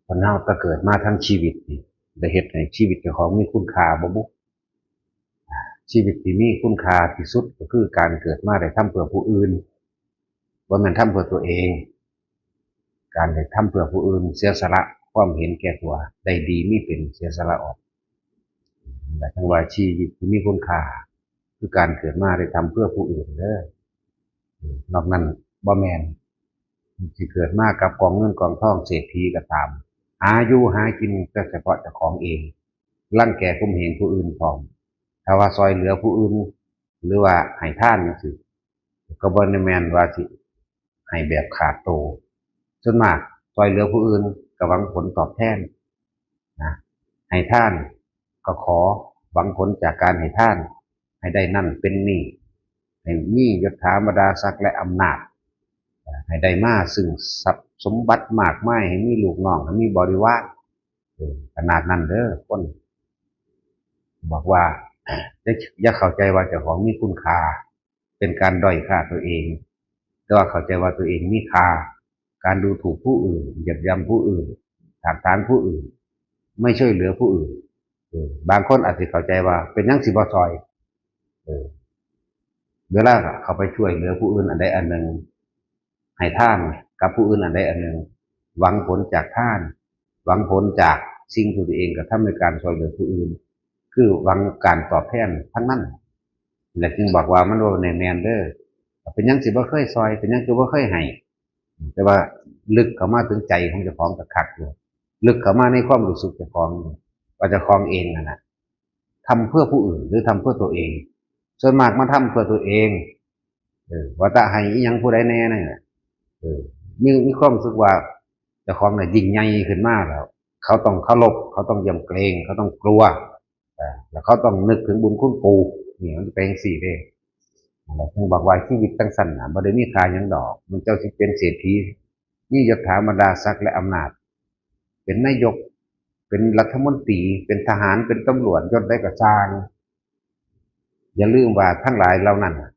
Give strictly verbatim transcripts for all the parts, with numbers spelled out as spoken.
คนเฮาก็เกิดมาทั้งชีวิตนี่ ได้เฮ็ดให้ชีวิตเจ้าของมีคุณค่าบ่บุ? ชีวิตที่มีคุณค่าที่สุดก็คือการเกิดมาได้ทำเพื่อผู้อื่น บ่แม่นทำเพื่อตัวเอง การได้ทำเพื่อผู้อื่น เสียสละความเห็นแก่ตัว ได้ดีมีเป็น เสียสละออก และทั้งว่าชีวิตที่มีคุณค่า คือการเกิดมาได้ทำเพื่อผู้อื่นเด้อ นอกนั้นบ่แม่น สิเกิดมากับกองเงินกองทองเศรษฐีก็ตาม หาอยู่หากินแต่เฉพาะเจ้าของเอง รังแกข่มเหงผู้อื่นพร้อม ถ้าว่าซอยเหลือผู้อื่น หรือว่าให้ทานจังซี้ ก็บ่ได้แม่นว่าสิให้แบบขาดโต ส่วนมากซอยเหลือผู้อื่นก็หวังผลตอบแทนนะ ให้ทานก็ขอหวังผลจากการให้ทาน ให้ได้นั่นเป็นนี่ ให้มียศถาบรรดาศักดิ์และอำนาจ ให้ได้มาซึ่งทรัพย์สมบัติมากมาย ให้มีลูกน้อง ให้มีบริวาร เออ ขนาดนั้นเด้อ คน บอกว่า อย่า อย่าเข้าใจว่าเจ้าของมีคุณค่า เป็นการด้อยค่าตัวเอง แต่ว่าเข้าใจว่าตัวเองมีค่า การดูถูกผู้อื่น เหยียดหยามผู้อื่น ถากถางผู้อื่น ไม่ช่วยเหลือผู้อื่น เออ บางคนอาจจะเข้าใจว่าเป็นหยังสิบ่ซอย เออ เวลาเขาไปช่วยเหลือผู้อื่นอันใดอันหนึ่ง ให้ทานกับผู้อื่นอันใดอันหนึ่ง หวังผลจากทาน หวังผลจากสิ่งที่ตัวเองกระทำในการช่วยเหลือผู้อื่น คือหวังการตอบแทนทั้งนั้น และจึงบอกว่ามันบ่แม่นเด้อ เป็นหยังสิบ่เคยซอย เป็นหยังสิบ่เคยให้ แต่ว่าลึกเข้ามาถึงใจของเจ้าของก็คักอยู่ ลึกเข้ามาในความรู้สึกเจ้าของ ว่าเจ้าของเองนั่นน่ะ ทำเพื่อผู้อื่นหรือทำเพื่อตัวเอง ส่วนมากมาทำเพื่อตัวเอง เออ ว่าแต่ให้อิหยังผู้ใดแน่เนี่ย เออ มี มีความรู้สึกว่าเจ้าของน่ะยิ่งใหญ่ขึ้นมาแล้ว เขาต้องเคารพ เขาต้องยำเกรง เขาต้องกลัว เออ แล้วเขาต้องนึกถึงบุญคุณปู่ นี่มันเป็นจั่งซี้เด้ นั่นแหละ ถึงบอกว่าชีวิตจั่งซั่นน่ะ บ่ได้มีค่าหยังดอก มันเจ้าสิเป็นเศรษฐี มียศถาบรรดาศักดิ์และอำนาจ เป็นนายก เป็นรัฐมนตรี เป็นทหาร เป็นตำรวจ ยศใดก็ซ่าง อย่าลืมว่าทั้งหลายเหล่านั้นน่ะ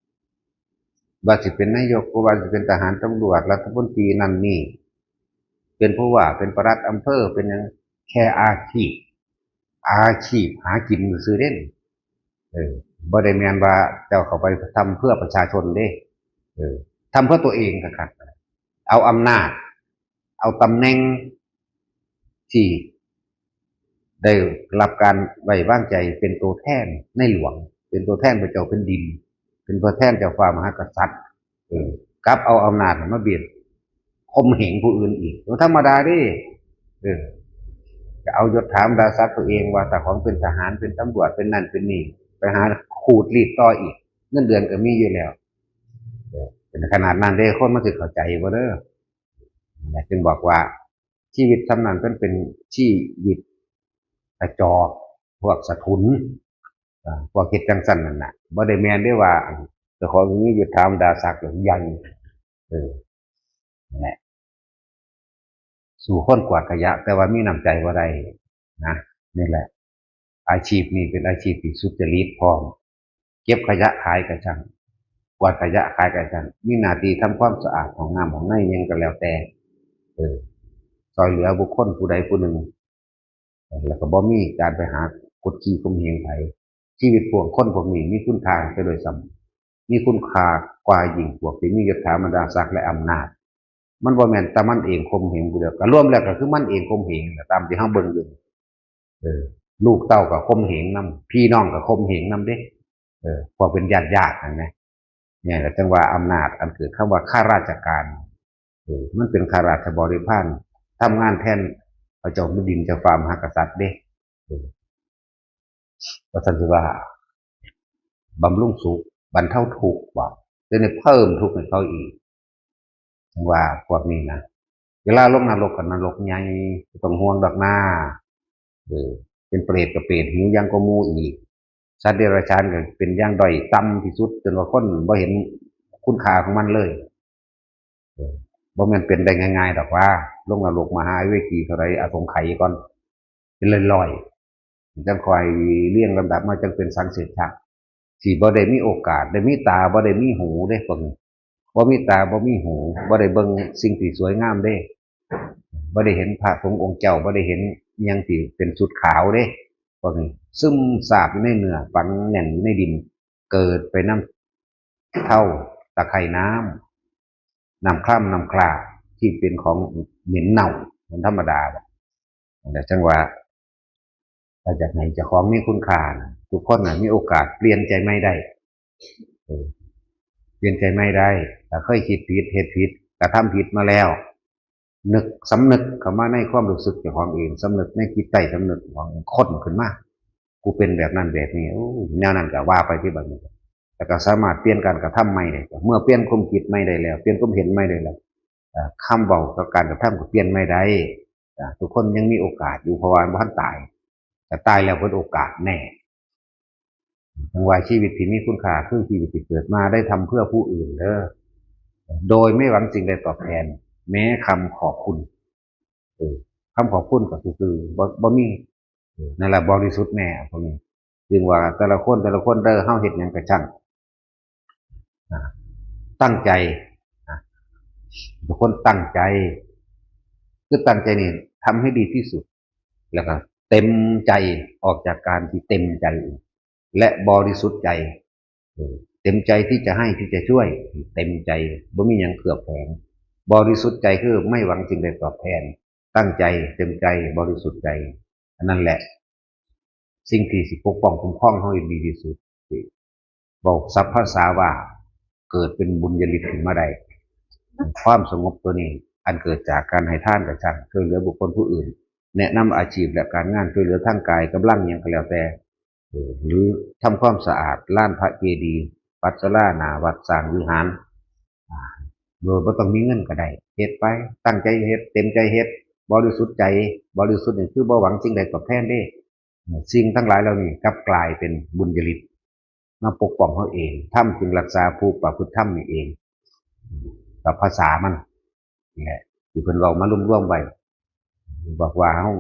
ว่าสิเป็นนายก บ่ว่าสิเป็นทหาร ตำรวจ รัฐมนตรีนั่นนี่ เป็นผู้ว่า เป็นปลัดอำเภอ เป็นหยัง แค่อาชีพ อาชีพหากินซื่อๆเด้ เออ บ่ได้แม่นว่าเจ้าเข้าไปทำเพื่อประชาชนเด้ เออ ทำเพื่อตัวเองคักๆ เอาอำนาจ เอาตำแหน่งที่ได้รับการไว้วางใจเป็นตัวแทนในหลวง เป็นตัวแทนพระเจ้าแผ่นดิน เป็นตัวแทนเจ้าฟ้ามหากษัตริย์ เออ กลับเอาอำนาจมาเบียดข่มเหงผู้อื่นอีก ก็ธรรมดาเด้ เออ จะเอายศถาบรรดาศักดิ์ตัวเองว่าเจ้าของเป็นทหาร เป็นตำรวจ เป็นนั่นเป็นนี่ ไปหาขูดรีดต่ออีก เงินเดือนก็มีอยู่แล้ว เออ เป็นขนาดนั้นเด้ คนมันสิเข้าใจบ่เด้อ นั่นแหละจึงบอกว่าชีวิตส่ำนั้นมันเป็นชีวิตกระจอก พวกสะทุน อ่า พวกเฮ็ดจั่งซั่นนั่นน่ะ บ่ได้แม่นเด้ว่า อัน เจ้าของมียศถาบรรดาศักดิ์ใหญ่ เออ นั่นแหละ สู้คนกวาดขยะ แต่ว่ามีน้ำใจบ่ได้นะ นี่แหละ อาชีพนี้เป็นอาชีพที่สุจริตพร้อม เก็บขยะขายก็ช่าง กวาดขยะขายก็ช่าง มีหน้าที่ทำความสะอาดห้องน้ำห้องในหยังก็แล้วแต่ เออ ซอยเหลือบุคคลผู้ใดผู้หนึ่ง แล้วก็บ่มีการไปหากดขี่ข่มเหงไผ ชีวิตพวกคนพวกนี้มีคุณค่าไปโดยซ้ำ มีคุณค่ากว่ายิ่งพวกที่มียศถาบรรดาศักดิ์และอำนาจ มันบ่แม่นแต่มันเองข่มเหงผู้เดียว ก็รวมแล้วก็คือมันเองข่มเหงน่ะ ตามที่เฮาเบิ่งอยู่ เออ ลูกเต้าก็ข่มเหงนำ พี่น้องก็ข่มเหงนำเด้ เออ พวกเป็นญาติๆนั่นนะ เนี่ยแหละจั่งว่าอำนาจอันเกิดคำว่าข้าราชการ เออ มันเป็นข้าราชบริพาร ทำงานแทนพระเจ้าแผ่นดินเจ้าฟ้ามหากษัตริย์เด้ เออ ว่าซั่นสิว่า บำรุงสุข บรรเทาทุกข์บ่ เดี๋ยวนี้เพิ่มทุกข์ให้เขาอีก จั่งว่าพวกนี้นะ เวลาลงนรกก็นรกใหญ่ บ่ต้องห่วงดอกนา เออ เป็นเปรตก็เปรตหิวอย่างกว่าหมู่อีก สัตว์เดรัจฉานก็เป็นอย่างด้อยต่ำที่สุด จนว่าคนบ่เห็นคุณค่าของมันเลย เออ บ่แม่นเป็นได้ง่ายๆดอกว่า ลงนรกมหาอเวจีเท่าใด อสงไขยก่อน เป็นร้อยๆ จั่งค่อยเรียงลำดับมาจั่งเป็นสังเสรชะ สิบ่ได้มีโอกาส ได้มีตา บ่ได้มีหูเด้ พวกนี้ บ่มีตา บ่มีหู บ่ได้เบิ่งสิ่งที่สวยงามเด้ บ่ได้เห็นพระสงฆ์องค์เจ้า บ่ได้เห็นอิหยังที่เป็นชุดขาวเด้ พวกนี้ซึมซาบอยู่ในเนื้อ ฝังแน่นอยู่ในดิน เกิดไปนำ เถ้า ตะไคร่น้ำ น้ำคร่ำ น้ำคร่า ที่เป็นของเหม็นเน่า มันธรรมดา แต่จังว่า ถ้าอยากให้เจ้าของมีคุณค่านะ ทุกคนน่ะมีโอกาสเปลี่ยนใจใหม่ได้ เออ เปลี่ยนใจใหม่ได้ ถ้าเคยคิดผิด เฮ็ดผิด กระทำผิดมาแล้ว นึก สำนึกเข้ามาในความรู้สึกเจ้าของเอง สำนึกในจิตใต้สำนึกของเอง ค้นขึ้นมา กูเป็นแบบนั้นแบบนี้ โอ้ย แนวนั้นก็ว่าไปที่บัดนี้ แล้วก็สามารถเปลี่ยนการกระทำใหม่ได้ เมื่อเปลี่ยนความคิดใหม่ได้แล้ว เปลี่ยนความเห็นใหม่ได้แล้ว เอ่อ คำเว้ากับการกระทำก็เปลี่ยนใหม่ได้ อ่า ทุกคนยังมีโอกาสอยู่ เพราะว่าบ่ทันตาย แต่ตายแล้วเบิดโอกาสแน่ จังว่าชีวิตที่มีคุณค่าคือชีวิตที่เกิดมาได้ทำเพื่อผู้อื่นเด้อ โดยไม่หวังสิ่งใดตอบแทน แม้คำขอบคุณ เออ คำขอบคุณก็คือ บ่ บ่มี เออ นั่นแหละบริสุทธิ์แน่พวกนี้ จึงว่าแต่ละคน แต่ละคนเด้อ เฮาเฮ็ดหยังก็ช่าง อ่า ตั้งใจ อ่า ทุกคนตั้งใจ คือตั้งใจนี่ทำให้ดีที่สุด แล้วก็เต็มใจ ออกจากการที่เต็มใจ และบริสุทธิ์ใจ เออ เต็มใจที่จะให้ ที่จะช่วย เต็มใจ บ่มีหยังเคลือบแฝง บริสุทธิ์ใจคือไม่หวังสิ่งใดตอบแทน ตั้งใจ เต็มใจ บริสุทธิ์ใจ อันนั้นแหละ สิ่งที่สิปกป้องคุ้มครองเฮาให้ดีที่สุด ที่เว้าศัพท์ภาษาว่า เกิดเป็นบุญญาฤทธิ์ขึ้นมาได้ ความสงบตัวนี้ อันเกิดจากการให้ทานก็ช่าง ช่วยเหลือบุคคลผู้อื่น แนะนำอาชีพและการงาน ช่วยเหลือทางกายกำลังหยังก็แล้วแต่ เออ หรือทำความสะอาดลานพระเจดีย์ วัดศาลาหน้าวัด สร้างวิหาร อ่า โดยบ่ต้องมีเงินก็ได้ เฮ็ดไป ตั้งใจเฮ็ด เต็มใจเฮ็ด บริสุทธิ์ใจ บริสุทธิ์นี่คือบ่หวังสิ่งใดตอบแทนเด้ สิ่งทั้งหลายเหล่านี้กลับกลายเป็นบุญญาฤทธิ์มาปกป้องเฮาเอง ธรรมจึงรักษาผู้ประพฤติธรรมนี่เอง กับภาษามันนี่แหละ ที่เพิ่นเว้ามารวมๆไว้ บอกว่าเฮา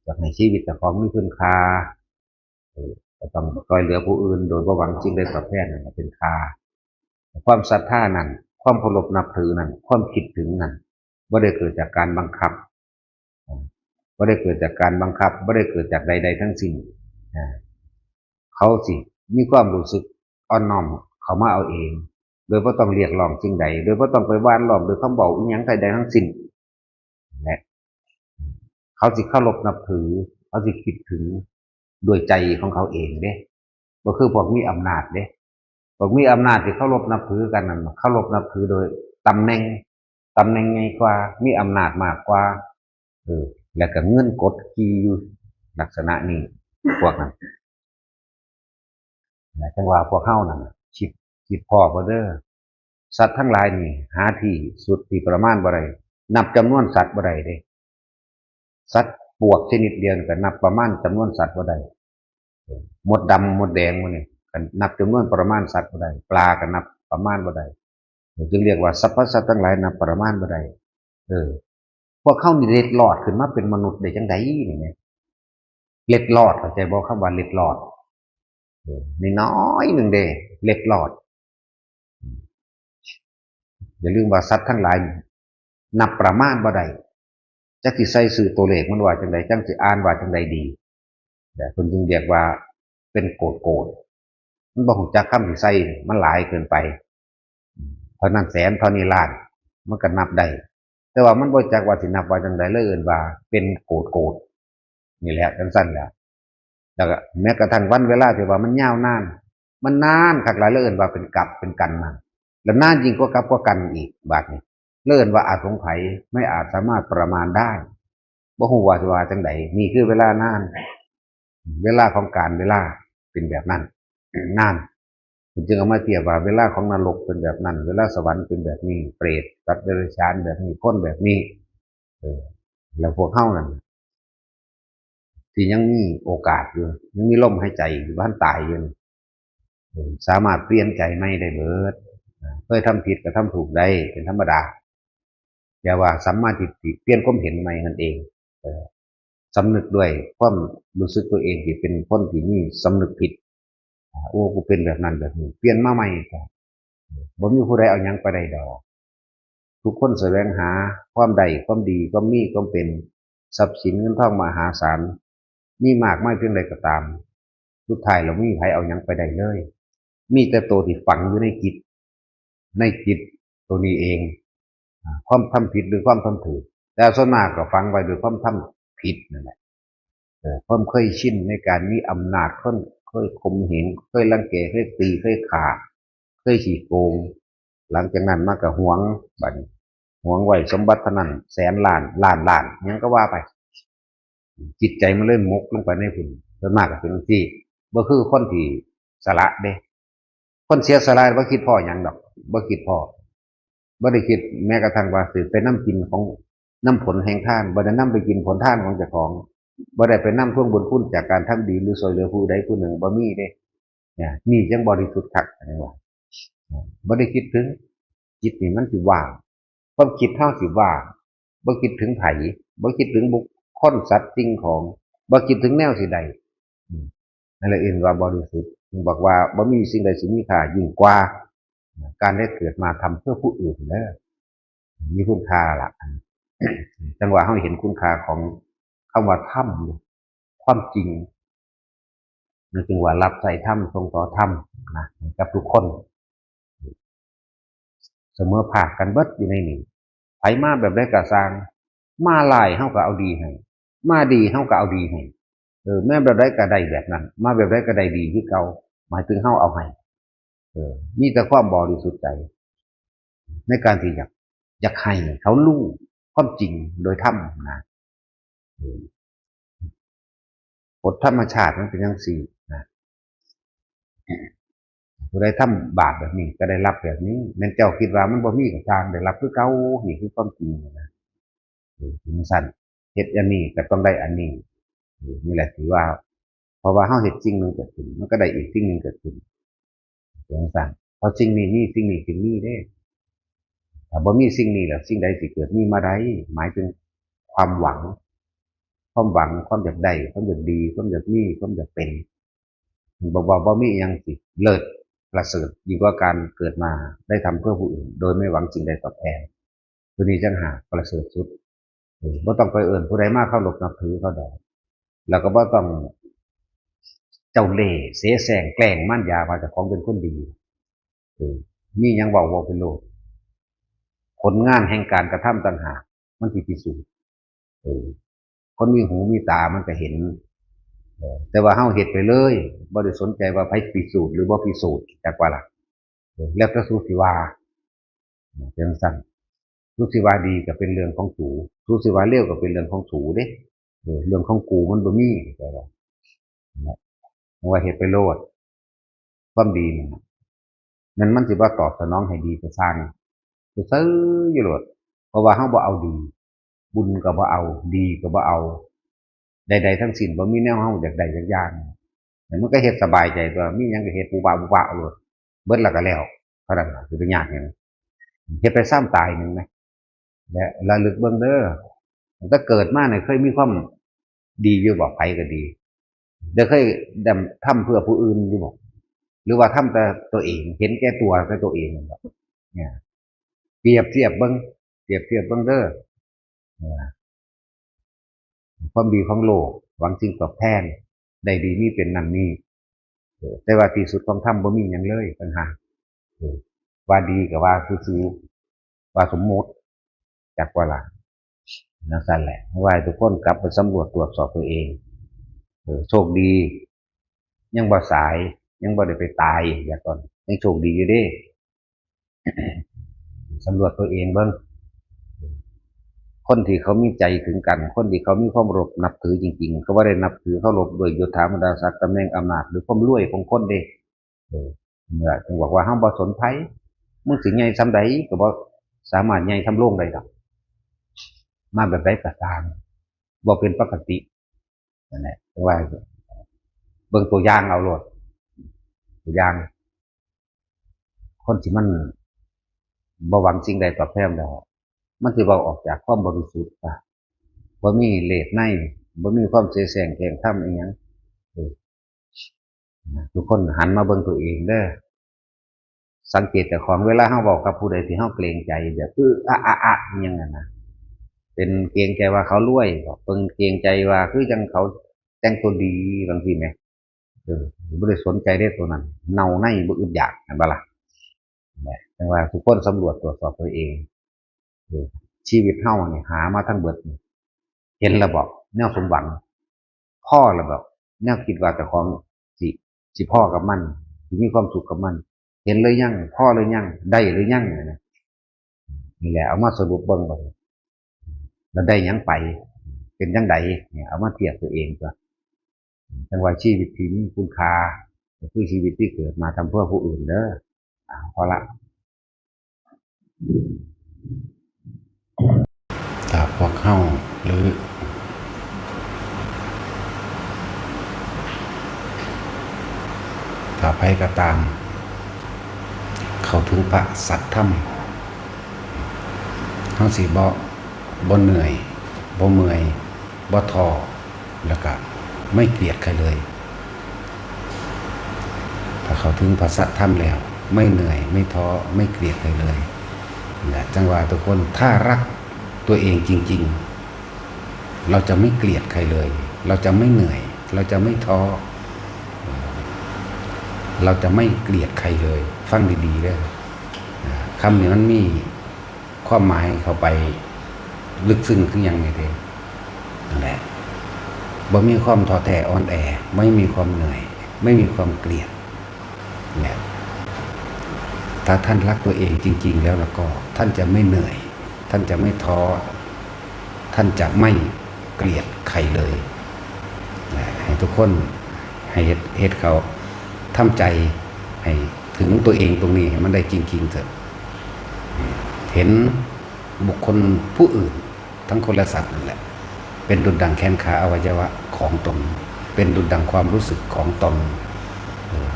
อยากให้ชีวิตเจ้าของมีคุณค่า เออ ก็ต้องช่วยเหลือผู้อื่นโดยบ่หวังสิ่งใดตอบแทน นั่นแหละเป็นค่า ความศรัทธานั้น ความเคารพนับถือนั้น ความคิดถึงนั้น บ่ได้เกิดจากการบังคับ อ่า บ่ได้เกิดจากการบังคับ บ่ได้เกิดจากใดๆทั้งสิ้น อ่า เขาสิมีความรู้สึกอ่อนน้อมเข้ามาเอาเอง โดยบ่ต้องเรียกร้องสิ่งใด โดยบ่ต้องไปหว่านล้อมด้วยคำเว้าอิหยังใดๆทั้งสิ้น และเขาสิเคารพนับถือ เขาสิคิดถึงด้วยใจของเขาเองเด้ บ่คือพวกมีอำนาจเด้ พวกมีอำนาจที่เคารพนับถือกันนั่น เคารพนับถือโดยตำแหน่ง ตำแหน่งใหญ่กว่า มีอำนาจมากกว่า เออ แล้วก็เงินกดขี่อยู่ลักษณะนี้ พวกนั้น นะ จังว่าพวกเฮานั่นน่ะ คิด คิดพ้อบ่เด้อ สัตว์ทั้งหลายนี่ หาที่สุดที่ประมาณบ่ได้ นับจำนวนสัตว์บ่ได้เด้ สัตว์ปวกชนิดเดียวนี่ก็นับประมาณจำนวนสัตว์บ่ได้ มดดำมดแดงหมู่นี่ก็นับจำนวนประมาณสัตว์บ่ได้ ปลาก็นับประมาณบ่ได้ จึงเรียกว่าสรรพสัตว์ทั้งหลายนับประมาณบ่ได้ เออ พวกเฮานี่เล็ดลอดขึ้นมาเป็นมนุษย์ได้จังใดนี่แหม เล็ดลอด เข้าใจบ่ คำว่าเล็ดลอด เออ น้อยๆหนึ่งเด้ เล็ดลอด อย่าลืมว่าสัตว์ทั้งหลายนี่นับประมาณบ่ได้ จักสิใส่ชื่อตัวเลขมันว่าจังใด จักสิอ่านว่าจังใดดี แต่เพิ่นจึงเรียกว่าเป็นโกดโกด มันบ่ฮู้จักคำสิใส่ มันหลายเกินไป เท่านั้นแสน เท่านี้ล้าน มันก็นับได้ แต่ว่ามันบ่จักว่าสินับว่าจังใด เลยเอิ้นว่าเป็นโกดโกด นี่แหละ จังซั่นแหละ แล้วก็แม้กระทั่งวันเวลาที่ว่ามันยาวนาน มันนานคักหลาย เลยเอิ้นว่าเป็นกับเป็นกันนั่น แล้วนานยิ่งกว่ากับกว่ากันอีก บาดนี้ เลยเอิ้นว่าอสงไขย ไม่อาจสามารถประมาณได้ บ่ฮู้ว่าสิว่าจังใด นี่คือเวลานาน เวลาของกาลเวลาเป็นแบบนั้น นาน เพิ่นจึงเอามาเทียบว่าเวลาของนรกเป็นแบบนั้น เวลาสวรรค์เป็นแบบนี้ เปรต สัตว์เดรัจฉานแบบนี้ คนแบบนี้ เออ แล้วพวกเฮานั่น ที่ยังมีโอกาสอยู่ ยังมีลมหายใจอยู่ บ่ทันตายอยู่นี่ เออ สามารถเปลี่ยนใจใหม่ได้เบิด เคยทำผิดก็ทำถูกได้ เป็นธรรมดา แต่ว่าสัมมาทิฏฐิ เปลี่ยนความเห็นใหม่นั่นเอง เออ สำนึกด้วยความรู้สึกตัวเองที่เป็นคนที่มีสำนึกผิด อ่า โอ้ กูเป็นแบบนั้นแบบนี้ เปลี่ยนมาใหม่ก็ บ่มีผู้ใดเอาหยังไปได้ดอก เป ทุกคนแสวงหาความได้ ความดี ความมี ความเป็น ทรัพย์สินเงินทองมหาศาล มีมากมายเพียงใดก็ตาม สุดท้ายแล้วมีไผเอาหยังไปได้เลย มีแต่ตัวที่ฝังอยู่ในจิต ในจิตตัวนี้เอง อ่า ความทำผิดหรือความทำถูก แต่ส่วนมากก็ฝังไว้ด้วยความทำผิดนั่นแหละ เออ ความเคยชินในการมีอำนาจ คนเคยข่มเหง เคยรังแก เคยตี เคยฆ่า เคยขี้โกง หลังจากนั้นมาก็หวง บัดนี้ หวงไว้สมบัติเท่านั้น แสนล้าน ล้านล้าน หยังก็ว่าไป จิตใจมันเลยหมกลงไปในพุ้น ส่วนมากก็เป็นจั่งซี้ บ่คือคนที่สละเด้ คนเสียสละบ่คิดพ้อหยังดอก บ่คิดพ้อ บ่ได้คิดแม้กระทั่งว่าสิไปนำกินของ นำผลแห่งทาน บ่ได้นำไปกินผลทานของเจ้าของ บ่ได้ไปนำทวงบุญคุณจากการทำดีหรือช่วยเหลือผู้ใดผู้หนึ่ง บ่มีเด้ เนี่ย นี่จั่งบริสุทธิ์คัก อันนี้ว่า บ่ได้คิดถึง จิตนี่มันสิว่าง ความคิดเฮาสิว่าง บ่คิดถึงไผ บ่คิดถึงบุคคลสัตว์สิ่งของ บ่คิดถึงแนวสิได้ อืม นั่นแหละเอิ้นว่าบริสุทธิ์ จึงบอกว่าบ่มีสิ่งใดสิมีค่ายิ่งกว่า การได้เกิดมาทำเพื่อผู้อื่นเด้อ มีคุณค่าละ จั่งว่าเฮาเห็นคุณค่าของคำว่าธรรม ความจริง นั่นจึงว่ารับใช้ธรรม ส่งต่อธรรมนะ กับทุกคน เสมอภาคกันเบิดอยู่ในนี้ ไผมาแบบใดก็ซ่าง มาร้ายเฮาก็เอาดีให้ มาดีเฮาก็เอาดีให้ เออ แม้แบบใดก็ได้แบบนั้น มาแบบใดก็ได้ดีคือเก่า หมายถึงเฮาเอาให้ เออ มีแต่ความบริสุทธิ์ใจ ในการที่อยาก อยากให้เขารู้ความจริงโดยธรรมนะ เออ กฎธรรมชาติมันเป็นจั่งซี้นะ ผู้ใดทำบาปแบบนี้ก็ได้รับแบบนี้ แม่นเจ้าคิดว่ามันบ่มีก็ซ่าง ได้รับคือเก่า นี่คือความจริงนะ เออ จั่งซั้น เฮ็ดอันนี้ก็ต้องได้อันนี้ เออ นี่แหละที่ว่า เพราะว่าเฮาเฮ็ดสิ่งหนึ่งเกิดขึ้น มันก็ได้อีกสิ่งหนึ่งเกิดขึ้น จั่งซั้น เพราะสิ่งนี้มี สิ่งนี้จึงมีเด้ ถ้าบ่มีสิ่งนี้แล้ว สิ่งใดสิเกิดมีมาได้ หมายถึงความหวัง ความหวัง ความอยากได้ ความอยากดี ความอยากมี ความอยากเป็น บอกว่าบ่มีอิหยังสิเลิศประเสริฐยิ่งกว่าการเกิดมาได้ทำเพื่อผู้อื่น โดยไม่หวังสิ่งใดตอบแทน ตัวนี้จั่งหากประเสริฐสุด เออ บ่ต้องไปเอิ้นผู้ใดมาเคารพนับถือเขาดอก แล้วก็บ่ต้องเจ้าเล่ห์เสแสร้งแกล้งมารยาว่าเจ้าของเป็นคนดี เออ มีหยังเว้า เว้าไปโลด ผลงานแห่งการกระทำต่างหาก มันสิพิสูจน์ เออ คนมีหูมีตามันก็เห็น เออ แต่ว่าเฮาเฮ็ดไปเลย บ่ได้สนใจว่าไผพิสูจน์หรือบ่พิสูจน์ จักว่าล่ะ เออ แล้วแต่สูสิว่า จั่งซั้น สูสิว่าดีก็เป็นเรื่องของสู สูสิว่าเลวก็เป็นเรื่องของสูเด้ เออ เรื่องของกูมันบ่มี แต่ว่า นั่นแหละ ว่าเฮ็ดไปโลด ความดีนั่นน่ะ นั่นมันสิบ่ตอบสนองให้ดีก็ซ่าง ซื่อๆอยู่โลด เพราะว่าเฮาบ่เอาดี บุญก็บ่เอา ดีก็บ่เอา ใดๆทั้งสิ้น บ่มีแนวเฮาอยากได้จักอย่าง แต่มันก็เฮ็ดสบายใจตัว มีหยังก็เฮ็ดปุบปะปุบปะโลด เบิดแล้วก็แล้ว เท่านั้นล่ะ สิไปยากหยัง เฮ็ดไปซ้ำตายหนึ่งนะ และระลึกเบิ่งเด้อ ตั้งแต่เกิดมาเนี่ยเคยมีความดีอยู่บ่ ไผก็ดี ได้เคยดำ ทำเพื่อผู้อื่นอยู่บ่ หรือว่าทำแต่ตัวเอง เห็นแก่ตัวแต่ตัวเองนั่นบ่ เนี่ย เปรียบเทียบเบิ่ง เปรียบเทียบเบิ่งเด้อ เออ ความดีของโลก หวังสิ่งตอบแทน ได้ดีมีเป็นนั่นนี่ เออ แต่ว่าที่สุดของธรรมบ่มีหยังเลย ปัญหา เออ ว่าดีก็ว่าซื่อๆ ว่าสมมุติ จักว่าล่ะ จั่งซั้นแหละ ว่าให้ทุกคนกลับไปสำรวจตรวจสอบตัวเอง เออ โชคดี ยังบ่สาย ยังบ่ได้ไปตาย อย่าก่อน ยังโชคดีอยู่เด้ สำรวจตัวเองเบิ่ง คนที่เขามีใจถึงกัน คนที่เขามีความเคารพนับถือจริงๆ เขาบ่ได้นับถือเคารพด้วยยศถาบรรดาศักดิ์ ตำแหน่งอำนาจ หรือความรวยของคนเด้ เออ เนี่ย จึงบอกว่าเฮาบ่สนไผ มึงสิใหญ่ส่ำใดก็บ่สามารถใหญ่ส่ำโลงได้ดอก มาแบบใดก็ตาม บ่เป็นปกติ นั่นแหละ แต่ว่าเบิ่งตัวอย่างเอาโลด ตัวอย่าง คนที่มันบ่หวังสิ่งใดตอบแทนแล้ว มันสิเว้าออกจากความบริสุทธิ์ว่า บ่มีเลสใน บ่มีความเสแสร้งแกล้งทำอีหยัง เออ ทุกคนหันมาเบิ่งตัวเองเด้อ สังเกตเจ้าของ เวลาเฮาเว้ากับผู้ใดที่เฮาเกรงใจ แบบ เออ อะ อะ อะ อิหยังนั่นนะ เป็นเกรงใจว่าเขารวยบ่ เป็นเกรงใจว่าคือจั่งเขาแต่งตัวดีจั่งซี้แหม เออ บ่ได้สนใจเด้ตัวนั้น เน่าในบ่อึดอยาก แม่นบ่ล่ะ แหม จั่งว่าทุกคนสำรวจตรวจสอบตัวเอง เออ ชีวิตเฮานี่หามาทั้งเบิดนี่ เห็นแล้วบ่ แนวสมหวัง พอแล้วบ่ แนวคิดว่าเจ้าของสิ สิพอกับมัน สิมีความสุขกับมัน เห็นหรือยัง พอหรือยัง ได้หรือยัง นี่นะ นี่แหละ เอามาสรุปเบิ่งบัดนี้ แล้วได้หยังไป เป็นจั่งใด เนี่ย เอามาเทียบตัวเองตั๊ว จั่งว่าชีวิตที่มีคุณค่า ก็คือชีวิตที่เกิดมาทำเพื่อผู้อื่นเด้อ อ่า พอละ ถ้าพวกเฮา หรือ ถ้าไผก็ตาม เข้าถึงพระสัทธรรม เฮาสิบ่ บ่เหนื่อย บ่เมื่อย บ่ท้อ แล้วก็ไม่เกลียดใครเลย ถ้าเข้าถึงพระสัทธรรมแล้ว ไม่เหนื่อย ไม่ท้อ ไม่เกลียดใครเลย นะ จั่งว่าทุกคน ถ้ารักตัวเองจริงๆ เราจะไม่เกลียดใครเลย เราจะไม่เหนื่อย เราจะไม่ท้อ เราจะไม่เกลียดใครเลย ฟังดีๆเด้อ นะ คำนี้มันมีความหมายเข้าไปลึกซึ้งคือหยังนี่เด้ นั่นแหละ บ่มีความท้อแท้อ่อนแอ ไม่มีความเหนื่อย ไม่มีความเกลียด เนี่ย ถ้าท่านรักตัวเองจริงๆแล้ว แล้วก็ท่านจะไม่เหนื่อย ท่านจะไม่ท้อ ท่านจะไม่เกลียดใครเลย นะ ให้ทุกคน ให้เฮ็ด เฮ็ดเข้า ทำใจให้ถึงตัวเองตรงนี้ให้มันได้จริงๆเถอะ เห็นบุคคลผู้อื่น ทั้งคนและสัตว์นั่นแหละ เป็นดุจดังแขนขาอวัยวะของตน เป็นดุจดังความรู้สึกของตน เออ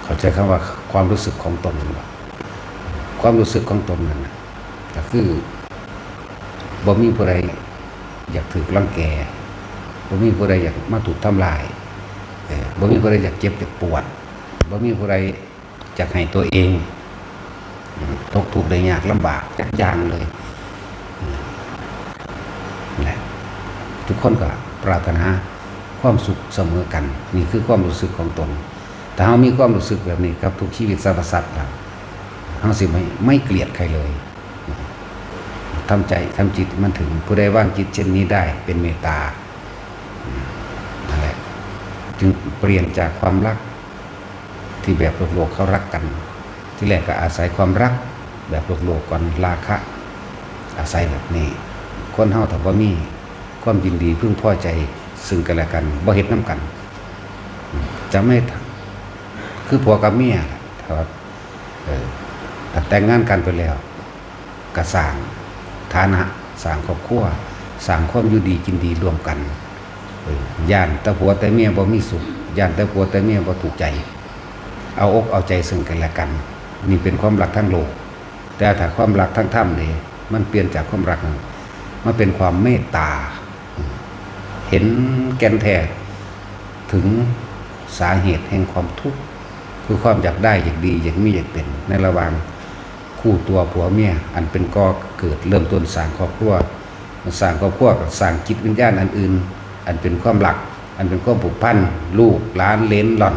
เข้าใจคำว่าความรู้สึกของตนบ่ ความรู้สึกของตนนั่นน่ะ ก็คือ บ่มีผู้ใดอยากถูกรังแก บ่มีผู้ใดอยากมาถูกทำลาย เออ บ่มีผู้ใดอยากเจ็บอยากปวด บ่มีผู้ใดอยากให้ตัวเอง อืม ตกทุกข์ได้ยากลำบากจักอย่างเลย อืม นั่นแหละ ทุกคนก็ปรารถนาความสุขเสมอกัน นี่คือความรู้สึกของตน ถ้าเฮามีความรู้สึกแบบนี้กับทุกชีวิตสรรพสัตว์แล้ว เฮาสิไม่ ไม่เกลียดใครเลย ทำใจ ทำจิตมันถึง ผู้ใดวางจิตเช่นนี้ได้ เป็นเมตตา อืม นั่นแหละ จึงเปลี่ยนจากความรัก ที่แบบโลกๆเขารักกัน ที่แรกก็อาศัยความรักแบบโลกๆก่อน ราคะ อาศัยแบบนี้ คนเฮาถ้าบ่มีความยินดีพึงพอใจซึ่งกันและกัน บ่เฮ็ดนำกัน จะไม่ คือผัวกับเมีย ถ้าว่า เออ ถ้าแต่งงานกันไปแล้ว ก็สร้างฐานะ สร้างครอบครัว สร้างความอยู่ดีกินดีร่วมกัน เออ ย้านแต่ผัวแต่เมียบ่มีสุข ย้านแต่ผัวแต่เมียบ่ถูกใจ เอาอกเอาใจซึ่งกันและกัน นี่เป็นความรักทางโลก แต่ถ้าความรักทางธรรมนี่ มันเปลี่ยนจากความรักนั้น มันเป็นความเมตตา เห็นแก่นแท้ ถึงสาเหตุแห่งความทุกข์ คือความอยากได้ อยากดี อยากมี อยากเป็น ในระหว่างคู่ตัวผัวเมีย อันเป็นก่อเกิดเริ่มต้นสร้างครอบครัว สร้างครอบครัวก็สร้างจิตวิญญาณอันอื่น อันเป็นความรัก อันเป็นความผูกพัน ลูก หลาน เหลน หล่อน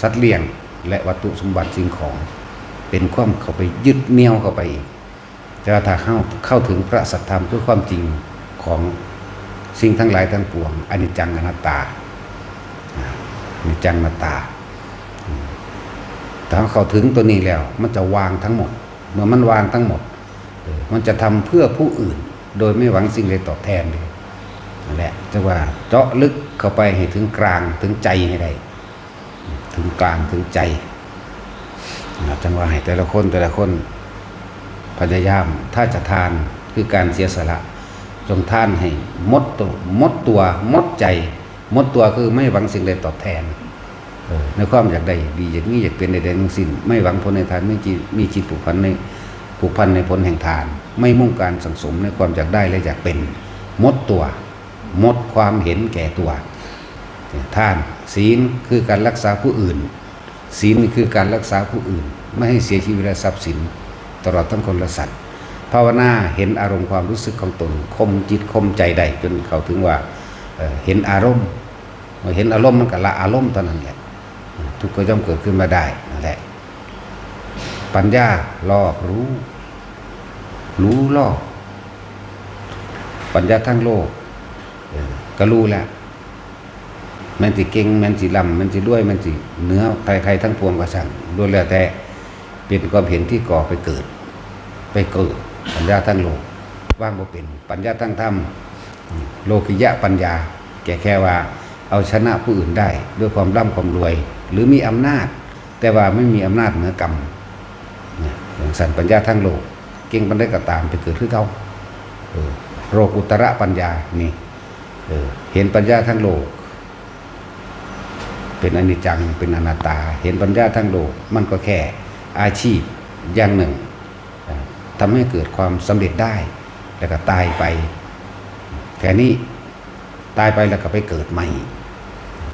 สัตว์เลี้ยง และวัตถุสมบัติสิ่งของ เป็นความเข้าไปยึดเหนี่ยวเข้าไปอีก แต่ว่าถ้าเข้า เข้าถึงพระสัทธรรม คือความจริงของสิ่งทั้งหลายทั้งปวง อนิจจังอนัตตา อนิจจังอนัตตา อืม ถ้าเข้าถึงตัวนี้แล้ว มันจะวางทั้งหมด เมื่อมันวางทั้งหมด เออ มันจะทำเพื่อผู้อื่น โดยไม่หวังสิ่งใดตอบแทนเลย นั่นแหละ จั่งว่าเจาะลึกเข้าไปให้ถึงกลาง ถึงใจให้ได้ ถึงกลาง ถึงใจ นะ จั่งว่าให้แต่ละคน แต่ละคน พยายาม ถ้าจะทาน คือการเสียสละ จงทานให้หมดตัว หมดตัว หมดใจ หมดตัวคือไม่หวังสิ่งใดตอบแทน เออ ในความอยากได้ อยากดี อยากมี อยากเป็นใดๆทั้งสิ้น ไม่หวังผลในทาน ไม่จิต มีจิตผูกพันใน ผูกพันในผลแห่งทาน ไม่มุ่งการสั่งสมในความอยากได้และอยากเป็น หมดตัว หมดความเห็นแก่ตัว ทาน ศีลคือการรักษาผู้อื่น ศีลนี่คือการรักษาผู้อื่น ไม่ให้เสียชีวิตและทรัพย์สิน ตลอดทั้งคนและสัตว์ ภาวนาเห็นอารมณ์ความรู้สึกของตน ข่มจิตข่มใจได้จนเข้าถึงว่า เอ่อ เห็นอารมณ์ เมื่อเห็นอารมณ์มันก็ละอารมณ์เท่านั้นแหละ ทุกข์ก็ย่อมเกิดขึ้นมาได้นั่นแหละ ปัญญารอบรู้ รู้รอบ ปัญญาทางโลก เออ ก็รู้แล้ว แม่นสิเก่ง แม่นสิร่ำ แม่นสิรวย แม่นสิเหนือใครๆทั้งปวงก็ช่าง ล้วนแล้วแต่เป็นความเห็นที่ก่อไปเกิด ไปเกิด ปัญญาทางโลก วางบ่เป็น ปัญญาทางธรรม อืม โลกิยะปัญญา แก่แค่ว่าเอาชนะผู้อื่นได้ด้วยความร่ำความรวย หรือมีอำนาจ แต่ว่าไม่มีอำนาจเหนือกรรม เนี่ย อย่างสันปัญญาทางโลก เก่งปานใดก็ตาม ไปเกิดคือเก่า เออ โลกุตระปัญญา นี่ เออ เห็นปัญญาทางโลก เป็นอนิจจัง เป็นอนัตตา เห็นปัญญาทางโลก มันก็แค่อาชีพอย่างหนึ่ง เอ่อ ทำให้เกิดความสำเร็จได้ แล้วก็ตายไป แค่นี้ ตายไปแล้วก็ไปเกิดใหม่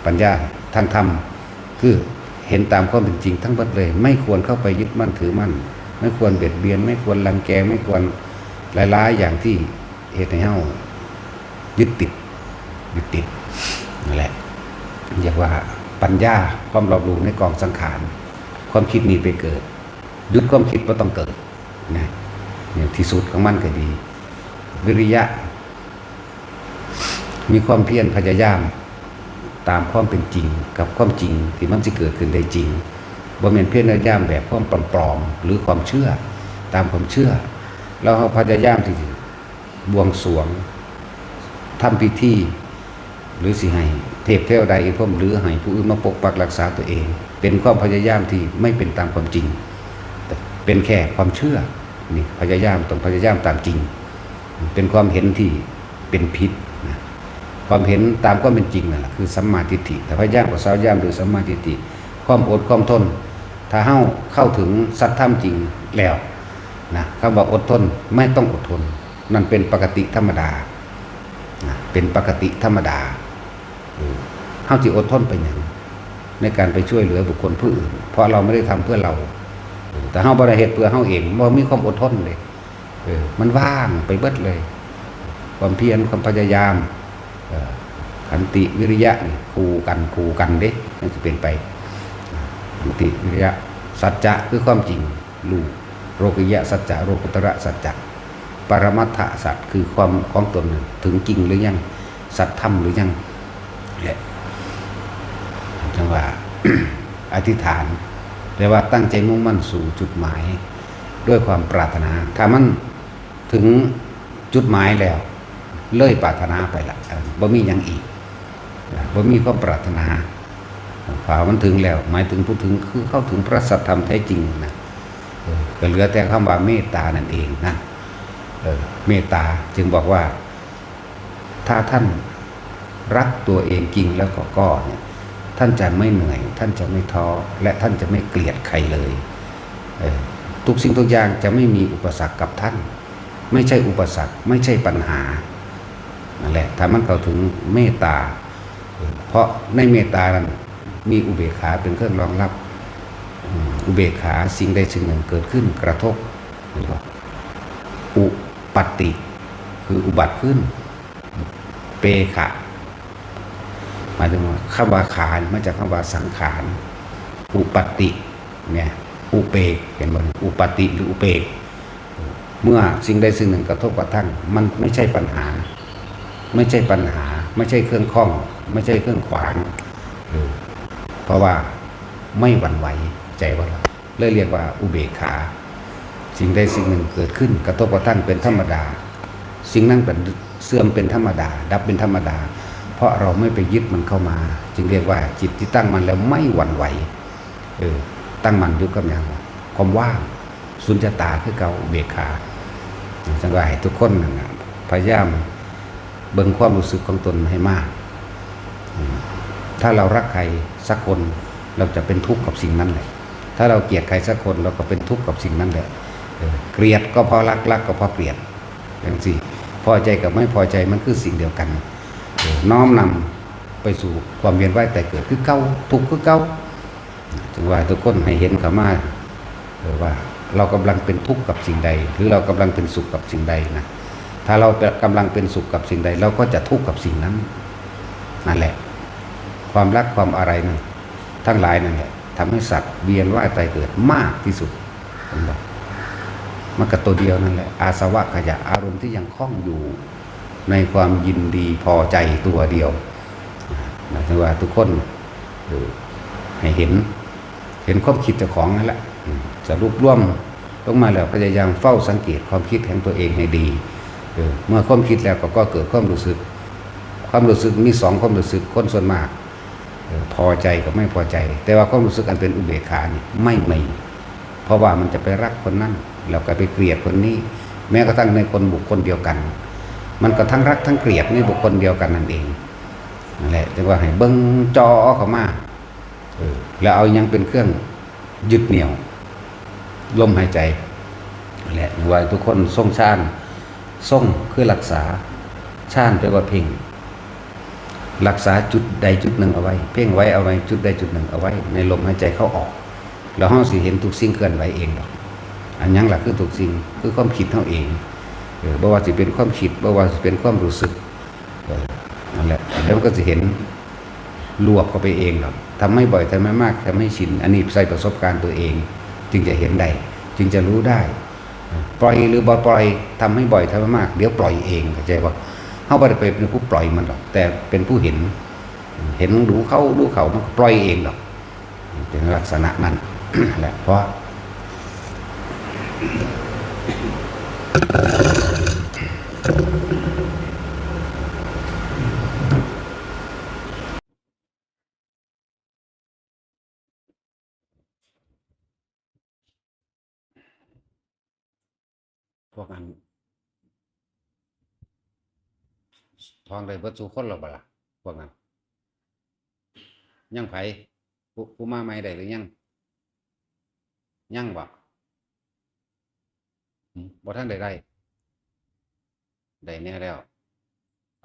ปัญญาทางธรรม คือเห็นตามความเป็นจริงทั้งหมดเลย ไม่ควรเข้าไปยึดมั่นถือมั่น ไม่ควรเบียดเบียน ไม่ควรรังแก ไม่ควรหลายๆอย่างที่เฮ็ดให้เฮายึดติด ยึดติด นั่นแหละ เรียกว่าปัญญา ความรอบรู้ในกองสังขาร ความคิดนี้ไปเกิด หยุดความคิดบ่ต้องเกิด นะ เนี่ย ที่สุดของมันก็ดี วิริยะ มีความเพียรพยายามตามความเป็นจริง กับความจริงที่มันสิเกิดขึ้นได้จริง บ่แม่นเพียรพยายามแบบความปลอมๆ หรือความเชื่อ ตามความเชื่อ แล้วเฮาพยายามที่สิบวงสรวง ทำพิธี หรือสิให้เทพเทวดาอินพรหม หรือให้ผู้อื่นมาปกปักรักษาตัวเอง เป็นความพยายามที่ไม่เป็นตามความจริง เป็นแค่ความเชื่อ นี่พยายาม ต้องพยายามตามจริง เป็นความเห็นที่เป็นผิดนะ ความเห็นตามความเป็นจริงนั่นแหละคือสัมมาทิฏฐิ แต่พยายามกับสาวยามโดยสัมมาทิฏฐิ ความอดความทน ถ้าเฮาเข้าถึงสัจธรรมจริงแล้วนะ คำว่าอดทนไม่ต้องอดทน นั่นเป็นปกติธรรมดานะ เป็นปกติธรรมดา เออ เฮาสิอดทนไปหยัง ในการไปช่วยเหลือบุคคลผู้อื่น เพราะเราไม่ได้ทำเพื่อเรา เออ แต่เฮาบ่ได้เฮ็ดเพื่อเฮาเอง บ่มีความอดทนเลย เออ มันว่างไปเบิดเลย ความเพียร ความพยายาม เอ่อ ขันติ วิริยะนี่คู่กัน คู่กันเด้ มันสิเป็นไป ขันติ วิริยะ สัจจะคือความจริง รู้ โลกิยะสัจจะ โลกุตระสัจจะ ปรมัตถสัจคือความของตนน่ะ ถึงจริงหรือยัง สัจธรรมหรือยัง เนี่ย จังว่า อธิษฐาน แปลว่าตั้งใจมุ่งมั่นสู่จุดหมาย ด้วยความปรารถนา ถ้ามันถึงจุดหมายแล้ว เลยปรารถนาไปละ เออ บ่มีหยังอีก บ่มีความปรารถนา ถ้ามันถึงแล้ว หมายถึงผู้ถึงคือเข้าถึงพระสัจธรรมแท้จริงนะ เออ ก็เหลือแต่คำว่าเมตตานั่นเองนะ เออ เมตตาจึงบอกว่า ถ้าท่านรักตัวเองจริงแล้วก็ ก็เนี่ย ท่านจะไม่เหนื่อย ท่านจะไม่ท้อ และท่านจะไม่เกลียดใครเลย เออ ทุกสิ่งทุกอย่างจะไม่มีอุปสรรคกับท่าน ไม่ใช่อุปสรรค ไม่ใช่ปัญหา นั่นแหละ ถ้ามันเข้าถึงเมตตา เพราะในเมตตานั้นมีอุเบกขาเป็นเครื่องรองรับ อืม อุเบกขา สิ่งใดสิ่งหนึ่งเกิดขึ้นกระทบ อุปัตติ คืออุบัติขึ้น เปขะ หมายถึงว่าคำว่าขานี่มาจากคำว่าสังขาร อุปัตติ เนี่ย อุเปก เห็นบ่ อุปัตติหรืออุเปก เมื่อสิ่งใดสิ่งหนึ่งกระทบกระทั่ง มันไม่ใช่ปัญหา ไม่ใช่ปัญหา ไม่ใช่เครื่องข้อง ไม่ใช่เครื่องขวาง เออ เพราะว่าไม่หวั่นไหว ใจว่า เลยเรียกว่าอุเบกขา สิ่งใดสิ่งหนึ่งเกิดขึ้นกระทบกระทั่งเป็นธรรมดา สิ่งนั้นเป็นเสื่อมเป็นธรรมดา ดับเป็นธรรมดา เพราะเราไม่ไปยึดมันเข้ามา จึงเรียกว่าจิตที่ตั้งมั่นแล้วไม่หวั่นไหว เออ ตั้งมั่นอยู่กับหยัง ความว่าง สุญญตาคือเก่า อุเบกขา จังว่าให้ทุกคนนั่นน่ะ พยายามเบิ่งความรู้สึกของตนให้มาก อืม ถ้าเรารักใครสักคน เราจะเป็นทุกข์กับสิ่งนั้นแหละ ถ้าเราเกลียดใครสักคน เราก็เป็นทุกข์กับสิ่งนั้นแหละ เออ เกลียดก็เพราะรัก รักก็เพราะเกลียด จังซี่ พอใจกับไม่พอใจมันคือสิ่งเดียวกัน เออ น้อมนำไปสู่ความเวียนว่ายตายเกิดคือเก่า ทุกข์คือเก่า จึงว่าทุกคนให้เห็นเข้ามา ว่าเรากำลังเป็นทุกข์กับสิ่งใด หรือเรากำลังเป็นสุขกับสิ่งใดนะ ถ้าเรากำลังเป็นสุขกับสิ่งใด เราก็จะทุกข์กับสิ่งนั้น นั่นแหละ ความรักความอะไรนั่นทั้งหลายนั่นแหละทำให้สัตว์เวียนว่ายตายเกิดมากที่สุด เห็นบ่ มันก็ตัวเดียวนั่นแหละ อาสวะขยะ อารมณ์ที่ยังคล้องอยู่ในความยินดีพอใจตัวเดียว หมายถึงว่าทุกคน เออ ให้เห็น เห็นความคิดเจ้าของนั่นแหละ อืม สรุปรวมลงมาแล้ว พยายามเฝ้าสังเกตความคิดของตัวเองให้ดี เออ เมื่อความคิดแล้วก็ ก็เกิดความรู้สึก ความรู้สึกมีสองความรู้สึก คนส่วนมาก เออ พอใจกับไม่พอใจ แต่ว่าความรู้สึกอันเป็นอุเบกขานี่ไม่มี เพราะว่ามันจะไปรักคนนั้น แล้วก็ไปเกลียดคนนี้ แม้กระทั่งในคนบุคคลเดียวกัน มันก็ทั้งรักทั้งเกลียดในบุคคลเดียวกันนั่นเอง นั่นแหละ จึงว่าให้เบิ่งจ่อเข้ามา เออ แล้วเอายังเป็นเครื่องยึดเหนี่ยว ลมหายใจ และว่าทุกคนทรงฌาน ทรงคือรักษา ฌานแปลว่าเพ่ง รักษาจุดใดจุดหนึ่งเอาไว้ เพ่งไว้เอาไว้จุดใดจุดหนึ่งเอาไว้ ในลมหายใจเข้าออก แล้วเฮาสิเห็นทุกสิ่งเคลื่อนไหวเองดอก อันหยังล่ะคือทุกสิ่ง คือความคิดเฮาเอง เออ บ่ว่าสิเป็นความคิด บ่ว่าสิเป็นความรู้สึก เออ นั่นแหละ แล้วมันก็จะเห็น รวบเข้าไปเองหรอก ทำให้บ่อย ทำให้มาก ทำให้ชิน อันนี้ใช้ประสบการณ์ตัวเอง จึงจะเห็นได้ จึงจะรู้ได้ ปล่อยหรือบ่ปล่อย ทำให้บ่อย ทำให้มาก เดี๋ยวปล่อยเอง เข้าใจปะ เฮาบ่ได้ไปเป็นผู้ปล่อยมันหรอก แต่เป็นผู้เห็น เห็นรู้เข้า รู้เข้า มันก็ปล่อยเองหรอก เป็นลักษณะนั้น แหละ เพราะ พวกนั้น ท่องได้เบิดสู่คนแล้วบ่ล่ะ พวกนั้น ยังไผ ผู้ ผู้มาใหม่ได้หรือยัง ยังบ่ อืม บ่ทันได้ได้ ได้แน่แล้ว ไป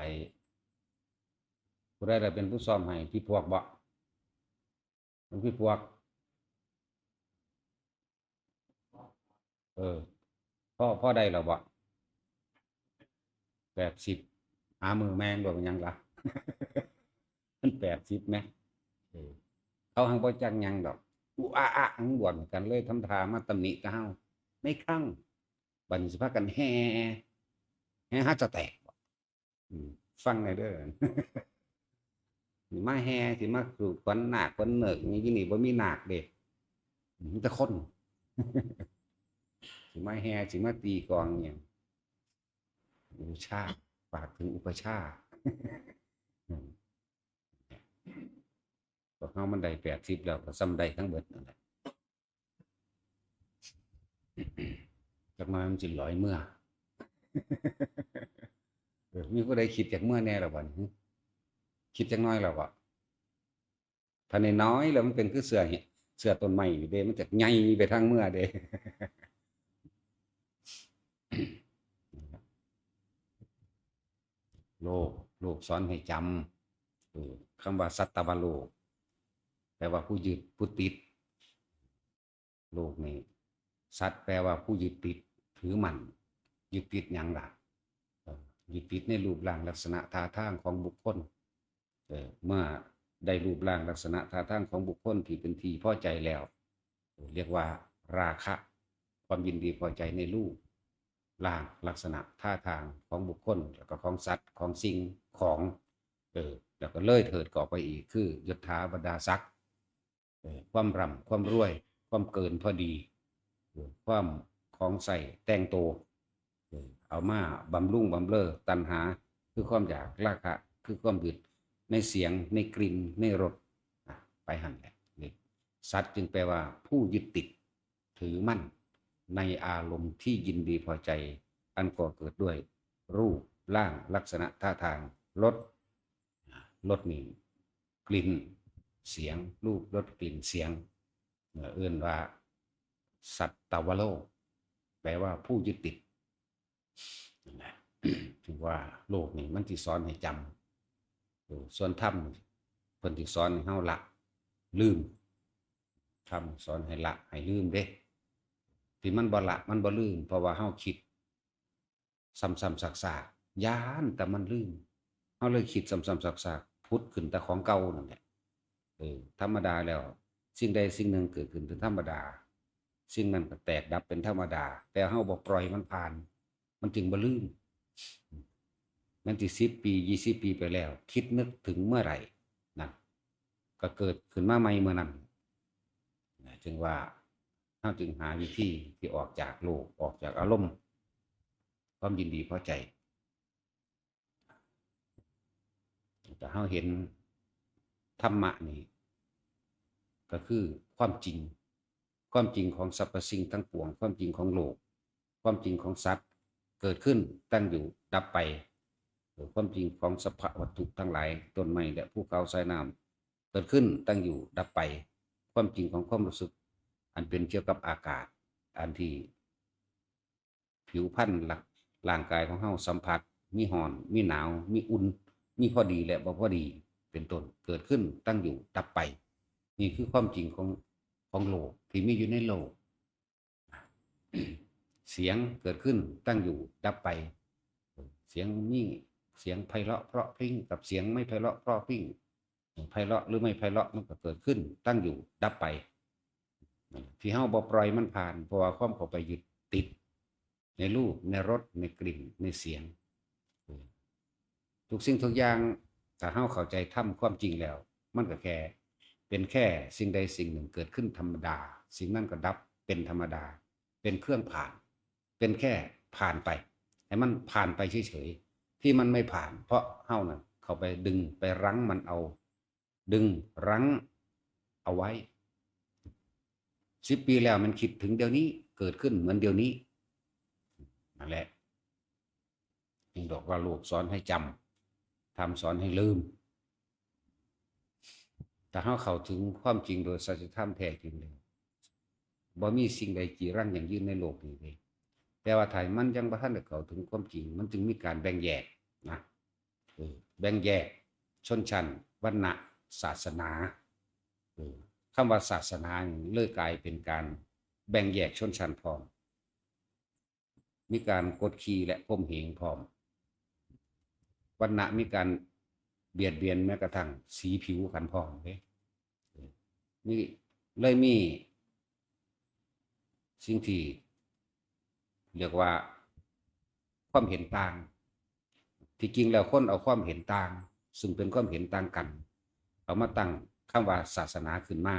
ผู้ใดล่ะเป็นผู้ซ่อมให้ พี่พวกบ่ หลวงพี่พวก เออ พ่อ พ่อได้แล้วบ่ แปดสิบ หามือแมงดวงยังละ มัน แปดสิบ แม เออ เขาหังบ่จักหยังดอก อุอะอะหังบ่นกันเลย ทำท่ามาตำหนิแต่เฮา ในครั้ง บัดนี้สิพากันแห่ แห่หาจะแตกบ่ อืม ฟังแหน่เด้อ สิมาแห่ สิมาสู่ขวัญนาคขวัญเนิก นี่อยู่นี่บ่มีนาคเด้ มีแต่คน สิมาแห่ สิมาตีกลองเนี่ย อุปชฌาย์ ฝากถึงอุปชฌาย์ อืม พวกเฮามันได้ แปดสิบ แล้ว ก็ส่ำได้ทั้งเบิดนั่นแหละ จักหน่อยมันสิลอยเมือ เออ มีผู้ใดคิดอยากเมือแน่แล้วบ่นี่ คิดจักหน่อยแล้วบ่ ถ้าน้อยๆแล้วมันเป็นคือเสื้อเหีย เสื้อต้นไม้นี่เด้ มันจะใหญ่ไปทางเมือเด้ โลก โลกสอนให้จำ เออ คำว่าสัตตวโลก แปลว่าผู้ยึด ผู้ติด โลกนี้ สัตว์แปลว่าผู้ยึดติด ถือมั่น ยึดติดหยังล่ะ เออ ยึดติดในรูปร่างลักษณะท่าทางของบุคคล เออ เมื่อได้รูปร่างลักษณะท่าทางของบุคคลที่เป็นที่พอใจแล้ว เออ เรียกว่าราคะ ความยินดีพอใจในรูปร่างลักษณะท่าทางของบุคคล แล้วก็ของสัตว์ ของสิ่งของ เออ แล้วก็เลยเถิดก็ออกไปอีก คือยศถาบรรดาศักดิ์ เออ ความร่ำ ความรวย ความเกินพอดี เออ ความของใช้แต่งตัว เออ เอามาบำรุงบำเรอ ตัณหา คือความอยาก ราคะ คือความยึด ในเสียง ในกลิ่น ในรส อ่ะ ไปหั่นแหละ นี่ สัตว์จึงแปลว่าผู้ยึดติด ถือมั่น ในอารมณ์ที่ยินดีพอใจ อันก่อเกิดด้วยรูปร่างลักษณะท่าทาง รส อ่ะ รสนี่ กลิ่น เสียง รูป รส กลิ่น เสียง เอ่อ เอิ้นว่าสัตตวโลก แปลว่าผู้ยึดติด นั่นแหละ ถึงว่าโลกนี่มันสิสอนให้จำ เออ ส่วนธรรมเพิ่นสิสอนให้เฮาละ ลืม ธรรมสอนให้ละ ให้ลืมเด้ ที่มันบ่ละมันบ่ลืม เพราะว่าเฮาคิดซ้ำๆซากๆ ย้านแต่มันลืม เฮาเลยคิดซ้ำๆซากๆ ผุดขึ้นแต่ของเก่านั่นแหละ เออ ธรรมดาแล้ว สิ่งใดสิ่งหนึ่งเกิดขึ้นเป็นธรรมดา สิ่งนั้นก็แตกดับเป็นธรรมดา แต่เฮาบ่ปล่อยมันผ่าน มันจึงบ่ลืม แม้นสิสิบปี ยี่สิบปีไปแล้ว คิดนึกถึงเมื่อไหร่ นั่น ก็เกิดขึ้นมาใหม่เมื่อนั้น นะ จึงว่า เฮาจึงหาวิธีที่ออกจากโลภ ออกจากอารมณ์ ความยินดีพอใจ แต่เฮาเห็นธรรมะนี่ ก็คือความจริง ความจริงของสรรพสิ่งทั้งปวง ความจริงของโลก ความจริงของสัตว์ เกิดขึ้น ตั้งอยู่ ดับไป เออ ความจริงของสภาวะวัตถุทั้งหลาย ต้นไม้และภูเขา สายน้ำ เกิดขึ้น ตั้งอยู่ ดับไป ความจริงของความรู้สึก อันเป็นเกี่ยวกับอากาศ อันที่ผิวพรรณร่างกายของเฮาสัมผัส มีร้อน มีหนาว มีอุ่น มีพอดีและบ่พอดี เป็นต้น เกิดขึ้น ตั้งอยู่ ดับไป นี่คือความจริงของ ของโลกที่มีอยู่ในโลก เสียงเกิดขึ้น ตั้งอยู่ ดับไป เสียงมี เสียงไพเราะเพราะพริ้ง กับเสียงไม่ไพเราะเพราะพริ้ง ไพเราะหรือไม่ไพเราะมันก็เกิดขึ้น ตั้งอยู่ ดับไป ที่เฮาบ่ปล่อยมันผ่าน เพราะว่าความเข้าไปยึดติด ในรูป ในรส ในกลิ่น ในเสียง เออ ทุกสิ่งทุกอย่าง ถ้าเฮาเข้าใจธรรมความจริงแล้ว มันก็แค่ เป็นแค่สิ่งใดสิ่งหนึ่งเกิดขึ้นธรรมดา สิ่งนั้นก็ดับเป็นธรรมดา เป็นเครื่องผ่าน เป็นแค่ผ่านไป ให้มันผ่านไปเฉยๆ ที่มันไม่ผ่าน เพราะเฮานั่นเข้าไปดึงไปรั้งมันเอา ดึงรั้งเอาไว้ สิบปีแล้วมันคิดถึงเดี๋ยวนี้ เกิดขึ้นเหมือนเดี๋ยวนี้ นั่นแหละ จึงบอกว่าโลกสอนให้จำ ธรรมสอนให้ลืม ถ้าเฮาเข้าถึงความจริงโดยสัจธรรมแท้จริงแล้ว บ่มีสิ่งใดจีรังยั่งยืนในโลกนี้เลย แต่ว่าถ้ามันยังบ่ทันได้เข้าถึงความจริง มันจึงมีการแบ่งแยกนะ เออ แบ่งแยกชนชั้น วรรณะ ศาสนา เออ คำว่าศาสนานี่เลยกลายเป็นการแบ่งแยกชนชั้นพร้อม มีการกดขี่และข่มเหงพร้อม วรรณะมีการเบียดเบียนแม้กระทั่งสีผิวกันพร้อมเด้ เออ นี่เลยมีสิ่งที่เรียกว่าความเห็นต่าง ที่จริงแล้วคนเอาความเห็นต่าง ซึ่งเป็นความเห็นต่างกัน เอามาตั้งคำว่าศาสนาขึ้นมา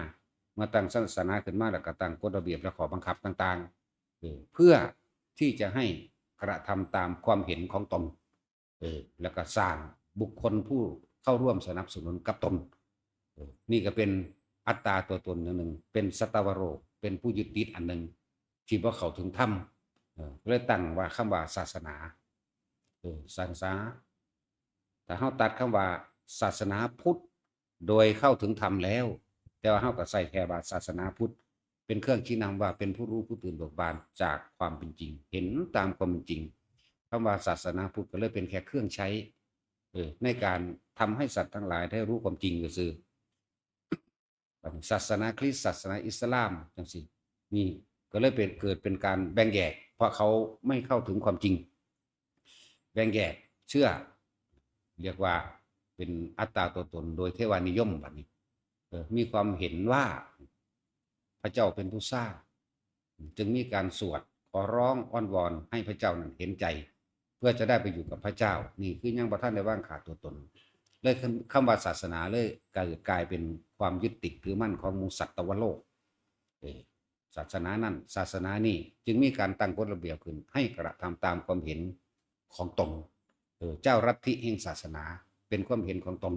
มาตั้งศาสนาขึ้นมาแล้วก็ตั้งกฎระเบียบและข้อบังคับต่างๆ เออ เพื่อที่จะให้กระทำตามความเห็นของตน เออ แล้วก็สร้างบุคคลผู้เข้าร่วมสนับสนุนกับตน เออ นี่ก็เป็นอัตตาตัวตนอย่างหนึ่ง เป็นสัตวโรค เป็นผู้ยึดติดอันหนึ่ง ที่บ่เข้าถึงธรรม เออ เลยตั้งว่าคำว่าศาสนา เออ ศาสนา ถ้าเฮาตัดคำว่าศาสนาพุทธ โดยเข้าถึงธรรมแล้ว แต่ว่าเฮาก็ใช้แค่ว่าศาสนาพุทธ เป็นเครื่องชี้นำว่าเป็นผู้รู้ผู้ตื่นเบิกบานจากความเป็นจริง เห็นตามความเป็นจริง คำว่าศาสนาพุทธก็เลยเป็นแค่เครื่องใช้ เออ ในการทำให้สัตว์ทั้งหลายได้รู้ความจริงซื่อๆ บัดนี้ศาสนาคริสต์ ศาสนาอิสลามจังซี่ นี่ก็เลยเป็น เกิดเป็นการแบ่งแยก เพราะเขาไม่เข้าถึงความจริง แบ่งแยกเชื่อ เรียกว่าเป็นอัตตาตัวตนโดยเทวานิยมบัดนี้ เออ มีความเห็นว่าพระเจ้าเป็นผู้สร้าง จึงมีการสวดขอร้องอ้อนวอนให้พระเจ้านั้นเห็นใจ เพื่อจะได้ไปอยู่กับพระเจ้า นี่คือยังบ่ทันได้วางขาดตัวตน เลยคำ คำว่าศาสนาเลยกลาย กลายเป็นความยึดติดถือมั่นของหมู่สัตวโลก เออ ศาสนานั่น ศาสนานี่ จึงมีการตั้งกฎระเบียบขึ้นให้กระทำตามความเห็นของตน เออ เจ้าลัทธิแห่งศาสนาเป็นความเห็นของตน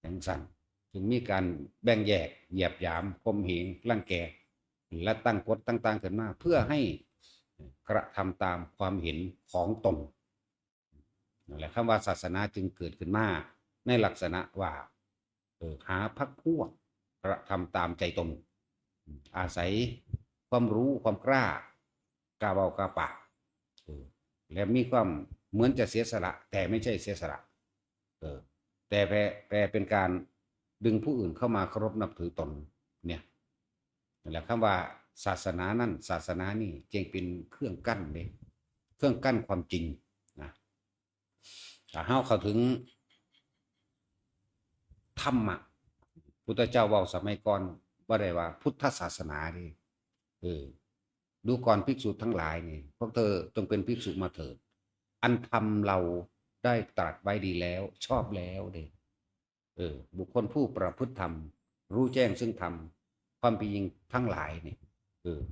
จังซั่น จึงมีการแบ่งแยก เหยียดหยาม ข่มเหง รังแก และตั้งกฎต่างๆขึ้นมา เพื่อให้กระทำตามความเห็นของตน นั่นแหละ คำว่าศาสนาจึงเกิดขึ้นมาในลักษณะว่า เออ หาพรรคพวกกระทำตามใจตน อาศัยความรู้ความกล้า กล้าเว้ากล้าปาก เออ และมีความเหมือนจะเสียสละ แต่ไม่ใช่เสียสละ เออ แต่แปล แปลเป็นการดึงผู้อื่นเข้ามาเคารพนับถือตน เนี่ย นั่นแหละ คำว่า ศาสนานั่นศาสนานี่จึงเป็นเครื่องกั้นเด้ เครื่องกั้นความจริงนะ ถ้าเฮาเข้าถึงธรรมะ พุทธเจ้าเว้าสมัยก่อน บ่ได้ว่าพุทธศาสนาเด้ เออ ดูก่อนภิกษุทั้งหลายนี่ พวกเธอจงเป็นภิกษุมาเถิด อันธรรมเราได้ตรัสไว้ดีแล้ว ชอบแล้วเด้ เออ บุคคลผู้ประพฤติธรรม รู้แจ้งซึ่งธรรม ความเป็นจริงทั้งหลายนี่ เออ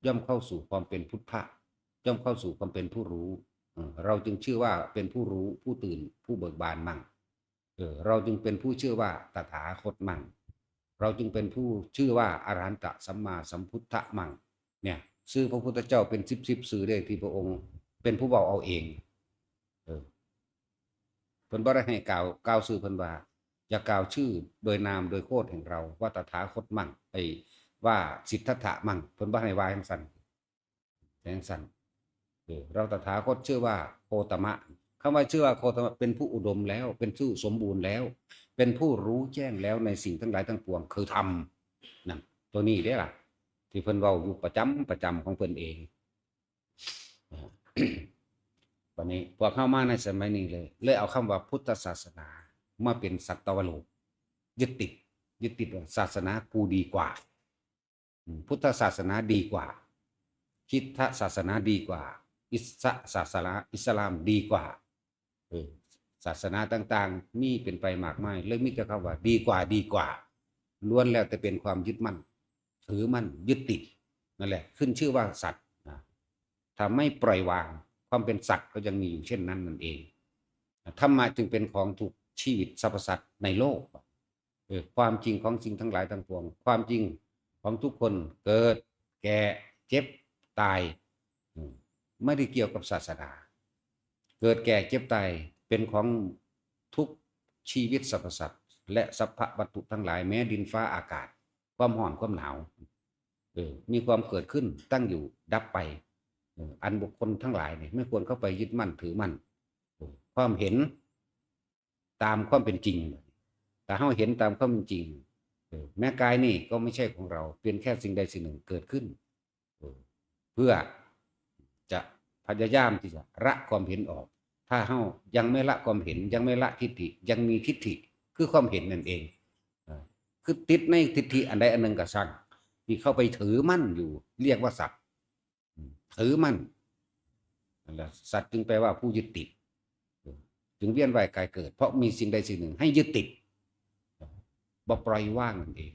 ย่อมเข้าสู่ความเป็นพุทธะ ย่อมเข้าสู่ความเป็นผู้รู้ เออ เราจึงชื่อว่าเป็นผู้รู้ ผู้ตื่น ผู้เบิกบานมั่ง เออ เราจึงเป็นผู้ชื่อว่าตถาคตมั่ง เราจึงเป็นผู้ชื่อว่าอรหันตสัมมาสัมพุทธะมั่ง เนี่ย ชื่อพระพุทธเจ้าเป็นสิบสิบชื่อเด้ที่พระองค์เป็นผู้เว้าเอาเอง เออ เพิ่นบ่ได้ให้กล่าว กล่าวชื่อเพิ่นว่า อย่ากล่าวชื่อโดยนามโดยโคดแห่งเรา ว่าตถาคตมั่ง ไอ้ ว่าสิทธัตถะมั่ง เพิ่นบ่ให้ว่าจั่งซั่น จั่งซั่น เออ เราตถาคตชื่อว่าโคตมะ คำว่าชื่อว่าโคตมะ เป็นผู้อุดมแล้ว เป็นผู้สมบูรณ์แล้ว เป็นผู้รู้แจ้งแล้วในสิ่งทั้งหลายทั้งปวง คือธรรม นั่น ตัวนี้เด้ล่ะ ที่เพิ่นเว้าอยู่ประจำประจำของเพิ่นเอง บัดนี้พวกเฮามาในสมัยนี้เลย เลยเอาคำว่าพุทธศาสนามาเป็นสัตวโลก ยึดติด ยึดติดว่าศาสนากูดีกว่า อืม พุทธศาสนาดีกว่า คริสตศาสนาดีกว่า อิสศาสนา อิสลามดีกว่า เออ ศาสนาต่างๆ มีเป็นไปมากมาย เลยมีแต่คำว่าดีกว่า ดีกว่า ล้วนแล้วแต่เป็นความยึดมั่น ถือมั่น ยึดติด นั่นแหละ ขึ้นชื่อว่าสัตว์นะ ถ้าไม่ปล่อยวาง ความเป็นสัตว์ก็ยังมีอยู่เช่นนั้นนั่นเอง ธรรมะจึงเป็นของถูกชีวิตสรรพสัตว์ในโลก เออ ความจริงของสิ่งทั้งหลายทั้งปวง ความจริงของทุกคนเกิด แก่ เจ็บ ตาย อืม ไม่ได้เกี่ยวกับศาสนา เกิด แก่ เจ็บ ตาย เป็นของทุกชีวิตสรรพสัตว์ และสรรพวัตถุทั้งหลาย แม้ดินฟ้าอากาศ ความร้อน ความหนาว เออ มีความเกิดขึ้น ตั้งอยู่ ดับไป เออ อันบุคคลทั้งหลายเนี่ย ไม่ควรเข้าไปยึดมั่นถือมั่น เออ ความเห็นตามความเป็นจริง ถ้าเฮาเห็นตามความเป็นจริง เออ แม้กายนี่ก็ไม่ใช่ของเรา เป็นแค่สิ่งใดสิ่งหนึ่งเกิดขึ้น เออ เพื่อจะพยายามที่จะละความเห็นออก ถ้าเฮายังไม่ละความเห็น ยังไม่ละทิฏฐิ ยังมีทิฏฐิ คือความเห็นนั่นเอง เออ คือติดในทิฏฐิอันใดอันหนึ่งก็ช่าง ที่เข้าไปถือมั่นอยู่ เรียกว่าสัตว์ อืม ถือมั่น นั่นแหละ สัตว์จึงแปลว่าผู้ยึดติด เออ จึงเวียนว่ายกายเกิด เพราะมีสิ่งใดสิ่งหนึ่งให้ยึดติด บ่ปล่อยวางนั่นเอง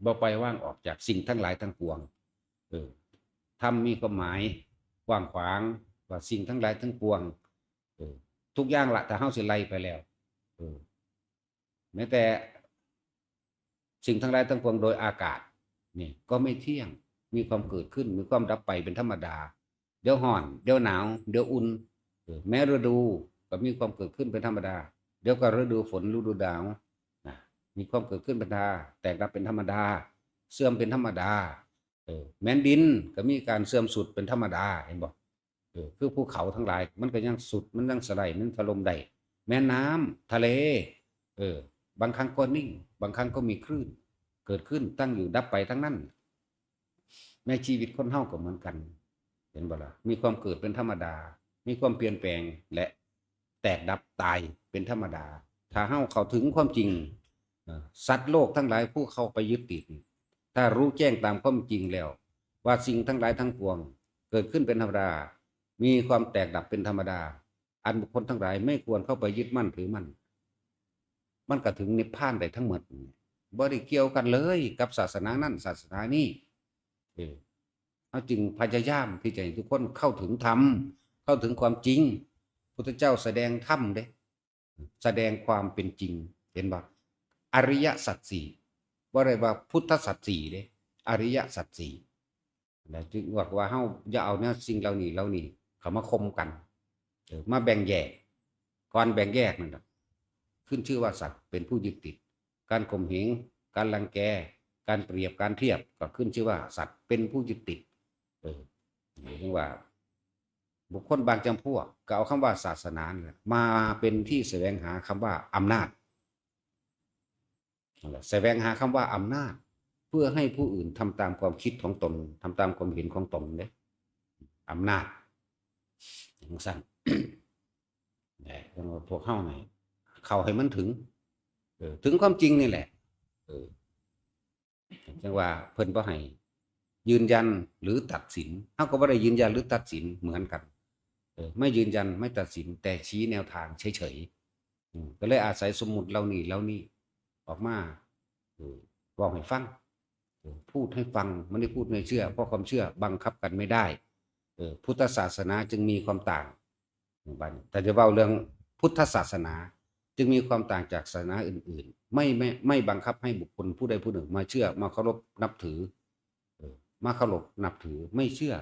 บ่ปล่อยวางออกจากสิ่งทั้งหลายทั้งปวง เออ ธรรมมีความหมายกว้างขวาง ว่าสิ่งทั้งหลายทั้งปวง เออ ทุกอย่างละ ถ้าเฮาสิไล่ไปแล้ว เออ แม้แต่สิ่งทั้งหลายทั้งปวงโดยอากาศ นี่ก็ไม่เที่ยง มีความเกิดขึ้น มีความดับไปเป็นธรรมดา เดี๋ยวร้อน เดี๋ยวหนาว เดี๋ยวอุ่น เออ แม้ฤดูก็มีความเกิดขึ้นเป็นธรรมดา เดี๋ยวก็ฤดูฝน ฤดูหนาว นะ มีความเกิดขึ้นเป็นธรรมดา แตกดับเป็นธรรมดา เสื่อมเป็นธรรมดา เออ แม้นดินก็มีการเสื่อมทรุดเป็นธรรมดา เห็นบ่ เออ คือภูเขาทั้งหลาย มันก็ยังทรุด มันยังสไลด์ มันถล่มได้ แม้น้ำ ทะเล เออ บางครั้งก็นิ่ง บางครั้งก็มีคลื่น เกิดขึ้น ตั้งอยู่ ดับไปทั้งนั้น ในชีวิตคนเฮาก็เหมือนกัน เห็นบ่ล่ะ มีความเกิดเป็นธรรมดา มีความเปลี่ยนแปลง และแตกดับตายเป็นธรรมดา ถ้าเฮาเข้าถึงความจริง เอ่อ สัตว์โลกทั้งหลายผู้เข้าไปยึดติดนี่ ถ้ารู้แจ้งตามความจริงแล้ว ว่าสิ่งทั้งหลายทั้งปวงเกิดขึ้นเป็นธรรมดา มีความแตกดับเป็นธรรมดา อันบุคคลทั้งหลายไม่ควรเข้าไปยึดมั่นถือมั่น มันก็ถึงนิพพานได้ทั้งหมด บ่ได้เกี่ยวกันเลยกับศาสนานั้นศาสนานี้ เออ เฮาจึงพยายามที่จะให้ทุกคนเข้าถึงธรรม เข้าถึงความจริง พุทธเจ้าแสดงธรรมเด้ แสดงความเป็นจริง เห็นบ่ อริยสัจสี่ บ่ได้ว่าพุทธสัจสี่เด้ อริยสัจสี่ นะ จึงบอกว่าเฮาอย่าเอาแนวสิ่งเหล่านี้ เหล่านี้เข้ามาคมกัน เออ มาแบ่งแยก ก่อนแบ่งแยกนั่นน่ะ ขึ้นชื่อว่าสัตว์ เป็นผู้ยึดติด การข่มเหง การรังแก การเปรียบ การเทียบ ก็ขึ้นชื่อว่าสัตว์ เป็นผู้ยึดติด เออ ถึงว่า บุคคลบางจำพวกก็เอาคำว่าศาสนานี่แหละมาเป็นที่แสวงหาคำว่าอำนาจ นั่นแหละ แสวงหาคำว่าอำนาจ เพื่อให้ผู้อื่นทำตามความคิดของตน ทำตามความเห็นของตนเนี่ย อำนาจจังซั่น แหละ จังว่าพวกเฮานี่เข้าให้มันถึง เออ ถึงความจริงนี่แหละ เออ จังว่าเพิ่นบ่ให้ยืนยันหรือตัดสิน เฮาก็บ่ได้ยืนยันหรือตัดสินเหมือนกัน เออ ไม่ยืนยันไม่ตัดสิน แต่ชี้แนวทางเฉยๆ อืม ก็เลยอาศัยสมมุติเหล่านี้เหล่านี้ออกมา เออ เว้าให้ฟัง เออ พูดให้ฟัง ไม่ได้พูดให้เชื่อ เพราะความเชื่อบังคับกันไม่ได้ เออ พุทธศาสนาจึงมีความต่าง บัดนี้ ถ้าจะเว้าเรื่องพุทธศาสนา จึงมีความต่างจากศาสนาอื่นๆ ไม่ ไม่ ไม่บังคับให้บุคคลผู้ใดผู้หนึ่งมาเชื่อ มาเคารพนับถือ เออ มาเคารพนับถือ ไม่เชื่อ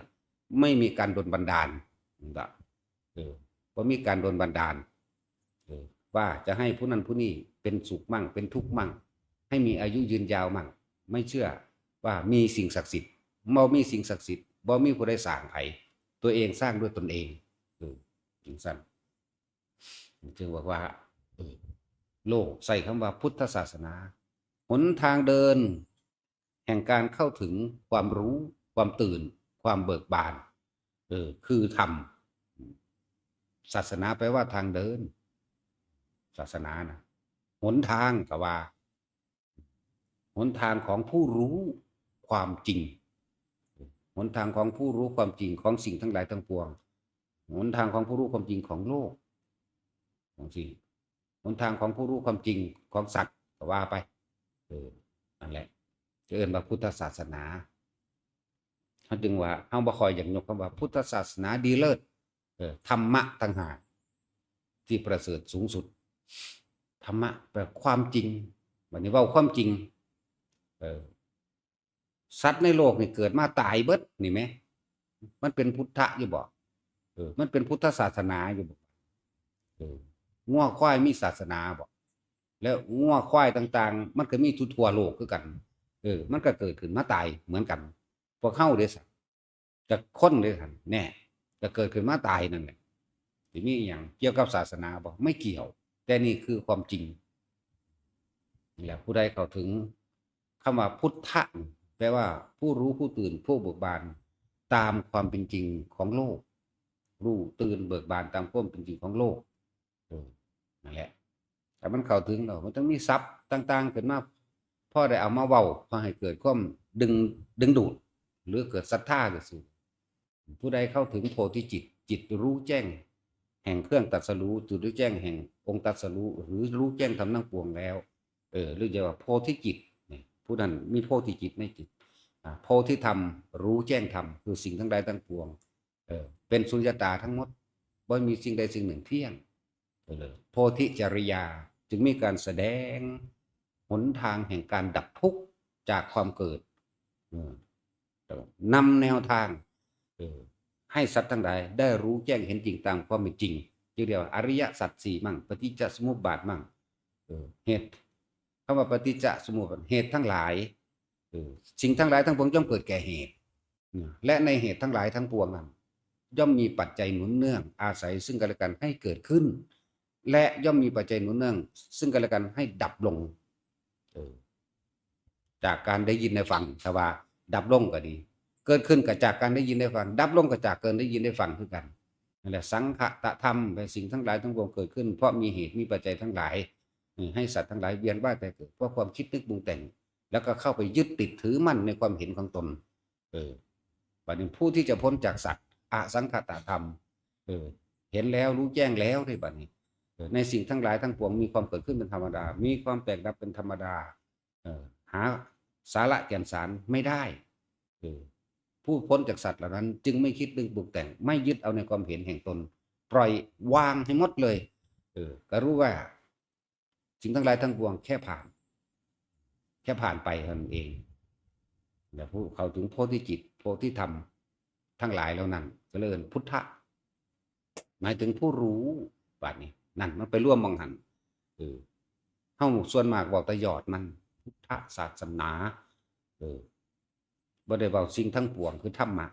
ไม่มีการดลบันดาล นั่นล่ะ เออ บ่มีการดลบันดาล เออ ว่าจะให้ผู้นั้นผู้นี้เป็นสุขมั่ง เป็นทุกข์มั่ง ให้มีอายุยืนยาวมั่ง ไม่เชื่อว่ามีสิ่งศักดิ์สิทธิ์ บ่มีสิ่งศักดิ์สิทธิ์ บ่มีผู้ใดสร้างไผ ตัวเองสร้างด้วยตนเอง เออ จังซั่น จึงบอกว่า เออ โลกใช้คำว่าพุทธศาสนา หนทางเดิน แห่งการเข้าถึงความรู้ ความตื่น ความเบิกบาน เออ คือธรรม ศาสนาแปลว่าทางเดิน ศาสนานะ หนทางก็ว่า หนทางของผู้รู้ความจริง หนทางของผู้รู้ความจริงของสิ่งทั้งหลายทั้งปวง หนทางของผู้รู้ความจริงของโลก ของสิ่ง หนทางของผู้รู้ความจริงของสัตว์ก็ว่าไป เออ นั่นแหละ จะเอิ้นว่าพุทธศาสนา เฮาจึงว่า เฮาบ่ค่อยอยากยกคำว่าพุทธศาสนาดีเลิศ เออ ธรรมะต่างหากที่ประเสริฐสูงสุด ธรรมะแปลความจริง บัดนี้เว้าความจริง เออ สัตว์ในโลกนี่เกิดมาตายเบิดนี่แหม มันเป็นพุทธะอยู่บ่ เออ มันเป็นพุทธศาสนาอยู่บ่ เออ งัวควายมีศาสนาบ่ แล้วงัวควายต่างๆ มันก็มีทั่วๆ โลกคือกัน เออ มันก็เกิดขึ้นมาตายเหมือนกัน พวกเฮาเด้ซะ กับคนเด้ซะ แน่ ก็เกิดขึ้นมาตายนั่นแหละ สิมีอิหยังเกี่ยวกับศาสนาบ่ ไม่เกี่ยว แต่นี่คือความจริง นี่แหละ ผู้ใดเข้าถึงคำว่าพุทธะ แปลว่าผู้รู้ผู้ตื่นผู้เบิกบานตามความเป็นจริงของโลก รู้ตื่นเบิกบานตามความเป็นจริงของโลก เออ นั่นแหละ แต่มันเข้าถึงแล้ว มันต้องมีศัพท์ต่างๆ ขึ้นมา พอได้เอามาเว้า พอให้เกิดความดึง ดึงดูด หรือเกิดศรัทธาก็สิ ผู้ใดเข้าถึงโพธิจิต จิตรู้แจ้ง แห่งเครื่องตรัสรู้ จิตรู้แจ้งแห่งองค์ตรัสรู้ หรือรู้แจ้งธรรมทั้งปวงแล้ว เออ หรือจะว่าโพธิจิตเนี่ย ผู้นั้นมีโพธิจิตในจิต อ่า โพธิธรรม รู้แจ้งธรรม คือสิ่งทั้งหลายทั้งปวง เออ เป็นสุญญตาทั้งหมด บ่มีสิ่งใดสิ่งหนึ่งเที่ยง เออ โพธิจริยา จึงมีการแสดงหนทางแห่งการดับทุกข์จากความเกิด เออ นำแนวทาง เออ ให้สัตว์ทั้งหลายได้รู้แจ้งเห็นจริงตามความเป็นจริง จึงเรียกว่าอริยสัจสี่มั่ง ปฏิจจสมุปบาทมั่ง เออ เหตุ คำว่าปฏิจจสมุปบาท เหตุทั้งหลาย เออ สิ่งทั้งหลายทั้งปวงย่อมเกิดแก่เหตุ และในเหตุทั้งหลายทั้งปวงนั้น ย่อมมีปัจจัยหนุนเนื่องอาศัยซึ่งกันและกันให้เกิดขึ้น และย่อมมีปัจจัยหนุนเนื่องซึ่งกันและกันให้ดับลง เออ จากการได้ยินได้ฟัง ถ้าว่าดับลงก็ดี เกิดขึ้นก็จากการได้ยินได้ฟัง ดับลงก็จากการได้ยินได้ฟังคือกัน นั่นแหละ สังคตธรรม เป็นสิ่งทั้งหลายทั้งปวงเกิดขึ้น เพราะมีเหตุมีปัจจัยทั้งหลาย เออ ให้สัตว์ทั้งหลายเวียนว่ายตายเกิด เพราะความคิดนึกปรุงแต่ง แล้วก็เข้าไปยึดติดถือมั่นในความเห็นของตน เออ บัดนี้ผู้ที่จะพ้นจากสัตว์ อสังคตธรรม เออ เห็นแล้วรู้แจ้งแล้วเด้บัดนี้ เออ ในสิ่งทั้งหลายทั้งปวงมีความเกิดขึ้นเป็นธรรมดา มีความแตกดับเป็นธรรมดา เออ หาสาระแก่นสารไม่ได้ เออ ผู้พ้นจากสัตว์เหล่านั้นจึงไม่คิดนึกปรุงแต่ง ไม่ยึดเอาในความเห็นแห่งตน ปล่อยวางให้หมดเลย เออ ก็รู้ว่า สิ่งทั้งหลายทั้งปวงแค่ผ่าน แค่ผ่านไปเท่านั้นเอง แล้วผู้เข้าถึงโพธิจิต โพธิธรรม ทั้งหลายเหล่านั้น ก็เลยเอิ้นพุทธะ หมายถึงผู้รู้ บัดนี้ นั่นมันไปรวมหม่องหั้น เออ เฮาส่วนมากเว้าแต่ยอดมัน พุทธศาสนา เออ บ่ได้เว้าสิ่งทั้งปวงคือธรรมะ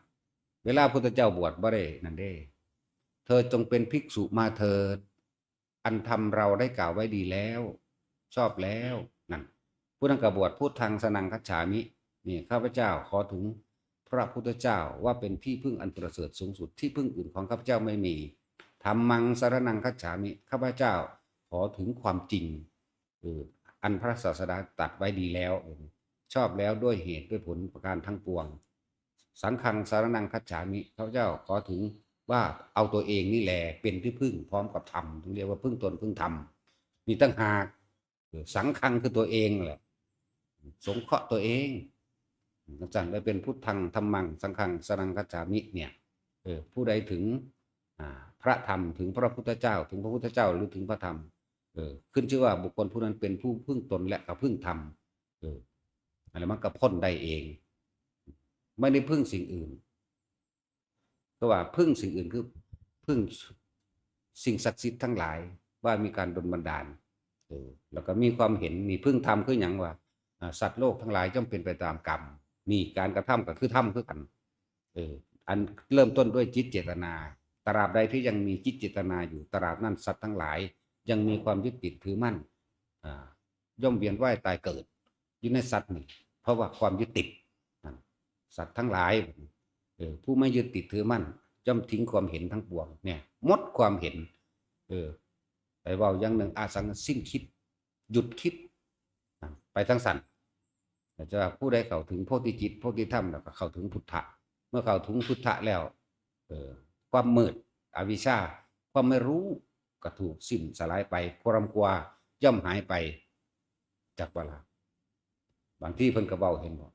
เวลาพุทธเจ้าบวชบ่ได้นั่นเด้ เธอจงเป็นภิกษุมาเถิด อันธรรมเราได้กล่าวไว้ดีแล้ว ชอบแล้ว นั่น ผู้นั้นก็บวช พุทธังสรณังคัจฉามิ นี่ข้าพเจ้าขอถึงพระพุทธเจ้าว่าเป็นที่พึ่งอันประเสริฐสูงสุด ที่พึ่งอื่นของข้าพเจ้าไม่มี ธัมมังสรณังคัจฉามิ ข้าพเจ้าขอถึงความจริง เอออันพระศาสดาตรัสไว้ดีแล้ว ชอบแล้วด้วยเหตุด้วยผลประการทั้งปวง สังฆังสรณังคัจฉามิ ข้าพเจ้าขอถึงว่าเอาตัวเองนี่แหละเป็นที่พึ่งพร้อมกับธรรม ถึงเรียกว่าพึ่งตนพึ่งธรรม มีตั้งหาก เออสังฆังคือตัวเองแหละ สงเคราะห์ตัวเองจังซั่นเลยเป็นพุทธังธัมมังสังฆังสรณังคัจฉามิเนี่ย เออผู้ใดถึง อ่า พระธรรมถึงพระพุทธเจ้า ถึงพระพุทธเจ้าหรือถึงพระธรรม เออ ขึ้นชื่อว่าบุคคลผู้นั้นเป็นผู้พึ่งตนและก็พึ่งธรรม เออ อะไรมันก็พ้นได้เอง ไม่ได้พึ่งสิ่งอื่น ก็ว่าพึ่งสิ่งอื่นคือพึ่งสิ่งศักดิ์สิทธิ์ทั้งหลายว่ามีการดลบันดาล เออ แล้วก็มีความเห็น มีพึ่งธรรมคือหยังว่า อ่า สัตว์โลกทั้งหลายย่อมเป็นไปตามกรรม มีการกระทำก็คือธรรมคือกัน เออ อันเริ่มต้นด้วยจิตเจตนา ตราบใดที่ยังมีจิตเจตนาอยู่ ตราบนั้นสัตว์ทั้งหลายยังมีความยึดติดถือมั่น อ่า ย่อมเวียนว่ายตายเกิด อยู่ในสัตว์นี่ เพราะว่าความยึดติดนั่นสัตว์ทั้งหลาย เออ ผู้ไม่ยึดติดถือมั่น ย่อมทิ้งความเห็นทั้งปวง เนี่ย หมดความเห็น เออ ไปเว้าอย่างหนึ่ง อาสังสิ้นคิด หยุดคิด ไปจั่งซั่น แต่จะว่าผู้ใดเข้าถึงโพธิจิต โพธิธรรม แล้วก็เข้าถึงพุทธะ เมื่อเข้าถึงพุทธะแล้ว เออ ความมืด อวิชชา ความไม่รู้ ก็ถูกสิ้นสลายไป ความกลัวย่อมหายไป จักว่าล่ะ บางทีเพิ่นก็เว้า เห็นบ่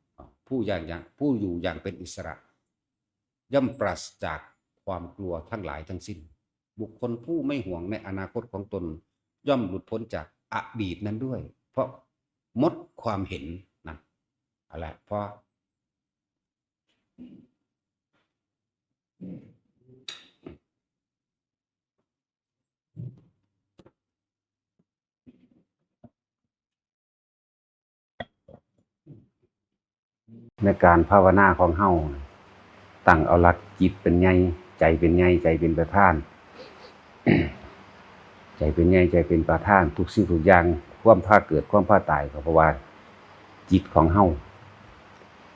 ผู้อย่าง อย่าง ผู้อยู่อย่างเป็นอิสระ ย่อมปราศจากความกลัวทั้งหลายทั้งสิ้น บุคคลผู้ไม่หวงในอนาคตของตน ย่อมหลุดพ้นจากอดีตนั้นด้วย เพราะหมดความเห็นนะ เอาละ เพราะ ในการภาวนาของเฮา ตั้งเอาหลักจิตเป็นใหญ่ ใจเป็นใหญ่ ใจเป็นประธาน ใจเป็นใหญ่ ใจเป็นประธาน ทุกสิ่งทุกอย่าง ความพาเกิด ความพาตาย ก็เพราะว่าจิตของเฮา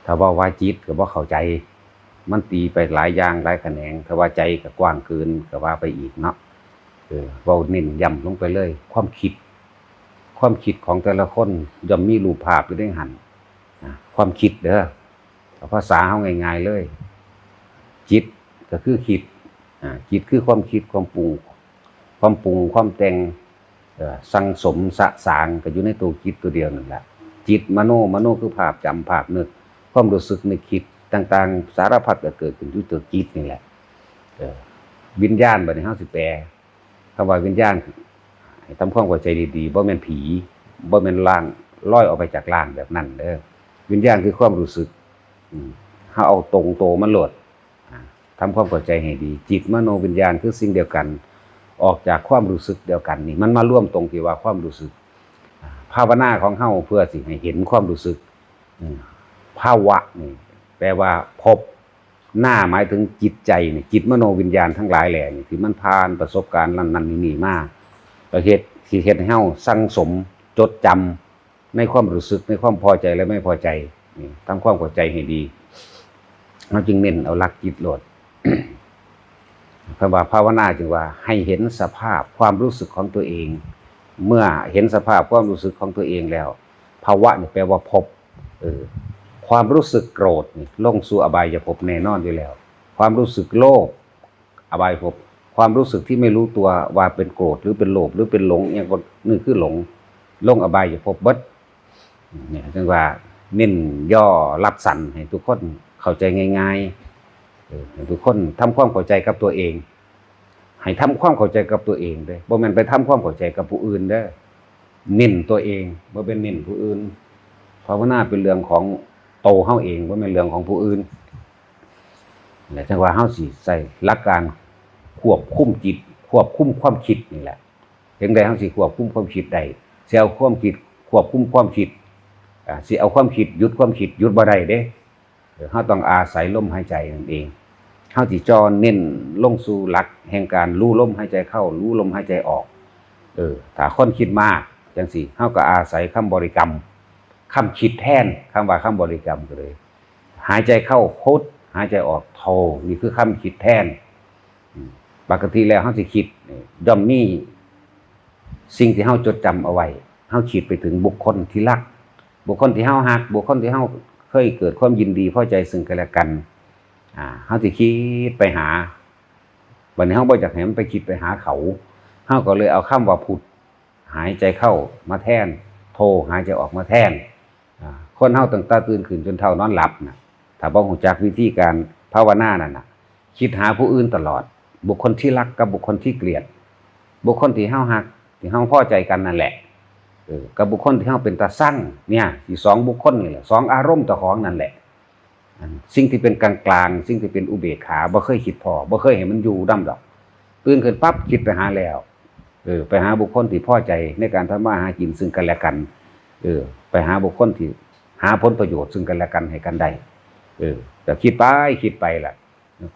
ถ้าเว้าว่าจิตก็บ่เข้าใจ มันตีไปหลายอย่างหลายแขนง ถ้าว่าใจก็กว้างเกิน ก็ว่าไปอีกเนาะ เออ เว้าเน้นย้ำลงไปเลย ความคิด ความคิดของแต่ละคนย่อมมีรูปภาพอยู่ในหั้นนะ ความคิดเด้อ เอาภาษาเฮาง่ายๆเลย จิตก็คือคิด อ่า จิตคือความคิด ความปรุง ความปรุง ความแต่ง เอ่อ สั่งสมสะสางก็อยู่ในตัวจิตตัวเดียวนั่นแหละ จิตมโน มโนคือภาพจำ ภาพนึก ความรู้สึกนึกคิดต่างๆ สารพัดก็เกิดขึ้นอยู่ตัวจิตนี่แหละ เออ วิญญาณ บัดนี้เฮาสิแปล คำว่าวิญญาณ ให้ทำความเข้าใจดีๆ บ่แม่นผี บ่แม่นร่างลอยออกไปจากร่างแบบนั้นเด้อ วิญญาณคือความรู้สึก อืม เฮาเอาตรงโตมันโลด อ่า ทำความเข้าใจให้ดี จิตมโนวิญญาณคือสิ่งเดียวกัน ออกจากความรู้สึกเดียวกันนี่ มันมารวมตรงที่ว่าความรู้สึก อ่า ภาวนาของเฮาเพื่อสิให้เห็นความรู้สึก อืม ภาวะนี่แปลว่าพบ นาหมายถึงจิตใจนี่ จิตมโนวิญญาณทั้งหลายแหล่นี่ ที่มันผ่านประสบการณ์นั่นนั่นนี่นี่มา ก็เฮ็ด สิเฮ็ดให้เฮาสั่งสม จดจำในความรู้สึก ในความพอใจและไม่พอใจ นี่ ทำความเข้าใจให้ดี เฮาจึงเน้นเอาหลักจิตโลด คำว่าภาวนาจึงว่าให้เห็นสภาพความรู้สึกของตัวเอง เมื่อเห็นสภาพความรู้สึกของตัวเองแล้ว ภาวะนี่แปลว่าพบ เออ ความรู้สึกโกรธนี่ลงสู่อบายภพแน่นอนอยู่แล้ว ความรู้สึกโลภ อบายภพ ความรู้สึกที่ไม่รู้ตัวว่าเป็นโกรธหรือเป็นโลภหรือเป็นหลง อิหยังก็นึกคือหลง ลงอบายภพเบิด เนี่ย จึงว่าเน้นย่อรัดสั้นให้ทุกคนเข้าใจง่ายๆ เออ ให้ทุกคนทำความเข้าใจกับตัวเอง ให้ทำความเข้าใจกับตัวเองเด้อ บ่แม่นไปทำความเข้าใจกับผู้อื่นเด้อ เน้นตัวเอง บ่แม่นเน้นผู้อื่น ภาวนาเป็นเรื่องของโตเฮาเอง บ่แม่นเรื่องของผู้อื่น และจั่งว่าเฮาสิใช้หลักการควบคุมจิต ควบคุมความคิดนี่แหละ จั่งใดเฮาสิควบคุมความคิดได้ สิเอาความคิดควบคุมความคิด อ่า สิเอาความคิดหยุดความคิดหยุดบ่ได้เด้ เออ เฮาต้องอาศัยลมหายใจนั่นเอง เฮาสิจ่อเน้นลงสู่หลักแห่งการรู้ลมหายใจเข้า รู้ลมหายใจออก เออ ถ้าคนคิดมากจั่งซี้ เฮาก็อาศัยคำบริกรรม คำคิดแทน คำว่าคำบริกรรมก็เลย หายใจเข้าพุท หายใจออกโธ นี่คือคำคิดแทน อืม ปกติแล้วเฮาสิคิดนี่ ย่อมมีสิ่งที่เฮาจดจำเอาไว้ เฮาคิดไปถึงบุคคลที่รัก บุคคลที่เฮาฮัก บุคคลที่เฮาเคยเกิดความยินดีพอใจซึ่งกันและกัน อ่า เฮาสิคิดไปหา บัดนี้เฮาบ่อยากให้มันไปคิดไปหาเขา เฮาก็เลยเอาคำว่าพุท หายใจเข้ามาแทน โธ หายใจออกมาแทน อ่า คนเฮาตั้งแต่ตื่นขึ้นจนเฒ่านอนหลับน่ะ ถ้าบ่รู้จักวิธีการภาวนานั่นน่ะ คิดหาผู้อื่นตลอด บุคคลที่รักกับบุคคลที่เกลียด บุคคลที่เฮาฮัก ที่เฮาพอใจกันนั่นแหละ เออ กับบุคคลที่เฮาเป็นตาซัง เนี่ย สิสองบุคคลนี่แหละ สองอารมณ์เจ้าของนั่นแหละ อันสิ่งที่เป็นกลางๆ สิ่งที่เป็นอุเบกขา บ่เคยคิดพ้อ บ่เคยให้มันอยู่นำดอก ตื่นขึ้นปั๊บคิดไปหาแล้ว เออ ไปหาบุคคลที่พอใจในการทำมาหากินซึ่งกันและกัน เออ ไปหาบุคคลที่หาผลประโยชน์ซึ่งกันและกันให้กันได้ เออ แต่คิดไปคิดไปล่ะ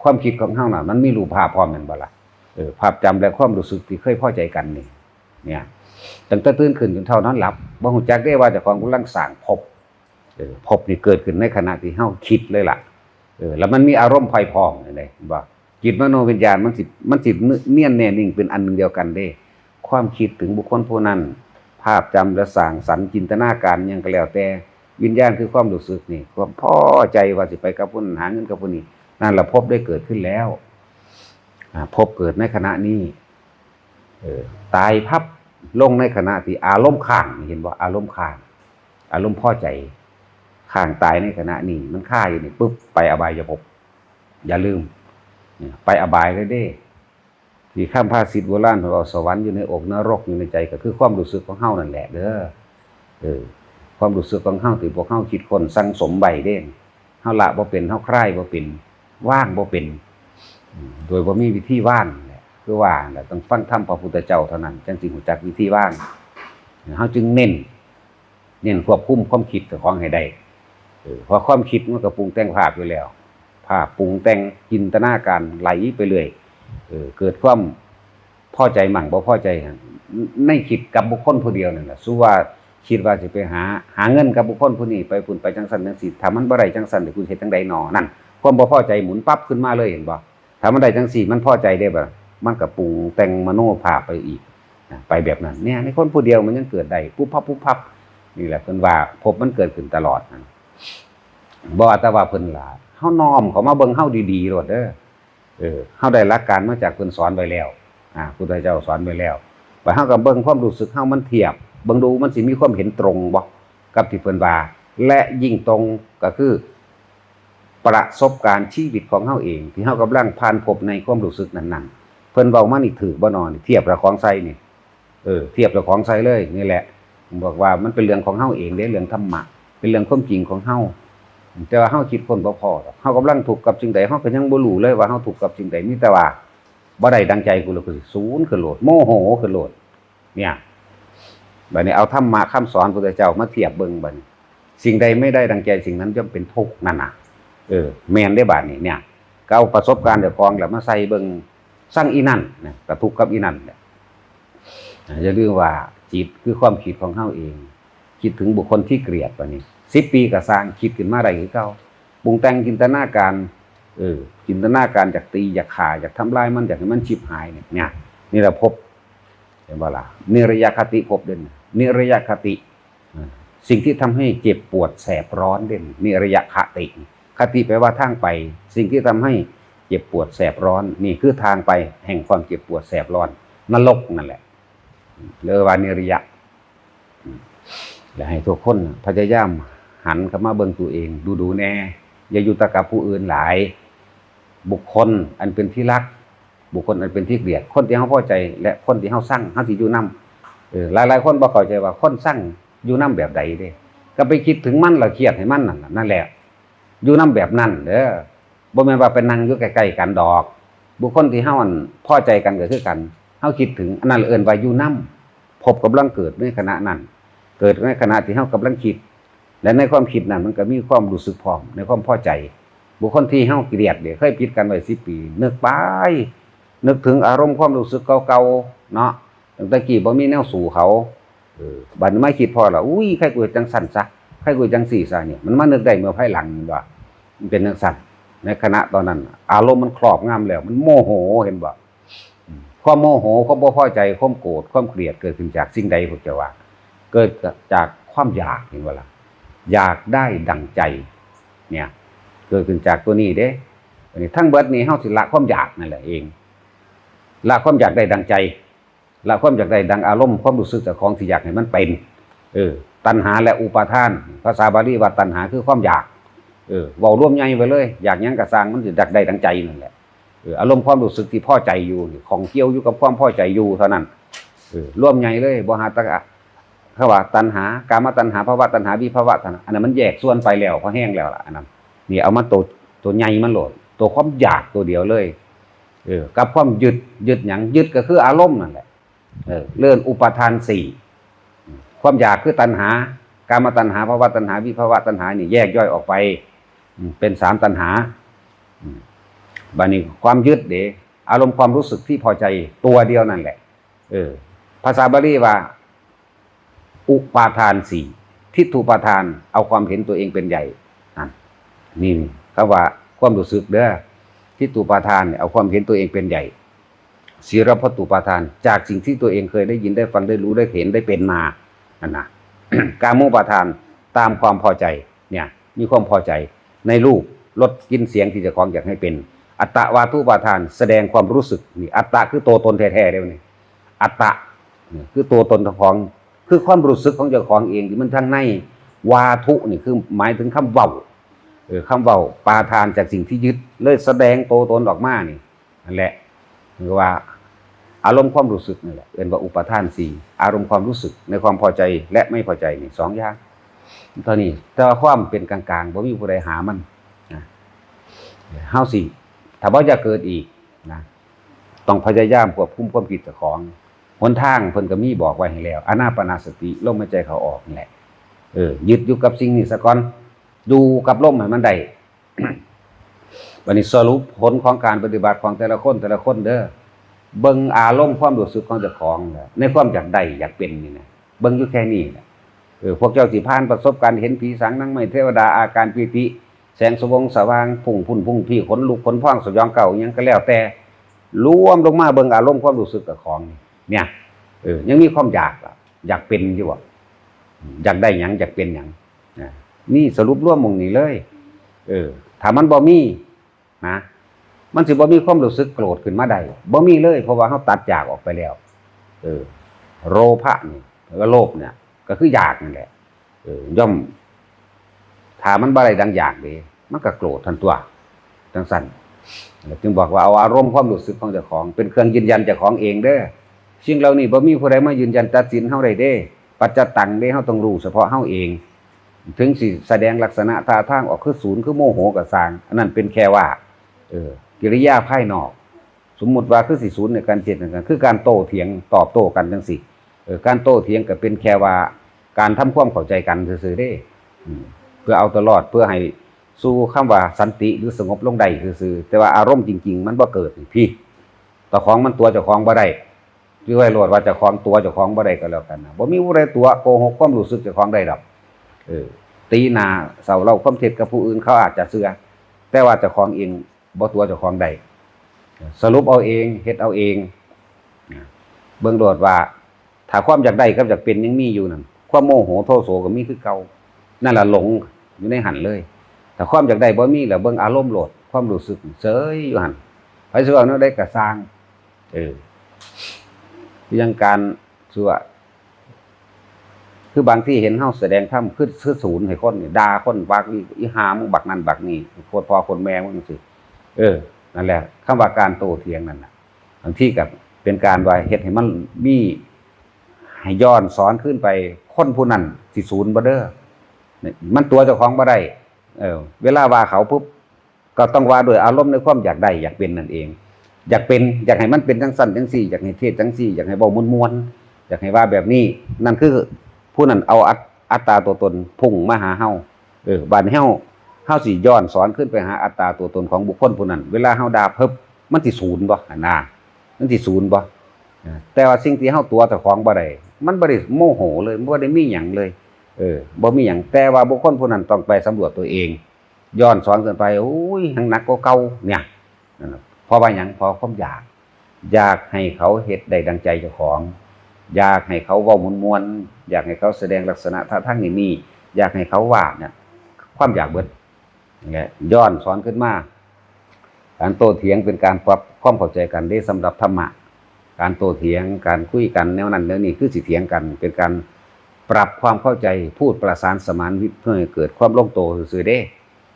ความคิดของเฮาน่ะ มันมีรูปภาพพร้อมแม่นบ่ล่ะ เออ ภาพจำและความรู้สึกที่เคยพอใจกันนี่ เนี่ย ตั้งแต่ตื่นขึ้นจนเฒ่านอนหลับ บ่รู้จักเด้ว่าเจ้าของกำลังสร้างภพ เออ ภพนี่เกิดขึ้นในขณะที่เฮาคิดเลยล่ะ เออ แล้วมันมีอารมณ์พลอยพร้อมนี่เด้ เห็นบ่ จิตมโนวิญญาณมันสิ มันสิเนียนแน่นิ่งเป็นอันหนึ่งเดียวกันเด้ ความคิดถึงบุคคลผู้นั้น ภาพจำและสร้างสรรค์จินตนาการหยังก็แล้วแต่ วิญญาณคือความรู้สึกนี่ ความพอใจว่าสิไปกับผู้นั้น หาเงินกับผู้นี้ นั่นล่ะภพได้เกิดขึ้นแล้ว อ่า ภพเกิดในขณะนี้ เออ ตายพับลงในขณะที่อารมณ์ค้าง เห็นบ่ อารมณ์ค้าง อารมณ์พอใจ ค้างตายในขณะนี้ มันคาอยู่นี่ปุ๊บ ไปอบายภพ อย่าลืม เนี่ย ไปอบายเลยเด้ ที่คำภาษิตโบราณเพิ่นว่า สวรรค์อยู่ในอก นรกอยู่ในใจ ก็คือความรู้สึกของเฮานั่นแหละเด้อ เออ ความรู้สึกของเฮาที่พวกเฮาคิดค้นสั่งสมไว้เด้ เฮาละบ่เป็น เฮาคลายบ่เป็น วางบ่เป็น อืม โดยบ่มีวิธีวางแหละ คือว่าแหละ ต้องฟังธรรมพระพุทธเจ้าเท่านั้น จั่งสิรู้จักวิธีวาง เฮาจึงเน้น เน้นควบคุมความคิดเจ้าของให้ได้ เออ เพราะความคิดมันก็ปรุงแต่งภาพอยู่แล้ว ภาพปรุงแต่งจินตนาการไหลไปเรื่อย เออ เกิดความพอใจมั่งบ่พอใจหั่น ในคิดกับบุคคลผู้เดียวนั่นแหละ สมมุติว่าคิดว่าสิไปหา หาเงินกับบุคคลผู้นี้ ไปพุ้นไปจั่งซั่นจั่งซี้ ถ้ามันบ่ได้จั่งซั่น เดี๋ยวกูสิเฮ็ดจั่งใดน้อ นั่น ความบ่พอใจหมุนปั๊บขึ้นมาเลย เห็นบ่ ถ้ามันได้จั่งซี้ มันพอใจเด้บ่ มันก็ปรุงแต่งมโนภาพไปอีก นะ ไปแบบนั้น เนี่ย ในคนผู้เดียวมันยังเกิดได้ ปุ๊บพับปุ๊บพับ นี่แหละเพิ่นว่าภพมันเกิดขึ้นตลอดนะ บ่ว่าแต่ว่าเพิ่นล่ะ เฮาน้อมเข้ามาเบิ่งเฮาดีๆโลดเด้อ เออ เฮาได้หลักการมาจากเพิ่นสอนไว้แล้ว อ่า พุทธเจ้าสอนไว้แล้ว บัดเฮาก็เบิ่งความรู้สึกเฮามันเทียบ เบิ่งดูมันสิมีความเห็นตรงบ่ กับที่เพิ่นว่า และยิ่งตรงก็คือ ประสบการณ์ชีวิตของเฮาเอง ที่เฮากำลังผ่านพบในความรู้สึกนั้นๆ เพิ่นเว้ามานี่ถูกบ่น้อ นี่เทียบกับของใส่นี่ เออ เทียบกับของใส่เลย นี่แหละ บอกว่ามันเป็นเรื่องของเฮาเองเด้ เรื่องธรรมะ เป็นเรื่องความจริงของเฮา แต่ว่าเฮาคิดค้นบ่พ้อดอก เฮากำลังทุกข์กับสิ่งใด เฮาก็ยังบ่รู้เลยว่าเฮาทุกข์กับสิ่งใด มีแต่ว่าบ่ได้ดังใจกูแล้ว กูสิสูนขึ้นโลด โมโหขึ้นโลด เนี่ย บัดนี้เอาธรรมะคำสอนพุทธเจ้ามาเทียบเบิ่งบัดนี้ สิ่งใดไม่ได้ดังใจสิ่งนั้นย่อมเป็นทุกข์นั่นน่ะ เออ แม่นเด้บัดนี้เนี่ย ก็เอาประสบการณ์เจ้าของแหละมาใส่เบิ่ง ซังอีนั่นนะ ก็ทุกข์กับอีนั่นแหละ อ่า อย่าลืมว่าจิตคือความคิดของเฮาเอง คิดถึงบุคคลที่เกลียดบัดนี้ สิบปีก็ซ่าง คิดขึ้นมาได้คือเก่า ปรุงแต่งจินตนาการ เออ จินตนาการอยากตี อยากฆ่า อยากทำลายมัน อยากให้มันฉิบหายเนี่ย เนี่ย นี่แหละภพ เห็นบ่ล่ะ นิรยคติภพเด้ นิรยคติ อ่า สิ่งที่ทำให้เจ็บปวดแสบร้อนเด้ นิรยคติ คติแปลว่าทางไป สิ่งที่ทำให้เจ็บปวดแสบร้อน นี่คือทางไปแห่งความเจ็บปวดแสบร้อน นรกนั่นแหละ เรียกว่านิรยะ และให้ทุกคนพยายามหันเข้ามาเบิ่งตัวเองดูๆแน่ อย่าอยู่แต่กับผู้อื่นหลาย บุคคลอันเป็นที่รัก บุคคลอันเป็นที่เกลียด คนที่เฮาพอใจ และคนที่เฮาซัง เฮาสิอยู่นำ เออ หลายๆคนบ่เข้าใจว่าคนซังอยู่นำแบบใดเด้ ก็ไปคิดถึงมันแล้วเครียดให้มันนั่นน่ะ นั่นแหละ อยู่นำแบบนั้นเด้อ บ่แม่นว่าไปนั่งอยู่ใกล้ๆกันดอก บุคคลที่เฮาอันพอใจกันก็คือกัน เฮาคิดถึง อันนั้นเอิ้นว่าอยู่นำ ภพกำลังเกิดในขณะนั้น เกิดในขณะที่เฮากำลังคิด และในความคิดนั้นมันก็มีความรู้สึกพร้อมในความพอใจ บุคคลที่เฮาเกลียดเด้ เคยผิดกันไว้สิบปี นึกไป นึกถึงอารมณ์ความรู้สึกเก่าๆ เนาะ ตั้งแต่กี้บ่มีแนวสู้เขา เออ บัดนี้มาคิดพ้อแล้ว อุ้ย ใครกูเฮ็ดจั่งซั้นซะ กูจังซี่ซะเนี่ย มันมานึกได้เมื่อภายหลัง เห็นบ่ มันเป็นจังซั่น ในขณะตอนนั้น อารมณ์มันครอบงำแล้ว มันโมโห เห็นบ่ ความโมโห ความบ่พอใจ ความโกรธ ความเกลียด เกิดขึ้นจากสิ่งใด พวกเจ้าว่า เกิดจากความอยาก เห็นบ่ล่ะ อยากได้ดังใจ เนี่ย เกิดขึ้นจากตัวนี้เด้ อันนี้ทั้งเบิดนี่ เฮาสิละความอยากนั่นแหละเอง ละความอยากได้ดังใจ ละความอยากได้ดังอารมณ์ความรู้สึกเจ้าของที่อยากให้มันเป็น เออ ตัณหาและอุปาทาน ภาษาบาลีว่าตัณหาคือความอยาก เออ เว้ารวมใหญ่ไปเลย อยากหยังก็ซ่าง มันสิอยากได้ดังใจนั่นแหละ เออ อารมณ์ความรู้สึกที่พอใจอยู่นี่ ข้องเกี่ยวอยู่กับความพอใจอยู่เท่านั้น เออ รวมใหญ่เลย บ่หาตะกะ เขาว่าตัณหา กามตัณหา ภวตัณหา วิภวตัณหา อันนั้นมันแยกส่วนไปแล้ว พอแห้งแล้วล่ะ อันนั้น นี่เอามาตัว ตัวใหญ่มันโลด ตัวความอยากตัวเดียวเลย เออ กับความยึด ยึดหยัง ยึดก็คืออารมณ์นั่นแหละ เออ เรื่องอุปาทานสี่ ความอยากคือตัณหา กามตัณหา ภวตัณหา วิภวตัณหา นี่แยกย่อยออกไป อืม เป็นสามตัณหา อืม บัดนี้ความยึดเด้ อารมณ์ความรู้สึกที่พอใจตัวเดียวนั่นแหละ เออ ภาษาบาลีว่า อุปาทานสี่ ทิฏฐุปาทาน เอาความเห็นตัวเองเป็นใหญ่ นั่น นี่ คำว่าความรู้สึกเด้อ ทิฏฐุปาทานเนี่ย เอาความเห็นตัวเองเป็นใหญ่ ศีลพัตตุปาทาน จากสิ่งที่ตัวเองเคยได้ยินได้ฟังได้รู้ได้เห็นได้เป็นมา นั่นนะ กามุปาทาน ตามความพอใจ เนี่ย มีความพอใจในรูป รส กลิ่น เสียงที่เจ้าของอยากให้เป็น อัตตวาทุปาทาน แสดงความรู้สึก นี่ อัตตะคือตัวตนแท้ๆเด้อนี่ อัตตะ นี่คือตัวตนของ คือความรู้สึกของเจ้าของเองที่มันทางใน วาทุนี่คือหมายถึงคำเว้า เออ คำเว้า ปาทานจากสิ่งที่ยึด เลยแสดงตัวตนออกมานี่ นั่นแหละ คือว่าอารมณ์ความรู้สึกนั่นแหละ เอิ้นว่าอุปาทานสี่ อารมณ์ความรู้สึกในความพอใจและไม่พอใจนี่สองอย่าง เท่านี้ แต่ว่าความเป็นกลางๆ บ่มีผู้ใดหามันนะ เฮาสิ ถ้าบ่อยากเกิดอีกนะ ต้องพยายามควบคุมความคิดเจ้าของ หนทางเพิ่นก็มีบอกไว้ให้แล้ว อานาปานสติ ลมหายใจเข้าออกนี่แหละ เออ ยึดอยู่กับสิ่งนี้ซะก่อน อยู่กับลมให้มันได้ บัดนี้สรุปผลของการปฏิบัติของแต่ละคนแต่ละคนเด้อ เบิ่งอารมณ์ความรู้สึกของเจ้าของแหละ ในความอยากได้อยากเป็นนี่นะ เบิ่งอยู่แค่นี้แหละ เออ พวกเจ้าสิผ่านประสบการณ์เห็นผีสางนางไม้เทวดา อาการปีติ แสงสวงสว่าง พุ่งพุ่นพุ่งพี่ ขนลุกขนพอง สยองเกล้า อิหยังก็แล้วแต่ รวมลงมาเบิ่งอารมณ์ความรู้สึกเจ้าของนี่ เนี่ย เออ ยังมีความอยากอะ อยากเป็นอยู่อะ อยากได้หยัง อยากเป็นหยัง นะ นี่สรุปรวมหม่องนี้เลย เออ ถ้ามันบ่มีนะ มันสิบ่มีความรู้สึกโกรธขึ้นมาได้ บ่มีเลย เพราะว่าเฮาตัดอยากออกไปแล้ว เออ โลภะนี่ แล้วก็โลภเนี่ย ก็คืออยากนั่นแหละ เออ ย่อม ถ้ามันบ่ได้ดังอยากเด้ มันก็โกรธทันตัว จังซั่น จึงบอกว่าเอาอารมณ์ความรู้สึกของเจ้าของ เป็นเครื่องยืนยันเจ้าของเองเด้อ สิ่งเหล่านี้บ่มีผู้ใดมายืนยันตัดสินเฮาได้เด้ ปัจจตังเด้ เฮาต้องรู้เฉพาะเฮาเอง ถึงสิแสดงลักษณะท่าทางออกคือศูนย์ คือโมโหก็ซ่าง อันนั้นเป็นแค่ว่า เออ กิริยาภายนอก สมมุติว่าคือสิศูนย์ในการเฮ็ดนั่นก็คือการโต้เถียงตอบโต้กันจังซี่ เออ การโต้เถียงก็เป็นแค่ว่าการทำความเข้าใจกันซื่อๆเด้ อืม เพื่อเอาตัวรอด เพื่อให้สู่คำว่าสันติหรือสงบลงได้ซื่อๆ แต่ว่าอารมณ์จริงๆ มันบ่เกิด พี้ เจ้าของมันตั๋วเจ้าของบ่ได้ ถือไว้โลดว่าเจ้าของตั๋วเจ้าของบ่ได้ก็แล้วกันนะ บ่มีผู้ใดตั๋วโกหกความรู้สึกเจ้าของได้ดอก เออ ตีหน้าเศร้าเล่าความเท็จกับผู้อื่น เขาอาจจะเชื่อ แต่ว่าเจ้าของเองบ่ตั๋วเจ้าของได้ สรุปเอาเอง เฮ็ดเอาเอง เบิ่งโลดว่า ถ้าความอยากได้กับอยากเป็นยังมีอยู่นั่น ความโมโหโทโสก็มีคือเก่า นั่นล่ะหลงอยู่ในหั่นเลย ถ้าความอยากได้บ่มีแล้ว เบิ่งอารมณ์โลด ความรู้สึกเฉยอยู่หั่น ไผสิเว้าแนวใดก็ซ่าง เออ อย่างการ ซั่ว คือบางทีเห็นเฮาแสดงธรรม คือ คือศูนย์ให้คนนี่ ด่าคน บักอี อีห่ามึง บักนั่นบักนี่ โคตรพ่อโคตรแม่มึงจังซี่ เออ นั่นแหละ คำว่าการโต้เถียงนั่นน่ะ บางทีก็เป็นการว่าเฮ็ดให้มันมี ให้ย้อนสอนคืนไป คนผู้นั้นสิศูนย์บ่เด้อ มันตั๋วเจ้าของบ่ได้ เออ เวลาว่าเขาปุ๊บ ก็ต้องว่าด้วยอารมณ์ในความอยากได้อยากเป็นนั่นเอง อยากเป็น อยากให้มันเป็นจังซั่นจังซี่ อยากให้เทศจังซี่ อยากให้เว้าม่วนๆ อยากให้ว่าแบบนี้ นั่นคือผู้นั้นเอาอัต อัตตาตัวตนพุ่งมาหาเฮา เออ บัดเฮา เฮาสิย้อนสอนคืนไปหาอัตตาตัวตนของบุคคลผู้นั้น เวลาเฮาด่าเพิบ มันสิศูนย์บ่ หั่นนะ มันสิศูนย์บ่ เออ แต่ว่าสิ่งที่เฮาตั๋วเจ้าของบ่ได้ มันบ่ได้โมโหเลย มันบ่ได้มีหยังเลย เออ บ่มีหยัง แต่ว่าบุคคลผู้นั้นต้องไปสำรวจตัวเอง ย้อนสอนขึ้นไป โอ้ย ยังหนักกว่าเก่า เนี่ย นั่นน่ะ เพราะว่าหยัง เพราะความอยาก อยากให้เขาเฮ็ดได้ดังใจเจ้าของ อยากให้เขาเว้าม่วนๆ อยากให้เขาแสดงลักษณะท่าทางนี้ๆ อยากให้เขาว่าเนี่ย ความอยากเบิด และย้อนสอนขึ้นมา การโต้เถียงเป็นการปรับความเข้าใจกันเด้ สำหรับธรรมะ การโต้เถียง การคุยกันแนวนั้นแนวนี้ คือสิเถียงกัน เป็นการปรับความเข้าใจ พูดประสานสมานมิตร เพื่อให้เกิดความลงตัวซื่อๆเด้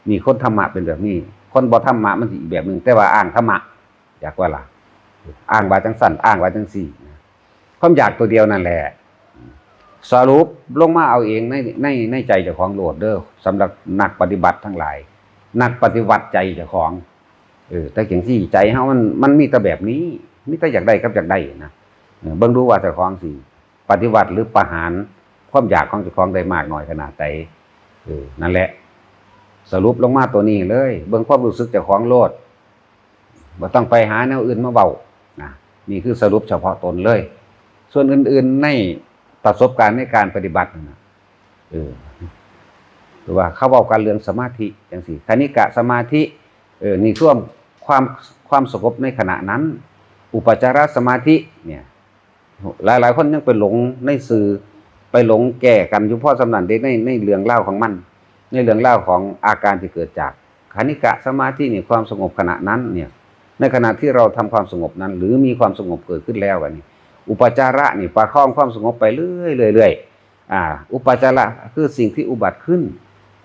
นี่คนธรรมะเป็นแบบนี้ คนบ่ธรรมะมันสิอีกแบบหนึ่ง แต่ว่าอ้างธรรมะ อยากว่าล่ะ อ้างว่าจังซั่น อ้างว่าจังซี่นะ ความอยากตัวเดียวนั่นแหละ สรุปลงมาเอาเองใน ใน ในใจเจ้าของโลดเด้อ สำหรับนักปฏิบัติทั้งหลาย นักปฏิวัติใจเจ้าของ เออ แต่จังซี่ใจเฮามัน มันมีแต่แบบนี้ มีแต่อยากได้กับอยากได้นะ เออ เบิ่งดูว่าเจ้าของสิปฏิวัติหรือประหารความอยากของเจ้าของได้มากน้อยขนาดใด เออ นั่นแหละ สรุปลงมาตัวนี้เลย เบิ่งความรู้สึกเจ้าของโลด บ่ต้องไปหาแนวอื่นมาเว้านะ นี่คือสรุปเฉพาะตนเลย ส่วนอื่นๆในประสบการณ์ในการปฏิบัตินั่นนะ เออ คือว่าเขาเว้ากันเรื่องสมาธิจังซี่ คณิกะสมาธิ เออ นี่คือความ ความ ความสงบในขณะนั้น อุปจารสมาธิเนี่ย หลายๆคนยังไปหลงในชื่อ ไปหลงแก้กันอยู่พอส่ำนั้นเด้ ใน ในเรื่องราวของมัน ในเรื่องราวของอาการที่เกิดจากคณิกะสมาธินี่ ความสงบขณะนั้นเนี่ย ในขณะที่เราทำความสงบนั้น หรือมีความสงบเกิดขึ้นแล้วอันนี้ อุปจาระนี่ประคองความสงบไปเรื่อยๆเรื่อยๆ อ่า อุปจาระคือสิ่งที่อุบัติขึ้น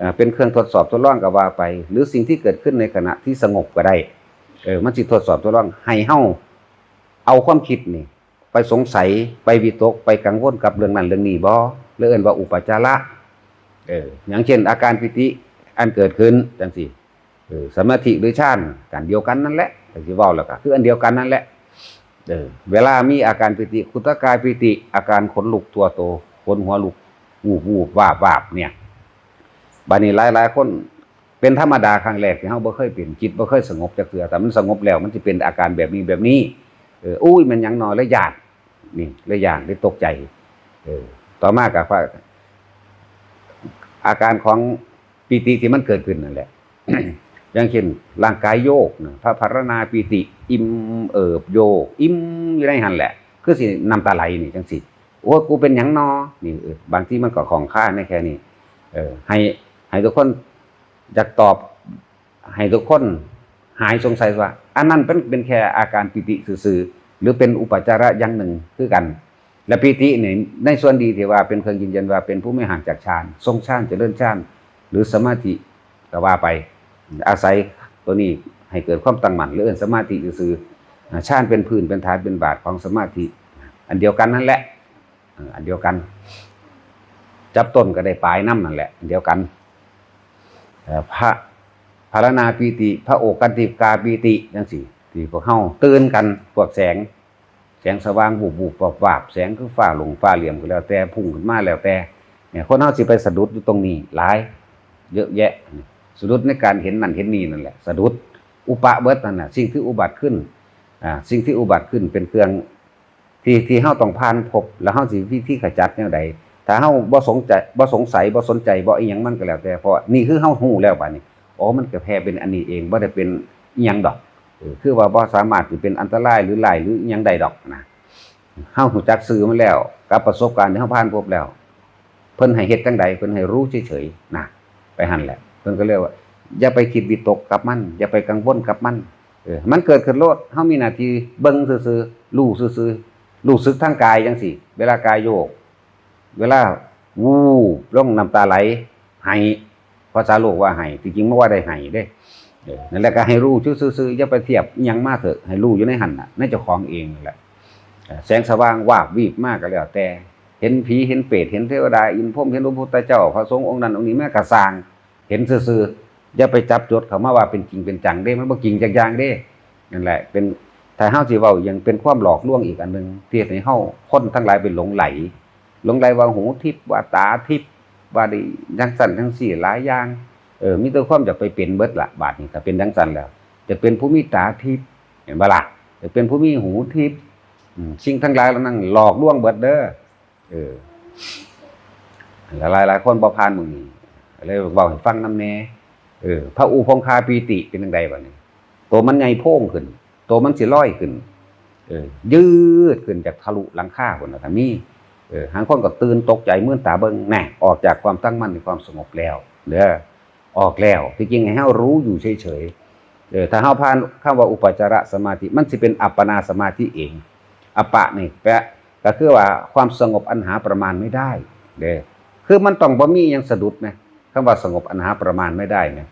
อ่า เป็นเครื่องทดสอบทดลองก็ว่าไป หรือสิ่งที่เกิดขึ้นในขณะที่สงบก็ได้ เออ มันสิทดสอบทดลองให้เฮาเอาความคิดนี่ ไปสงสัย ไปวิตก ไปกังวลกับเรื่องนั้นเรื่องนี้บ่ เลยเอิ้นว่าอุปจาระ เออ อย่างเช่น อาการปีติอันเกิดขึ้นจังซี่ เออ สมาธิหรือฌาน กันเดียวกันนั่นแหละ ก็สิเว้าแล้วก็คืออันเดียวกันนั่นแหละ เออ เวลามีอาการปีติ ขุตกายปีติ อาการขนลุกทั่วโต ขนหัวลุก วูบๆวาบๆเนี่ย บัดนี้หลายๆคน เป็นธรรมดาครั้งแรกที่เฮาบ่เคยเป็น จิตบ่เคยสงบจักเทื่อ แต่มันสงบแล้วมันสิเป็นอาการแบบนี้แบบนี้ เออ อุ้ย แม่นหยังน้อ เลยย้าน นี่ เลยย้าน เลยตกใจ เออ ต่อมาก็ว่า อาการของปีติที่มันเกิดขึ้นนั่นแหละ อย่างเช่น ร่างกายโยกนะ พระพรรณาปีติ อิ่มเอิบโยก อิ่มอยู่ในหั่นแหละ คือสิน้ำตาไหลนี่จังซี่ โอ้ย กูเป็นหยังน้อ นี่ เออ บางทีมันก็ข้องคาในแค่นี้ เออ ให้ ให้ทุกคนอยากตอบ ให้ทุกคนหายสงสัยว่า อันนั้นเป็น เป็นแค่อาการปีติซื่อๆ หรือเป็นอุปจาระอย่างหนึ่งคือกัน และปีตินี่ ในส่วนดีที่ว่าเป็นเครื่องยืนยันว่าเป็นผู้ไม่ห่างจากฌาน ทรงฌาน เจริญฌาน หรือสมาธิก็ว่าไป อาศัยตัวนี้ให้เกิดความตั้งมั่น หรือเอิ้นสมาธิซื่อๆ อ่า ฌานเป็นพื้น เป็นฐาน เป็นบาทของสมาธิ อันเดียวกันนั่นแหละ เออ อันเดียวกัน จับต้นก็ได้ปลายนำนั่นแหละ อันเดียวกัน เอ่อ พระพรรณาปีติ พระโอคันติกาปีติจังซี่ ที่พวกเฮาตื่นกัน พวกแสง แสงสว่าง วุบๆวับๆ แสงคือฟ้าหลงฟ้าเหลี่ยมก็แล้วแต่ พุ่งขึ้นมาแล้วแต่ เนี่ย คนเฮาสิไปสะดุดอยู่ตรงนี้หลาย เยอะแยะ สะดุดในการเห็นนั่นเห็นนี่นั่นแหละ สะดุด อุปะเบิดนั่นน่ะ สิ่งที่อุบัติขึ้น อ่า สิ่งที่อุบัติขึ้นเป็นเครื่อง ที่ ที่เฮาต้องผ่านพบ แล้วเฮาสิวิธีขจัดแนวใด ถ้าเฮาบ่สงใจ บ่สงสัย บ่สนใจ บ่อิหยังมันก็แล้วแต่ เพราะนี่คือเฮาฮู้แล้วบัดนี้ อ๋อ มันก็แค่เป็นอันนี้เอง บ่ได้เป็นอิหยังดอก เออ คือว่าบ่สามารถสิเป็นอันตรายหรือร้ายหรืออิหยังได้ดอกนะ เฮาฮู้จักชื่อมันแล้ว กับประสบการณ์ที่เฮาผ่านพบแล้ว เพิ่นให้เฮ็ดจั่งใด เพิ่นให้รู้เฉยๆนะ ไปหั่นแหละ เพิ่นก็เรียกว่า อย่าไปคิดวิตกกับมัน อย่าไปกังวลกับมัน เออ มันเกิดขึ้นโลด เฮามีหน้าที่เบิ่งซื่อๆ รู้ซื่อๆ รู้สึกทางกายจังซี่ เวลากายโยก เวลา วูบลง น้ำตาไหล ไห้ ภาษาโลกว่าไห้ ที่จริงมันว่าได้ไห้เด้ เออ นั่นแหละ ก็ให้รู้ซื่อๆ อย่าไปเทียบอิหยังมาเถอะ ให้รู้อยู่ในหั่นน่ะ ในเจ้าของเองนั่นแหละ เอ่อ แสงสว่างวาบวีบมาก็แล้วแต่ เห็นผี เห็นเปรต เห็นเทวดา อินทร์พรหม เห็นพระพุทธเจ้า พระสงฆ์องค์นั้นองค์นี้มาก็ซ่าง เห็นซื่อๆ อย่าไปจับจดเข้ามาว่าเป็นจริงเป็นจังเด้ มันบ่จริงจักอย่างเด้ นั่นแหละ เป็น ถ้าเฮาสิเว้าอีหยัง เป็นความหลอกลวงอีกอันหนึ่ง ที่เฮ็ดให้เฮาคนทั้งหลายไปหลงใหล หลงใหลว่าหูทิพย์ ว่าตาทิพย์ ว่าได้จังซั่นจังซี่หลายอย่าง เออ มีแต่ความอยากไปเป็นเบิดละ บาดนี้ ถ้าเป็นจังซั่นแล้ว จะเป็นผู้มีตาทิพย์ เห็นบ่ล่ะ จะเป็นผู้มีหูทิพย์ อืม สิ่งทั้งหลายเหล่านั้นหลอกลวงเบิดเด้อ เออ หลายๆคนบ่ผ่านหม่องนี้ เลยเว้าให้ฟังนำแหน่ เออ พระอุพงคาปีติเป็นจั่งใดบัดนี้ ตัวมันใหญ่โพงขึ้น ตัวมันสิลอยขึ้น เออ ยืดขึ้นจากทะลุหลังคาพุ้นน่ะก็มี เออ หางคนก็ตื่นตกใจ มืนตาเบิ่ง แน่ ออกจากความตั้งมั่นในความสงบแล้ว เด้อ ออกแล้ว ที่จริงให้เฮารู้อยู่เฉยๆ เออ ถ้าเฮาผ่านคำว่าอุปจารสมาธิ มันสิเป็นอัปปนาสมาธิเอง อัปปะนี่แปล ก็คือว่าความสงบอันหาประมาณไม่ได้ เด้อ คือมันต้องบ่มีหยังสะดุดนะ คำว่าสงบอันหาประมาณไม่ได้นะ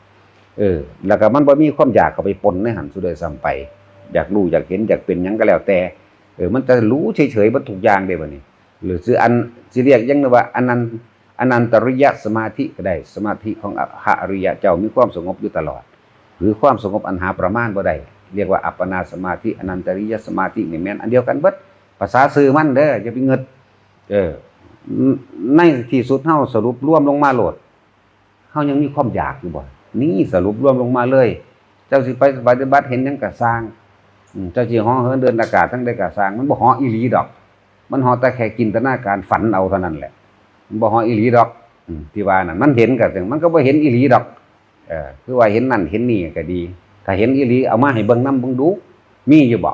เออ แล้วก็มันบ่มีความอยากเข้าไปปนในหั้นซะด้วยซ้ำไป อยากรู้อยากเห็นอยากเป็นหยังก็แล้วแต่ เออ มันจะรู้เฉยๆ เบิดทุกอย่างเด้บัดนี้ หรือสิอัน สิเรียกหยังว่าอนัน อนันตริยสมาธิก็ได้ สมาธิของพระอริยะเจ้ามีความสงบอยู่ตลอด หรือความสงบอันหาประมาณบ่ได้ เรียกว่าอัปปนาสมาธิ อนันตริยสมาธินี่แม่นอันเดียวกันเบิด ภาษาชื่อมันเด้อ อย่าไปงึด เออ ในที่สุดเฮาสรุปรวมลงมาโลด เฮายังมีความอยากอยู่บ่ นี่สรุปรวมลงมาเลย เจ้าสิไปปฏิบัติเห็นหยังก็ซ่าง อืม เจ้าสิเหาะเหินเดินอากาศทางใดก็ซ่าง มันบ่เหาะอีหลีดอก มันเหาะแต่แค่จินตนาการฝันเอาเท่านั้นแหละ มันบ่เหาะอีหลีดอก อืม ที่ว่านั่น มันเห็นก็จั่ง มันก็บ่เห็นอีหลีดอก เออ คือว่าเห็นนั่นเห็นนี่ก็ดี ถ้าเห็นอีหลีเอามาให้เบิ่งนำเบิ่งดู มีอยู่บ่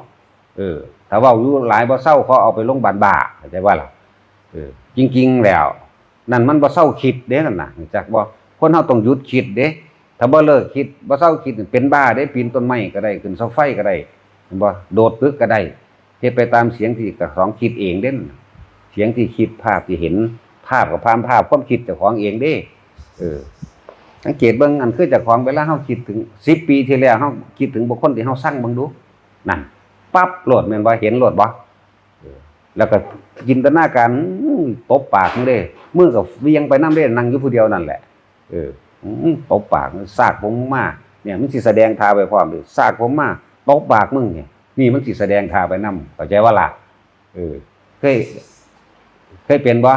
เออ ถ้าเว้าอยู่หลายบ่เซา ขอเอาไปโรงพยาบาลบ้า เข้าใจบ่ล่ะ เออ จริงๆ แล้ว นั่นมันบ่เซาคิดเด้นั่นน่ะ รู้จักบ่ คนเฮาต้องหยุดคิดเด้ ถ้าบ่เลิกคิด บ่เซาคิดนี่เป็นบ้าเด้ ปีนต้นไม้ก็ได้ ขึ้นเสาไฟก็ได้ เห็นบ่ โดดตึกก็ได้ เฮ็ดไปตามเสียงที่เจ้าของคิดเองเด้นั่นน่ะ เสียงที่คิด ภาพที่เห็น ภาพกับภาพ ภาพความคิดเจ้าของเองเด้ เออ สังเกตเบิ่ง อันคือเจ้าของ เวลาเฮาคิดถึง สิบปีที่แล้ว เฮาคิดถึงบุคคลที่เฮาซังเบิ่งดู นั่น ปั๊บโลด แม่นบ่ เห็นโลดบ่ เออ แล้วก็จินตนาการ อื้อ ตบปากมึงเด้ มือก็เหวี่ยงไปนำเด้ นั่งอยู่ผู้เดียวนั่นแหละ เออ อื้อ ตบปาก ซากผมมา เนี่ย มันสิแสดงท่าไปพร้อมเด้ ซากผมมา ตบปากมึงเนี่ย นี่มันสิแสดงท่าไปนำ เข้าใจบ่ล่ะ เออ เคย เคยเป็นบ่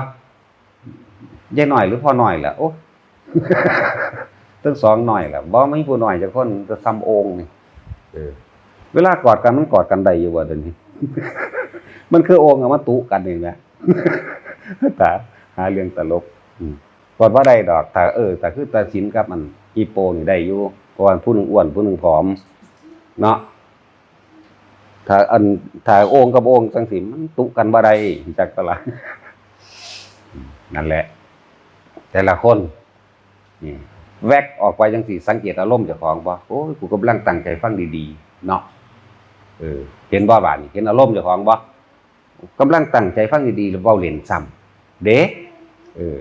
ยายน้อยหรือพ่อน้อยล่ะ โอ้ ทั้งสองน้อยล่ะ บ่มีผู้น้อยจักคน แต่ส่ำโอ่งนี่ เออ เวลากอดกันมันกอดกันได้อยู่บ่เดี๋ยวนี้ มันคือโอ่งอะ มันตุกันนี่แหละ ตา หาเรื่องตลก อืม กอดบ่ได้ดอก ถ้า เออ ถ้าคือตาสินกับอันอีโปนี่ได้อยู่ เพราะว่าผู้หนึ่งอ้วน ผู้หนึ่งผอม เนาะ ถ้าอัน ถ้าโอ่งกับโอ่งจั่งซี้ มันตุกันบ่ได้ จักตะละ นั่นแหละ แต่ละคน นี่ แว็กออกไปจั่งซี้ สังเกตอารมณ์เจ้าของบ่ โอ้ย กูกำลังตั้งใจฟังดีๆ เนาะ เออ เห็นบ่บาดนี้ เห็นอารมณ์เจ้าของบ่ กำลังตั้งใจฟังดีๆ แล้วเว้าเล่นซ้ำ เด้ เออ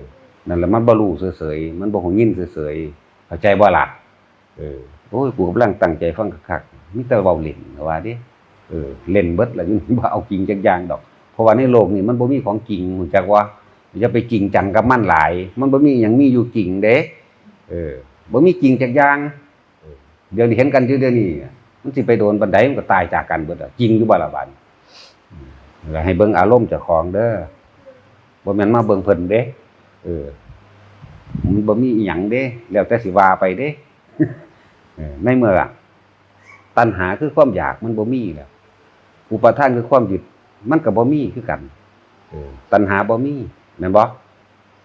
นั่นแหละ มันบ่รู้เฉยๆ มันบ่ฮู้ยินเฉยๆ เข้าใจบ่ล่ะ เออ โอ้ย กูกำลังตั้งใจฟังคักๆ มีแต่เว้าเล่น ว่าเด้ เออ เล่นเบิดแล้ว อยู่นี่ บ่เอาจริงจักอย่างดอก เพราะว่าในโลกนี้มันบ่มีของจริง รู้จักบ่ อย่าไปจริงจังกับมันหลาย มันบ่มีหยังมีอยู่จริงเด้ เออ บ่มีจริงจักอย่าง เออ เดี๋ยวนี้เห็นกันอยู่เดี๋ยวนี้ มันสิไปโดนปานใด มันก็ตายจากกันเบิดอะ จริงอยู่บ่ล่ะบาดนี้ อืม แล้วให้เบิ่งอารมณ์เจ้าของเด้อ บ่แม่นมาเบิ่งเพิ่นเด้ เออ มันบ่มีอิหยังเด้ แล้วแต่สิว่าไปเด้ เออ ในเมื่อตัณหาคือความอยากมันบ่มีแล้ว อุปาทานคือความยึด มันก็บ่มีคือกัน เออ ตัณหาบ่มี แม่นบ่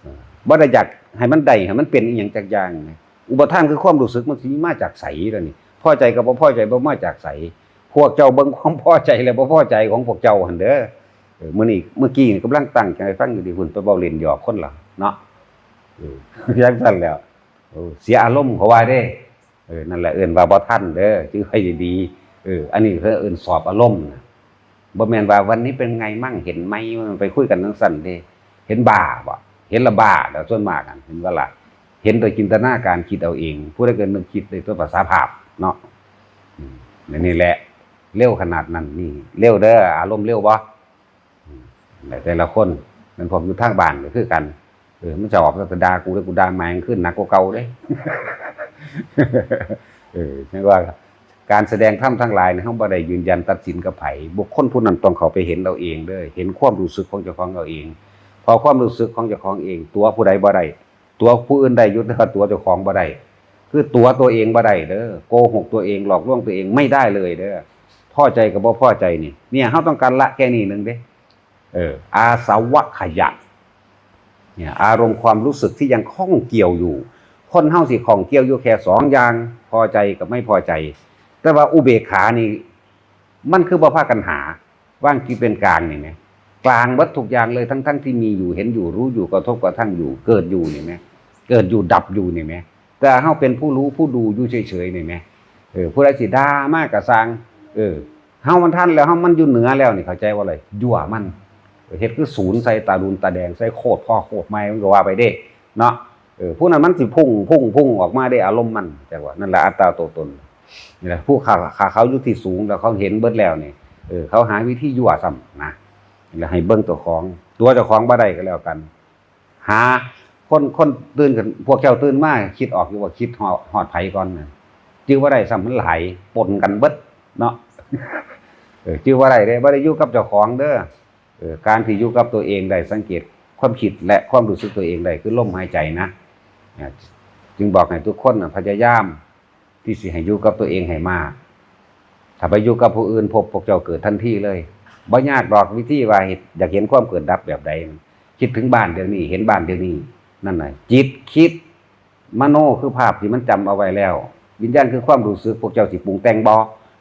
เออ บ่ได้อยากให้มันได้ ให้มันเป็นอิหยังจักอย่างนะ อุปาทานคือความรู้สึก มันสิมาจากไสล่ะนี่ พอใจกับบ่พอใจ บ่มาจากไส พวกเจ้าเบิ่งความพอใจและบ่พอใจของพวกเจ้าหั่นเด้อ เออ มื้อนี้ เมื่อกี้นี่กำลังตั้งใจฟังอยู่ ดี พุ้นไปเว้าเล่นหยอกคนละเนาะ เออ จั่งซั้นแหล้ว เออ เสียอารมณ์เขาว่าเด้ เออ นั่นแหละเอิ้นว่าบ่ทันเด้อ จื่อไว้ดีๆ เออ อันนี้เขาเอิ้นสอบอารมณ์นะ บ่แม่นว่าวันนี้เป็นไงมั่ง เห็นไหม มันไปคุยกันจั่งซั้นเด้ เห็นบ้าบ่ เห็นละบ้าแล้วส่วนมากอะ เห็นบ่ล่ะ เห็นโดยจินตนาการคิดเอาเอง ผู้ใดก็นึกคิดได้ตัวภาษาภาพเนาะ อืม นี่แหละ เร็วขนาดนั้น นี่ เร็วเด้อ อารมณ์เร็วบ่ อืม แต่ละคน แม่นพวกอยู่ทางบ้านก็คือกัน เออ มันจะออกแต่ด่ากู แล้วกูด่าแม่งขึ้นหนักกว่าเก่าเด้ เออ จั่งว่า การแสดงธรรมทั้งหลายนี่ เฮาบ่ได้ยืนยันตัดสินกับไผ บุคคลผู้นั้นต้องเข้าไปเห็นเอาเองเด้อ เห็นความรู้สึกของเจ้าของเอาเอง เพราะความรู้สึกของเจ้าของเอง ตั๋วผู้ใดบ่ได้ ตั๋วผู้อื่นได้อยู่ แต่ว่าตั๋วเจ้าของบ่ได้ คือตั๋วตัวเองบ่ได้เด้อ โกหกตัวเอง หลอกลวงตัวเองไม่ได้เลยเด้อ พอใจกับบ่พอใจนี่ เนี่ย เฮาต้องการละแค่นี้หนึ่งเด้ เออ อาสวะขยะ เนี่ย อารมณ์ความรู้สึกที่ยังข้องเกี่ยวอยู่ คนเฮาสิข้องเกี่ยวอยู่แค่สองอย่าง พอใจกับไม่พอใจ แต่ว่าอุเบกขานี่ มันคือบ่พากันหา วางจิตเป็นกลางนี่แหม กลางเบิดทุกอย่างเลย ทั้งๆที่มีอยู่ เห็นอยู่ รู้อยู่ กระทบกระทั่งอยู่ เกิดอยู่นี่แหม เกิดอยู่ดับอยู่นี่แหม แต่เฮาเป็นผู้รู้ผู้ดูอยู่เฉยๆนี่แหม เออ ผู้ใดสิด่ามาก็ซ่าง เออ เฮามันทันแล้ว เฮามันอยู่เหนือแล้วนี่ เข้าใจบ่ล่ะ ยั่วมัน เฮ็ดคือศูนย์ใส่ ตาดูนตาแดงใส่ โคตรพ่อโคตรแม่ มันก็ว่าไปเด้ เนาะ เออ ผู้นั้นมันสิพุ่ง พุ่ง พุ่งออกมาได้ อารมณ์มัน จั่งว่า นั่นแหละอัตตาตัวตน นี่แหละ ผู้ขา ขาเขาอยู่ที่สูงแล้ว เขาเห็นเบิดแล้วนี่ เออ เขาหาวิธียั่วซ้ำนะ แล้วให้เบิ่งเจ้าของ ตัวเจ้าของบ่ได้ก็แล้วกัน หา คน คนตื่นขึ้น พวกเจ้าตื่นมา คิดออกอยู่ว่าคิดฮอด ฮอดไผก่อนนะ จื่อบ่ได้ซ้ำ มันหลาย ปนกันเบิดเนาะ เออ จื่อบ่ได้เด้ บ่ได้อยู่กับเจ้าของเด้อ เออ การที่อยู่กับตัวเองได้ สังเกตความคิดและความรู้สึกตัวเองได้ คือลมหายใจนะ อ่า จึงบอกให้ทุกคนน่ะ พยายามที่สิให้อยู่กับตัวเองให้มาก ถ้าไปอยู่กับผู้อื่น พบพวกเจ้าเกิดทันทีเลย บ่ยากดอก วิธีว่าเฮ็ด อยากเห็นความเกิดดับแบบใด คิดถึงบ้านเดี๋ยวนี้ เห็นบ้านเดี๋ยวนี้ นั่นน่ะ จิตคิด มโนคือภาพที่มันจำเอาไว้แล้ว วิญญาณคือความรู้สึก พวกเจ้าสิปรุงแต่งบ่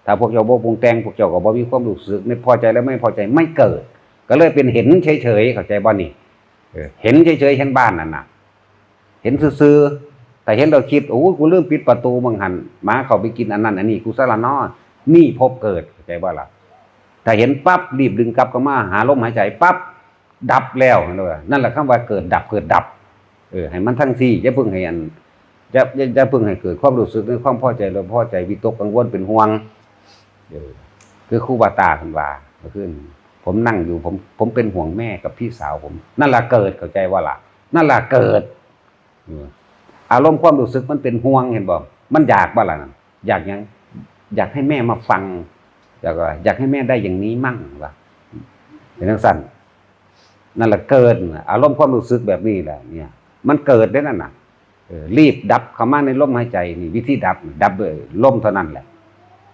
ถ้าพวกเจ้าบ่ปรุงแต่ง พวกเจ้าก็บ่มีความรู้สึก ไม่พอใจและไม่พอใจไม่เกิด ก็เลยเป็นเห็นเฉยๆ เข้าใจบ่นี่ เออ เห็นเฉยๆ เห็นบ้านนั่นน่ะ เห็นซื่อๆ แต่เห็นเราคิด โอ้ย กูลืมปิดประตู บังหัน หมาเข้าไปกินอันนั้นอันนี้ กูสารนอ นี่พบเกิด เข้าใจบ่ล่ะ ถ้าเห็นปั๊บ รีบดึงกลับเข้ามาหาลมหายใจปั๊บ ดับแล้ว นั่นแหละ นั่นแหละคำว่าเกิดดับ เกิดดับ เออ ให้มันทั้งสี่ อย่าเพิ่งให้อัน อย่า อย่า อย่าเพิ่งให้เกิดความรู้สึกในความพอใจ หรือพอใจ วิตกกังวล เป็นห่วง เออ คือครูบาตาเพิ่นว่า เมื่อคืน ผมนั่งอยู่ ผม ผมเป็นห่วงแม่กับพี่สาวผม นั่นล่ะเกิด เข้าใจว่าล่ะ นั่นล่ะเกิด เออ อารมณ์ความรู้สึกมันเป็นห่วง เห็นบ่ มันอยากบ่ล่ะนั่น อยากหยัง อยากให้แม่มาฟัง อยากว่า อยากให้แม่ได้อย่างนี้มั่ง ว่า เป็นจั่งซั่น นั่นแหละเกิดน่ะ อารมณ์ความรู้สึกแบบนี้แหละ เนี่ย มันเกิดได้นั่นน่ะ เออ รีบดับเข้ามาในลมหายใจนี่ วิธีดับ ดับด้วยลมเท่านั้นแหละ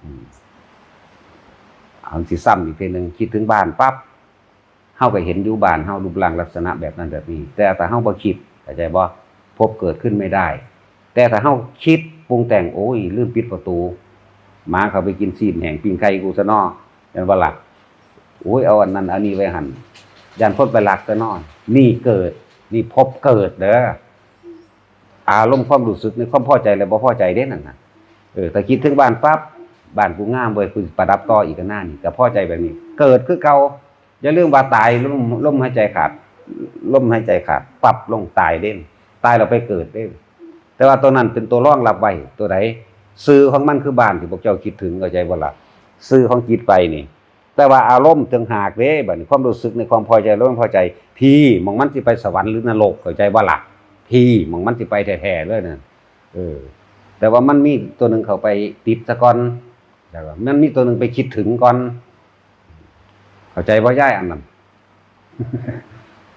อืม เอาสิซ้ำอีกทีหนึ่ง คิดถึงบ้านปั๊บ เฮาก็เห็นอยู่บ้านเฮารูปร่างลักษณะแบบนั้นแบบนี้ แต่ถ้าเฮาบ่คิด เข้าใจบ่ พบเกิดขึ้นไม่ได้ แต่ถ้าเฮาคิดปรุงแต่ง โอ้ย ลืมปิดประตู หมาเข้าไปกินซี้นแห้งปิ้งไก่กูซะน้อ แม่นบ่ล่ะ โอ้ย เอาอันนั้นอันนี้ไว้หั่น ย่านคนไปลักซะน้อ นี่เกิด นี่พบเกิดเด้อ อารมณ์ความรู้สึกในความพอใจและบ่พอใจเด้นั่นน่ะ เออ ถ้าคิดถึงบ้านปั๊บ บ้านกูงามเว้ย กูประดับต่ออีกก็หน้านี่ ก็พอใจแบบนี้ เกิดคือเก่า อย่าลืมว่าตาย ลม ลมหายใจขาด ลมหายใจขาด ปั๊บลงตายเด้ ตายแล้วไปเกิดเด้ แต่ว่าตัวนั้นเป็นตัวรองรับไว้ ตัวใด ซื่อของมันคือบ้านที่พวกเจ้าคิดถึง เข้าใจบ่ล่ะ ซื่อของจิตไปนี่ แต่ว่าอารมณ์ต่างหากเด้ บัดนี้ความรู้สึกในความพอใจและไม่พอใจ พี้ หม่องมันสิไปสวรรค์หรือนรก เข้าใจบ่ล่ะ พี้ หม่องมันสิไปแท้ๆเลยนั่น เออ แต่ว่ามันมีตัวหนึ่งเข้าไปติดซะก่อน แล้วก็มันมีตัวหนึ่งไปคิดถึงก่อน เข้าใจบ่ยายอันนั้น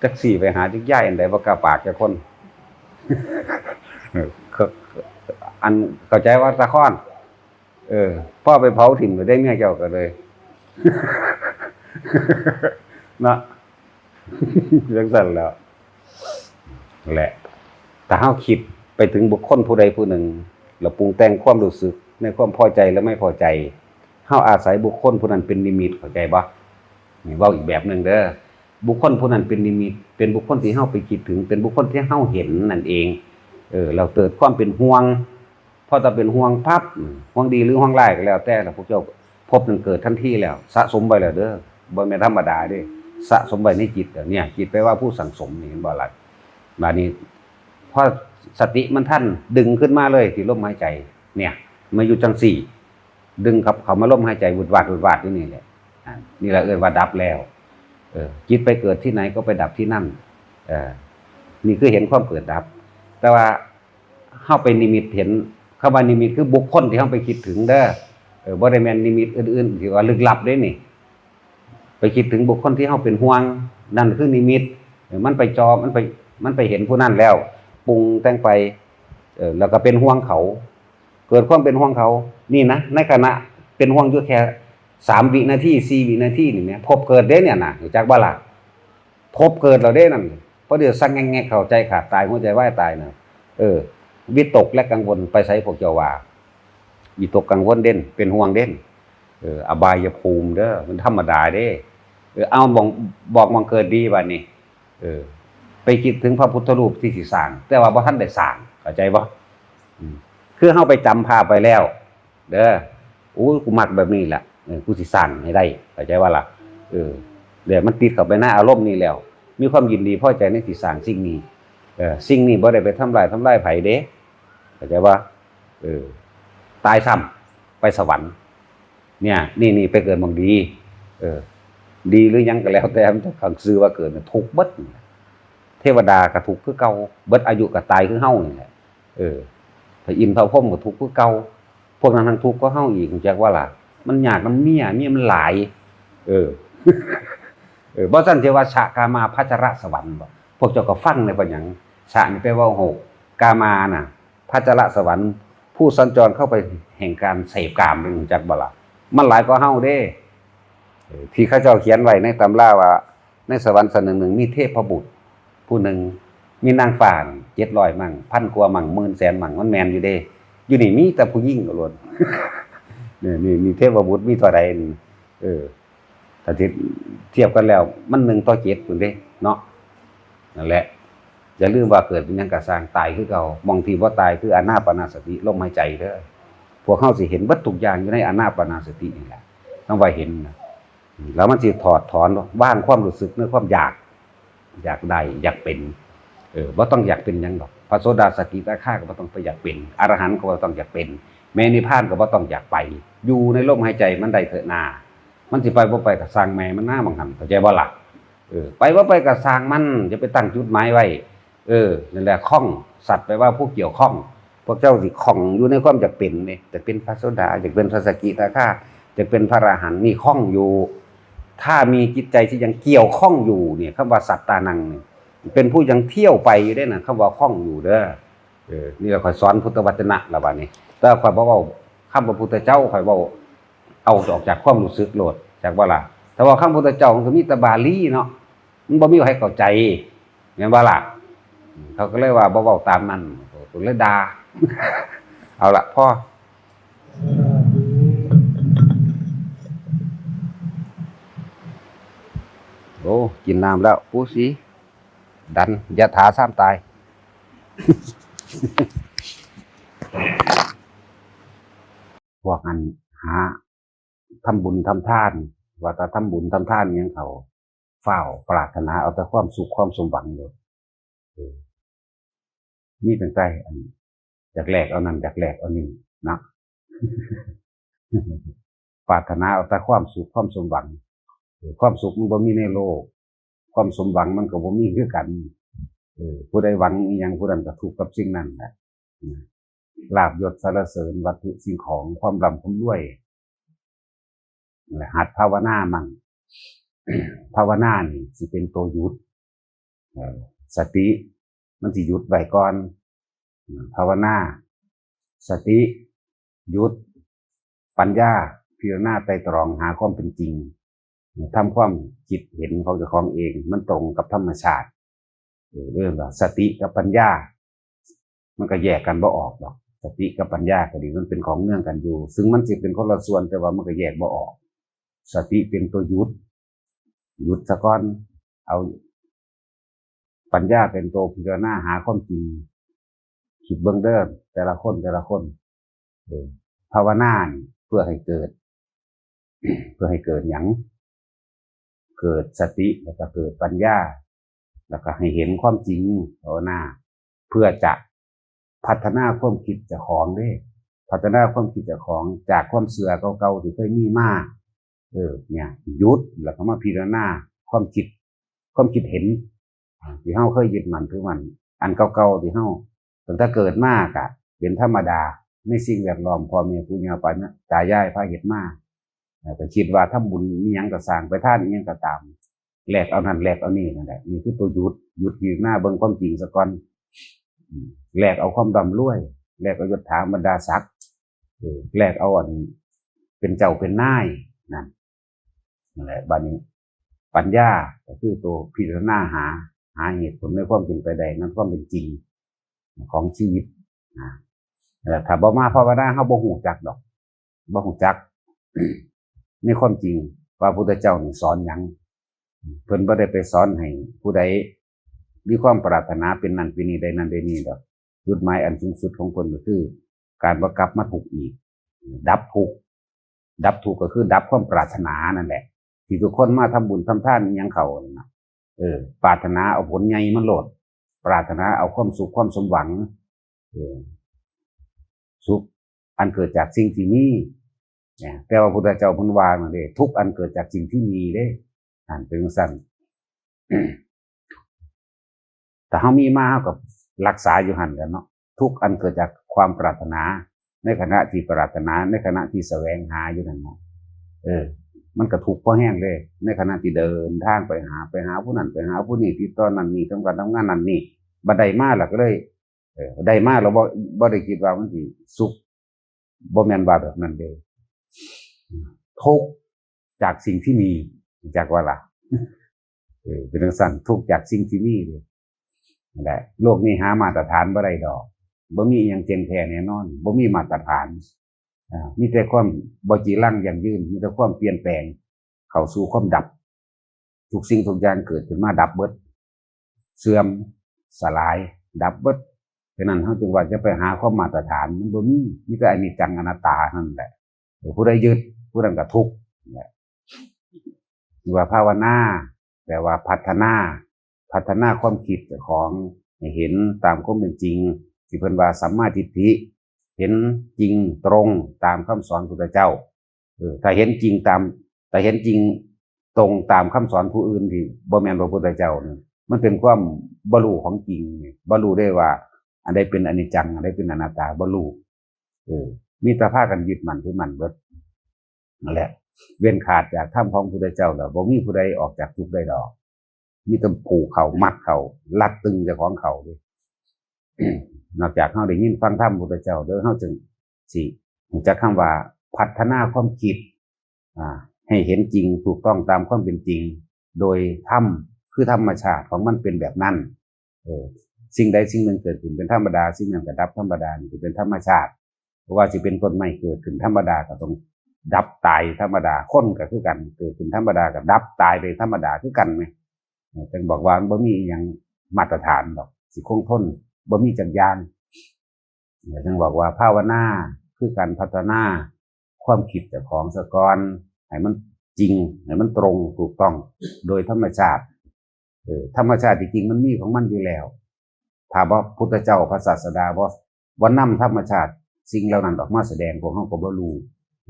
จักสิไปหาจักยายอันใด บ่กล้าปากจักคน เออ เข้า อัน เข้าใจว่าสะคอน เออ พ่อไปเผาถิ่มก็ได้เมียเจ้าก็เลย เนาะ จังซั่นแหล้ว แหละ ถ้าเฮาคิดไปถึงบุคคลผู้ใดผู้หนึ่ง แล้วปรุงแต่งความรู้สึกในความพอใจและไม่พอใจ เฮาอาศัยบุคคลผู้นั้นเป็นนิมิต เข้าใจบ่ นี่เว้าอีกแบบหนึ่งเด้อ บุคคลผู้นั้นเป็นนิมิต เป็นบุคคลที่เฮาไปคิดถึง เป็นบุคคลที่เฮาเห็นนั่นเอง เออ เราเกิดความเป็นห่วง พอถ้าเป็นห่วงปั๊บ อืม ห่วงดีหรือห่วงร้ายก็แล้วแต่ล่ะ พวกเจ้าพบนั้นเกิดทันทีแล้ว สะสมไว้แล้วเด้อ บ่แม่นธรรมดาเด้ สะสมไว้ในจิตอะ เนี่ย จิตแปลว่าผู้สั่งสมนี่ เห็นบ่ล่ะ บาดนี้ พอสติมันทัน ดึงขึ้นมาเลยที่ลมหายใจ เนี่ย มาอยู่จังซี่ ดึงครับ เข้ามาลมหายใจ วืดวาด วืดวาดอยู่นี่แหละ อ่า นี่แหละเอิ้นว่าดับแล้ว เออ จิตไปเกิดที่ไหนก็ไปดับที่นั่น เออ นี่คือเห็นความเกิดดับ แต่ว่า เฮาไปนิมิตเห็น คำว่านิมิตคือบุคคลที่เฮาไปคิดถึงเด้อ เออ บ่ได้แม่นนิมิตอื่นๆ ที่ว่าลึกลับเด้นี่ ไปคิดถึงบุคคลที่เฮาเป็นห่วง นั่นคือนิมิต เออ มันไปจอ มันไป มันไปเห็นผู้นั้นแล้ว ปรุงแต่งไป เออ แล้วก็เป็นห่วงเขา เกิดความเป็นห่วงเขา นี่นะ ในขณะเป็นห่วงอยู่แค่สามวินาที สี่วินาทีนี่แหม พบเกิดเด้เนี่ยนะ รู้จักบ่ล่ะ พบเกิดแล้วเด้นั่น เพราะเดี๋ยวสั่งแงกๆ เข้าใจขาดตาย หัวใจวายตายนะ เออ วิตกและกังวลไปไส พวกเจ้าว่า วิตกกังวลเด่น เป็นห่วงเด่น เออ อบายภูมิเด้อ มันธรรมดาเด้ เออ เอาบอก บอกหม่องเกิดดีบัดนี้ เออ ไปคิดถึงพระพุทธรูปที่สิสร้าง แต่ว่าบ่ทันได้สร้าง เข้าใจบ่ อืม คือเฮาไปจำภาพไปแล้ว เด้อ โอ้ย กูมักแบบนี้แหละ เออ กูสิสร้างให้ได้ เข้าใจว่าล่ะ เออ เดี๋ยวมันติดเข้าไปในอารมณ์นี้แล้ว มีความยินดีพอใจในที่สร้างสิ่งนี้ เออ สิ่งนี้บ่ได้ไปทำลาย ทำลายไผเด้ เข้าใจว่า เออ ตายซ้ำ ไปสวรรค์ เนี่ย นี่ นี่ไปเกิดหม่องดี เออ ดีหรือหยังก็แล้วแต่ มันจะขังซื่อว่าเกิดเนี่ย ทุกข์เบิด เทวดาก็ทุกข์คือเก่า เบิดอายุก็ตายคือเฮานี่แหละ เออ พระอินทร์พระพรหมก็ทุกข์คือเก่า พวกนั้นทั้งทุกข์ก็เฮาอีก รู้จักว่าล่ะ มันยากนำเมีย เมียมันหลาย เออ เออ บ่ซั่นสิว่าสะกามาพัชรสวรรค์บ่ พวกเจ้าก็ฟังได้ปะหยัง สะนี่แปลว่าหก กามาน่ะ พัชรสวรรค์ ผู้สัญจรเข้าไปแห่งการเสพกาม รู้จักบ่ล่ะ มันหลายกว่าเฮาเด้ เออ ที่เขาเจ้าเขียนไว้ในตำราว่า ในสวรรค์ชั้นหนึ่งหนึ่ง มีเทพบุตรผู้หนึ่ง มีนางฟ้าเจ็ดร้อยมั้ง พันกว่ามั้ง หมื่นแสนมั้ง มันแม่นอยู่เด้ อยู่นี่มีแต่ผู้หญิงล้วน นี่ นี่ นี่เทพบุตรมีเท่าใดนี่ เออ ถ้าเทียบ เทียบกันแล้ว มันหนึ่งต่อเจ็ดพู้นเด้ เนาะ นั่นแหละ อย่าลืมว่าเกิดเป็นหยังก็ซ่าง ตายคือเก่า หม่องที่บ่ตายคืออานาปานสติ ลมหายใจเด้อ พวกเฮาสิเห็นเบิดทุกอย่างอยู่ในอานาปานสตินี่แหละ คำว่าเห็นน่ะ แล้วมันสิถอดถอน วางความรู้สึกในความอยาก อยากได้ อยากเป็น เออ บ่ต้องอยากเป็นหยังดอก พระโสดาสกิทาคาก็บ่ต้องไปอยากเป็น อรหันต์ก็บ่ต้องอยากเป็น แม่นิพพานก็บ่ต้องอยากไป อยู่ในลมหายใจมันได้เถอะนา มันสิไปบ่ไปก็ซ่างแม่มันนา บางหั้น เข้าใจบ่ล่ะ เออ ไปบ่ไปก็ซ่างมัน อย่าไปตั้งจุดหมายไว้ เออ นั่นแหละ ข้อง สัตว์แปลว่าผู้เกี่ยวข้อง พวกเจ้าสิข้องอยู่ในความอยากเป็นนี่ อยากเป็นพระโสดา อยากเป็นพระสกิทาคา อยากเป็นพระอรหันต์ นี่ข้องอยู่ ถ้ามีจิตใจที่ยังเกี่ยวข้องอยู่เนี่ย คำว่าสัตตานังเนี่ย เป็นผู้ยังเที่ยวไปอยู่เด้นะ คำว่าข้องอยู่เด้อ เออ นี่แหละข้อยสอนพุทธวจนะละบัดนี้ แต่ข้อยบ่เว้าคำพระพุทธเจ้า ข้อยเว้าเอาออกจากความรู้สึกโลด จักบ่ล่ะ แต่ว่าคำพุทธเจ้ามันก็มีแต่บาลีเนาะ มันบ่มีให้เข้าใจ แม่นบ่ล่ะ เขาก็เลยว่าบ่เว้าตามนั้น ก็เลยด่า เอาละพอ โอ้ กินน้ำแล้ว ปูสี ดัน ยะถาซ้ำตาย พวกอันหาทำบุญทำทาน ว่าแต่ทำบุญทำทานอิหยังเขา ฟ้าวปรารถนาเอาแต่ความสุขความสมหวังโลด เออ มีตั้งแต่อัน อยากแลกเอานั่น อยากแลกเอานี่นะ ปรารถนาเอาแต่ความสุขความสมหวัง เออ ความสุขมันบ่มีในโลก ความสมหวังมันก็บ่มีคือกัน เออ ผู้ใดหวังอิหยังผู้นั้นก็ทุกข์กับสิ่งนั้นแหละ นะ ลาภยศสรรเสริญวัตถุสิ่งของ ความร่ำความรวย และหัดภาวนามั่ง ภาวนานี่สิเป็นตัวหยุด เอ่อ สติมันสิหยุดไว้ก่อน ภาวนา สติ หยุด ปัญญา พิจารณาไตร่ตรองหาความเป็นจริง ทำความคิดเห็นของเจ้าของเอง มันตรงกับธรรมชาติ เออ เรื่องว่าสติกับปัญญา มันก็แยกกันบ่ออกดอก สติกับปัญญาก็ดี มันเป็นของเนื่องกันอยู่ ซึ่งมันสิเป็นคนละส่วน แต่ว่ามันก็แยกบ่ออก สติเป็นตัวหยุด หยุดซะก่อน เอา ปัญญาเป็นตัวพิจารณาหาความจริง คิดเบิ่งเด้อ แต่ละคน แต่ละคน เออ ภาวนานี่เพื่อให้เกิด เพื่อให้เกิดหยัง เกิดสติ แล้วก็เกิดปัญญา แล้วก็ให้เห็นความจริง ภาวนา เพื่อจะพัฒนาความคิดเจ้าของเด้ พัฒนาความคิดเจ้าของจากความเชื่อเก่าๆที่เคยมีมา เออ เนี่ย หยุด แล้วก็มาพิจารณาความคิด ความคิดเห็น อ่า ที่เฮาเคยยึดมั่นถือมั่น อันเก่าๆที่เฮาตั้งแต่เกิดมาก็เป็นธรรมดา ในสิ่งแวดล้อม พ่อแม่ปู่ย่าตายายพาเฮ็ดมา เอ่อ ก็คิดว่าทำบุญอิหยังก็สร้าง ไปทานอิหยังก็ตาม แลกเอานั่นแลกเอานี่นั่นแหละ นี่คือตัวหยุด หยุดพิจารณาเบิ่งความจริงซะก่อน อืม แลกเอาความร่ำรวย แลกเอายศถาบรรดาศักดิ์ เออ แลกเอาอันเป็นเจ้าเป็นนาย นั่น นั่นแหละ บัดนี้ ปัญญาก็คือตัวพิจารณาหา หาเหตุผลในความเป็นไปได้ นั้นความเป็นจริงของชีวิตนะ แล้วถ้าบ่มาภาวนา เฮาบ่ฮู้จักดอก บ่ฮู้จัก ในความจริงว่าพุทธเจ้านี่สอนหยัง เพิ่นบ่ได้ไปสอนให้ผู้ใดมีความปรารถนาเป็นนั่นเป็นนี่ได้นั่นได้นี่ดอก จุดหมายอันสูงสุดของเพิ่นก็คือ การบ่กลับมาทุกข์อีก ดับทุกข์ ดับทุกข์ก็คือดับความปรารถนานั่นแหละ ที่ทุกคนมาทำบุญทำทานอิหยังเขานั่นน่ะ เออ ปรารถนาเอาผลใหญ่มาโลด ปรารถนาเอาความสุขความสมหวัง เออ สุขอันเกิดจากสิ่งที่มี เนี่ย แต่ว่าพุทธเจ้าเพิ่นว่านั่นเด้ ทุกข์อันเกิดจากสิ่งที่มีเด้ นั่นเป็นจั่งซั่น ถ้าเฮามีมา เฮาก็รักษาอยู่หั่นแหละเนาะ ทุกข์อันเกิดจากความปรารถนา ในขณะที่ปรารถนา ในขณะที่แสวงหาอยู่นั่นเนาะ เออ มันก็ทุกข์พอแฮงเลย ในขณะที่เดินทางไปหา ไปหาผู้นั้น ไปหาผู้นี้ ติดต่อนั่นนี่ ทำการทำงานนั่นนี่ บัดได้มาแล้วก็เลย เออ ได้มาแล้วบ่ บ่ได้คิดว่ามันสิสุข บ่แม่นว่าแบบนั้นเด้ ทุกข์จากสิ่งที่มี จักว่าล่ะ เออ เป็นจั่งซั่น ทุกข์จากสิ่งที่มีเด้ นั่นแหละ โลกนี้หามาตรฐานบ่ได้ดอก บ่มีอิหยังเที่ยงแท้แน่นอน บ่มีมาตรฐาน อ่า มีแต่ความบ่จีรังยั่งยืน มีแต่ความเปลี่ยนแปลง เข้าสู่ความดับ ทุกสิ่งทุกอย่างเกิดขึ้นมาดับเบิด เสื่อม สลาย ดับเบิด ฉะนั้นเฮาจึงว่าจะไปหาความมาตรฐาน มันบ่มี มีแต่อนิจจังอนัตตานั่นแหละ เออ ผู้ใดยึด ผู้นั้นก็ทุกข์นั่นแหละ ว่าภาวนา แปลว่าพัฒนา พัฒนาความคิดเจ้าของให้เห็นตามความเป็นจริง ที่เพิ่นว่าสัมมาทิฏฐิ เห็นจริงตรงตามคำสอนพุทธเจ้า เออ ถ้าเห็นจริงตาม ถ้าเห็นจริงตรงตามคำสอนผู้อื่นที่บ่แม่นพระพุทธเจ้านี่ มันเป็นความบ่รู้ของจริงนี่ บ่รู้ได้ว่าอันใดเป็นอนิจจัง อันใดเป็นอนัตตา บ่รู้ เออ มีแต่พากันยึดมั่นถือมั่นเบิด นั่นแหละ เว้นขาดจากธรรมของพุทธเจ้าแล้ว บ่มีผู้ใดออกจากทุกข์ได้ดอก มีแต่ผูกเข้ามัดเข้ารัดตึงเจ้าของเข้าเด้ นอกจากเฮาได้ยินฟังธรรมพุทธเจ้าเด้อ เฮาจึงสิรู้จักคำว่าพัฒนาความคิด อ่า ให้เห็นจริงถูกต้องตามความเป็นจริง โดยธรรม คือธรรมชาติของมันเป็นแบบนั้น เออ สิ่งใดสิ่งหนึ่งเกิดขึ้นเป็นธรรมดา สิ่งนั้นก็ดับธรรมดา นี่คือเป็นธรรมชาติ เพราะว่าสิเป็นต้นไม้เกิดขึ้นธรรมดาก็ต้องดับตายธรรมดา คนก็คือกัน เกิดขึ้นธรรมดาก็ดับตายไปธรรมดาคือกันแหม เออ จั่งบอกว่ามันบ่มีอิหยังมาตรฐานดอก สิคงทน บ่มีจักอย่าง เออ จั่งบอกว่าภาวนาคือการพัฒนาความคิดเจ้าของซะก่อน ให้มันจริง ให้มันตรงถูกต้องโดยธรรมชาติ เออ ธรรมชาติที่จริงมันมีของมันอยู่แล้ว ถ้าบ่พุทธเจ้าพระศาสดาบ่ บ่นำธรรมชาติสิ่งเหล่านั้นออกมาแสดง พวกเฮาก็บ่รู้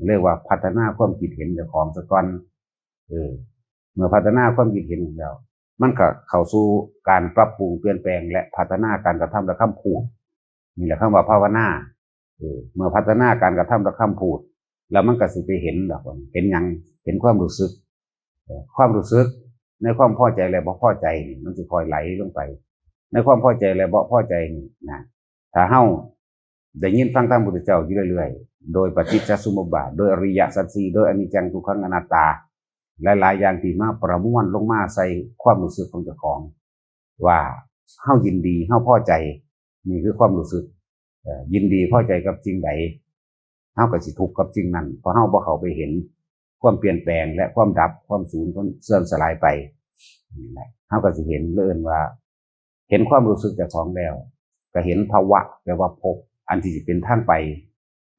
เรียกว่าพัฒนาความคิดเห็นเจ้าของซะก่อน เออ เมื่อพัฒนาความคิดเห็นแล้ว มันก็เข้าสู่การปรับปรุงเปลี่ยนแปลง และพัฒนาการกระทำและคำพูด นี่แหละคำว่าภาวนา เออ เมื่อพัฒนาการกระทำและคำพูด แล้วมันก็สิไปเห็นดอก เห็นหยัง เห็นความรู้สึก เออ ความรู้สึกในความพอใจและบ่พอใจนี่ มันสิค่อยไหลลงไป ในความพอใจและบ่พอใจนี่นะ ถ้าเฮาได้ยินฟังธรรมพุทธเจ้าอยู่เรื่อยๆ โดยปฏิจจสมุปบาท โดยอริยสัจสี่ โดยอนิจจังทุกขังอนัตตา หลายๆ อย่างที่มาประมวลลงมาใส่ความรู้สึกของเจ้าของ ว่าเฮายินดี เฮาพอใจ นี่คือความรู้สึก เอ่อ ยินดีพอใจกับสิ่งใด เฮาก็สิทุกข์กับสิ่งนั้น เพราะเฮาบ่เข้าไปเห็นความเปลี่ยนแปลงและความดับ ความสูญ ความเสื่อมสลายไป นี่แหละ เฮาก็สิเห็น เอิ้นว่า เห็นความรู้สึกเจ้าของแล้ว ก็เห็นภวะ แปลว่าภพ อันที่สิเป็นทางไป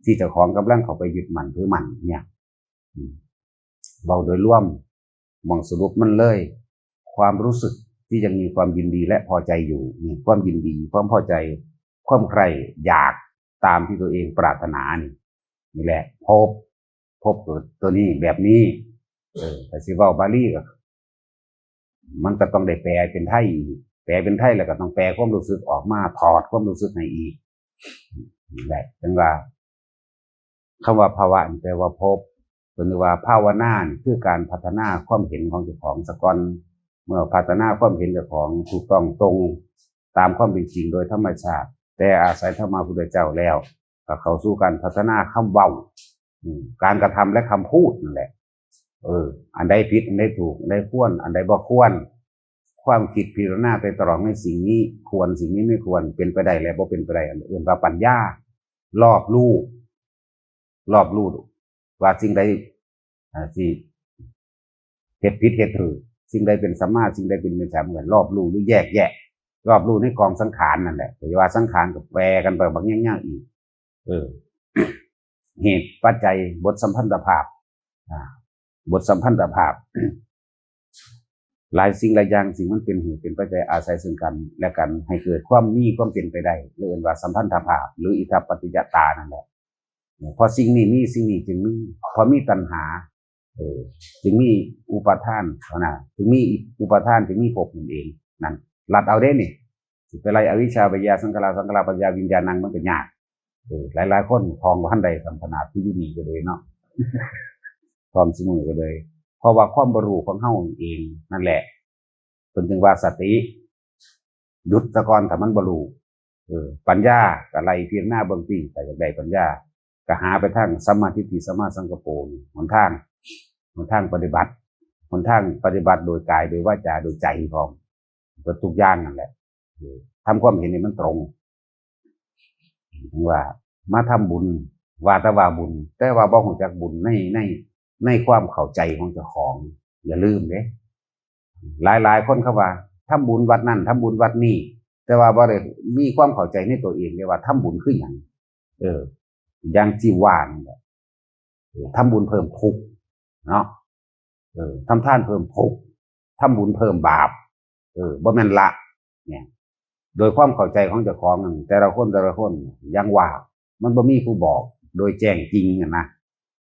ที่เจ้าของกำลังเข้าไปยึดมั่นถือมั่นเนี่ย อืม เว้าโดยรวม หม่องสรุปมันเลย ความรู้สึกที่ยังมีความยินดีและพอใจอยู่ นี่ ความยินดี ความพอใจ ความใคร่อยากตามที่ตัวเองปรารถนานี่ นี่แหละ ภพ ภพเกิดตัวนี้แบบนี้ เออ ถ้าสิเว้าบาลีก็ มันก็ต้องได้แปลเป็นไทยอีก แปลเป็นไทยแล้วก็ต้องแปลความรู้สึกออกมา ถอดความรู้สึกให้อีก นี่แหละ จั่งว่า คำว่าภวะนี่แปลว่าภพ เพิ่นว่าภาวนานี่คือการพัฒนาความเห็นของเจ้าของซะก่อน เมื่อพัฒนาความเห็นเจ้าของถูกต้องตรงตามความเป็นจริงโดยธรรมชาติ แต่อาศัยธรรมะพุทธเจ้าแล้ว ก็เข้าสู่การพัฒนาคำเว้า อืม การกระทำและคำพูดนั่นแหละ เออ อันใดผิด อันใดถูก อันใดควร อันใดบ่ควร ความคิดพิจารณาไตร่ตรองในสิ่งนี้ควร สิ่งนี้ไม่ควร เป็นไปได้และบ่เป็นไปได้ อันเอิ้นว่าปัญญา รอบรู้ รอบรู้ว่าสิ่งใด อ่า สิเฮ็ดผิดเฮ็ดถูก สิ่งใดเป็นสัมมา สิ่งใดเป็นมิจฉา มันก็รอบรู้หรือแยกแยะ รอบรู้ในกองสังขารนั่นแหละ แต่ว่าสังขารก็แปรกันไปบักอย่างๆ อีก เออ เหตุปัจจัย บทสัมพันธภาพ อ่า บทสัมพันธภาพ หลายสิ่งหลายอย่าง สิ่งมันเป็นเหตุเป็นปัจจัยอาศัยซึ่งกันและกัน ให้เกิดความมีความเป็นไปได้ เรียกว่าสัมพันธภาพ หรืออิทธปฏิจจตานั่นแหละ เพราะสิ่งนี้มี สิ่งนี้จึงมี เพราะมีตัณหา เออ จึงมีอุปาทาน นะ จึงมีอุปาทาน จึงมีภพนั่นเอง นั่น ลัดเอาเด้นี่ สิไปไล่อวิชชา ปัจจยาสังขารา สังขาราปัจจยาวิญญาณัง มันก็ยาก เออ หลายๆ คนท่องบ่ทันได้ ซ้ำขนาดที่อยู่นี่ก็เลยเนาะ ท่องซุมื้อก็เลย เพราะว่าความบ่รู้ของเฮาเองนั่นแหละ เพิ่นจึงว่าสติ หยุดซะก่อน ถ้ามันบ่รู้ เออ ปัญญาก็ไล่พิจารณาเบิ่งติ ถ้าอยากได้ปัญญา ก็หาไปทางสัมมาทิฏฐิ สัมมาสังกัปโปนี่ หนทาง หนทางปฏิบัติ หนทางปฏิบัติโดยกาย โดยวาจา โดยใจพร้อม เบิดทุกอย่างนั่นแหละ เออ ทำความเห็นให้มันตรง ถึงว่ามาทำบุญ ว่าแต่ว่าบุญ แต่ว่าบ่รู้จักบุญใน ใน ในความเข้าใจของเจ้าของ อย่าลืมเด้ หลายๆ คนเขาว่าทำบุญวัดนั่น ทำบุญวัดนี่ แต่ว่าบ่ได้มีความเข้าใจในตัวเองเลยว่าทำบุญคือหยัง เออ อย่างที่ว่านั่นแหละ เออ ทำบุญเพิ่มทุกข์เนาะ เออ ทำทานเพิ่มทุกข์ ทำบุญเพิ่มบาป เออ บ่แม่นละ เนี่ย โดยความเข้าใจของเจ้าของนั่น แต่ละคนแต่ละคนยังว่า มันบ่มีผู้บอกโดยแจ้งจริงอะนะ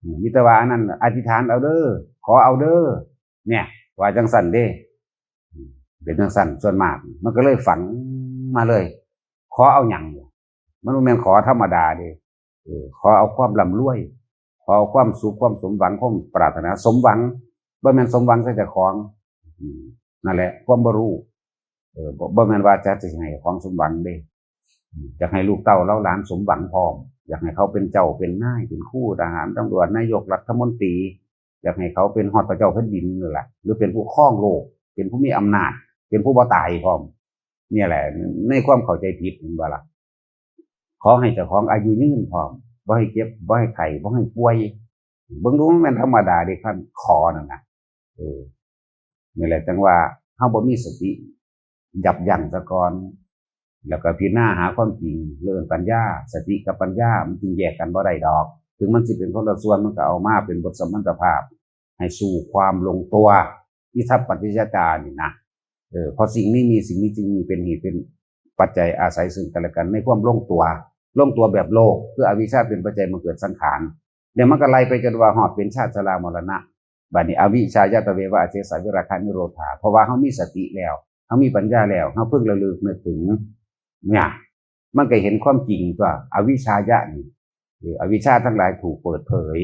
อืม มีแต่ว่าอันนั้นอธิษฐานเอาเด้อ ขอเอาเด้อ เนี่ย ว่าจังซั่นเด้ อืม เป็นจังซั่นส่วนมาก มันก็เลยฝังมาเลย ขอเอาหยัง มันบ่แม่นขอธรรมดาเด้ เออ ขอเอาความร่ำรวย ขอเอาความสุข ความสมหวัง ความปรารถนาสมหวัง บ่แม่นสมหวังแต่เจ้าของ อืม นั่นแหละ ความบ่รู้ เออ บ่ บ่แม่นว่าจะสิให้ของสมหวังเด้ อืม อยากให้ลูกเต้าเหล่าหลานสมหวังพร้อม อยากให้เขาเป็นเจ้าเป็นนาย เป็นครู ทหาร ตำรวจ นายกรัฐมนตรี อยากให้เขาเป็นฮอดพระเจ้าแผ่นดินนั่นแหละ หรือเป็นผู้ครองโลก เป็นผู้มีอำนาจ เป็นผู้บ่ตายพร้อม เนี่ยแหละ ในความเข้าใจผิด เห็นบ่ล่ะ ขอให้เจ้าของอายุยืนพร้อม บ่ให้เจ็บ บ่ให้ไข้ บ่ให้ป่วย เบิ่งดูมันแม่นธรรมดาเด้ คันขอนั่นน่ะ เออ นี่แหละจังว่าเฮาบ่มีสติยับยั้งซะก่อน แล้วก็พิจารณาหาความจริง เรื่องปัญญา สติกับปัญญามันจึงแยกกันบ่ได้ดอก ถึงมันสิเป็นคนละส่วน มันก็เอามาเป็นบทสัมพันธภาพ ให้สู่ความลงตัว อิทัปปัจจยตานี่นะ เออ เพราะสิ่งนี้มี สิ่งนี้จึงมี เป็นเหตุเป็นปัจจัยอาศัยซึ่งกันและกัน ในความลงตัว ลงตัวแบบโลก คืออวิชชาเป็นปัจจัยมาเกิดสังขาร เดี๋ยวมันก็ไล่ไปจนว่าฮอดเป็นชาติชรามรณะ บัดนี้อวิชชายะตะเววะอเสสะวิราคะนิโรธา เพราะว่าเฮามีสติแล้ว เฮามีปัญญาแล้ว เฮาเพิ่งระลึกนึกถึง เนี่ย มันก็เห็นความจริงตัว อวิชชายะนี่ หรืออวิชชาทั้งหลายถูกเปิดเผย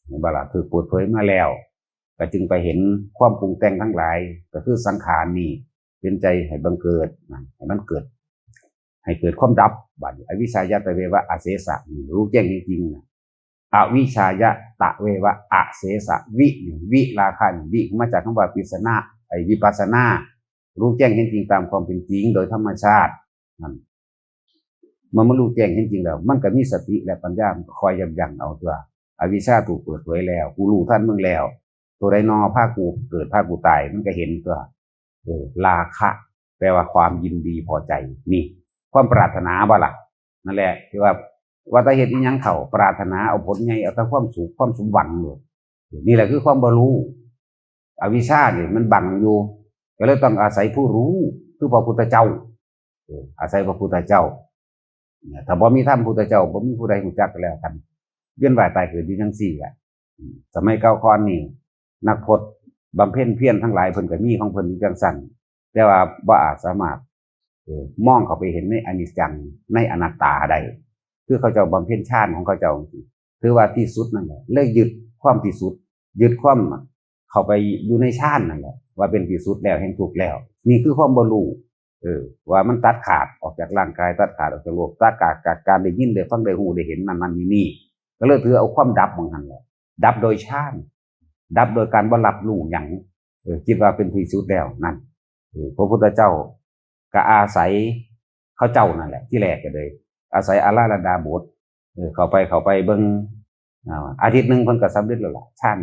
เห็นบ่ล่ะ ถูกเปิดเผยมาแล้ว ก็จึงไปเห็นความปรุงแต่งทั้งหลาย ก็คือสังขารนี่ เป็นใจให้บังเกิดนะ ให้มันเกิด ให้เกิดความดับ บัดนี้อวิชชายะตะเววะอเสสะนี่ รู้แจ้งจริงๆนะ อวิชชายะตะเววะอเสสะ วินี่ วิราคะนี่ วิมาจากคำว่าปิสนะ ไอ้วิปัสสนา รู้แจ้งเห็นจริงตามความเป็นจริงโดยธรรมชาตินั่น มันมารู้แจ้งเห็นจริงแล้ว มันก็มีสติและปัญญา มันก็คอยยับยั้งเอาตัว อวิชชาถูกเปิดเผยแล้ว กูรู้ทันมึงแล้ว ตัวใดนอพากูเกิดพากูตาย มันก็เห็นตัว เออ ราคะ แปลว่าความยินดีพอใจ นี่ ความปรารถนาบ่ล่ะ นั่นแหละ ที่ว่า ว่าแต่เฮ็ดอีหยังเฒ่า ปรารถนาเอาผลใหญ่ เอาแต่ความสุข ความสมหวังโลด นี่แหละคือความบ่รู้ อวิชชานี่มันบังอยู่ ก็เลยต้องอาศัยผู้รู้ คือพระพุทธเจ้า เออ อาศัยพระพุทธเจ้า เนี่ย ถ้าบ่มีธรรมพุทธเจ้า บ่มีผู้ใดรู้จักก็แล้วกัน เวียนว่ายตายเกิดอยู่จังซี่แหละ อืม สมัยเก่าก่อนนี่ นักพจน์บำเพ็ญเพียรทั้งหลาย เพิ่นก็มีของเพิ่นอยู่จังซั่น แต่ว่าบ่อาจสามารถ เออ มองเข้าไปเห็นในอนิจจัง ในอนัตตาได้ คือเขาเจ้าบำเพ็ญฌานของเขาเจ้าจังซี้ ถือว่าที่สุดนั่นแหละ เลยยึดความที่สุด ยึดความเข้าไปอยู่ในฌานนั่นแหละ ว่าเป็นที่สุดแล้วแห่งทุกข์แล้ว นี่คือความบ่รู้ เออ ว่ามันตัดขาดออกจากร่างกาย ตัดขาดออกจากโลก ตัดขาดจากการได้ยิน ได้ฟัง ได้ฮู้ ได้เห็น นั่นนั่นนี่นี่ ก็เลยถือเอาความดับหม่องหั้นแหละ ดับโดยฌาน ดับโดยการบ่รับรู้หยัง เออ คิดว่าเป็นที่สุดแล้วนั่น พระพุทธเจ้าก็อาศัยเขาเจ้านั่นแหละ ที่แรกก็เลย อาศัยอาราธดาบท เออ เข้าไป เข้าไปเบิ่ง อ่า อาทิตย์หนึ่งเพิ่นก็สำเร็จแล้วล่ะฌาน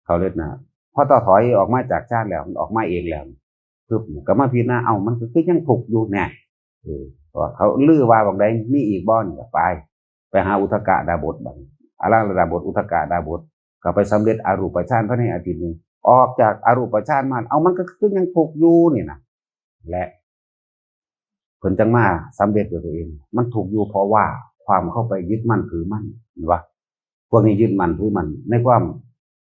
เขาเรียกนะ พอต่อถอยออกมาจากฌานแล้ว มันออกมาเองแล้ว ปึ๊บ ก็มาพิจารณา เอ้า มันก็คือยังทุกข์อยู่แน่ เออ ว่าเขาลือว่าบางใดมีอีกบ่นี่ก็ไป ไปหาอุทกดาบทบัดนี้ อาราธดาบท อุทกดาบท ก็ไปสำเร็จอรูปฌานภายในอาทิตย์หนึ่ง ออกจากอรูปฌานมา เอา มันก็คือยังทุกข์อยู่นี่นะ และเพิ่นจังมาสำเร็จด้วยตัวเอง มันทุกข์อยู่เพราะว่าความเข้าไปยึดมั่นถือมั่น เห็นปะ พวกนี้ยึดมั่นถือมั่น ในความ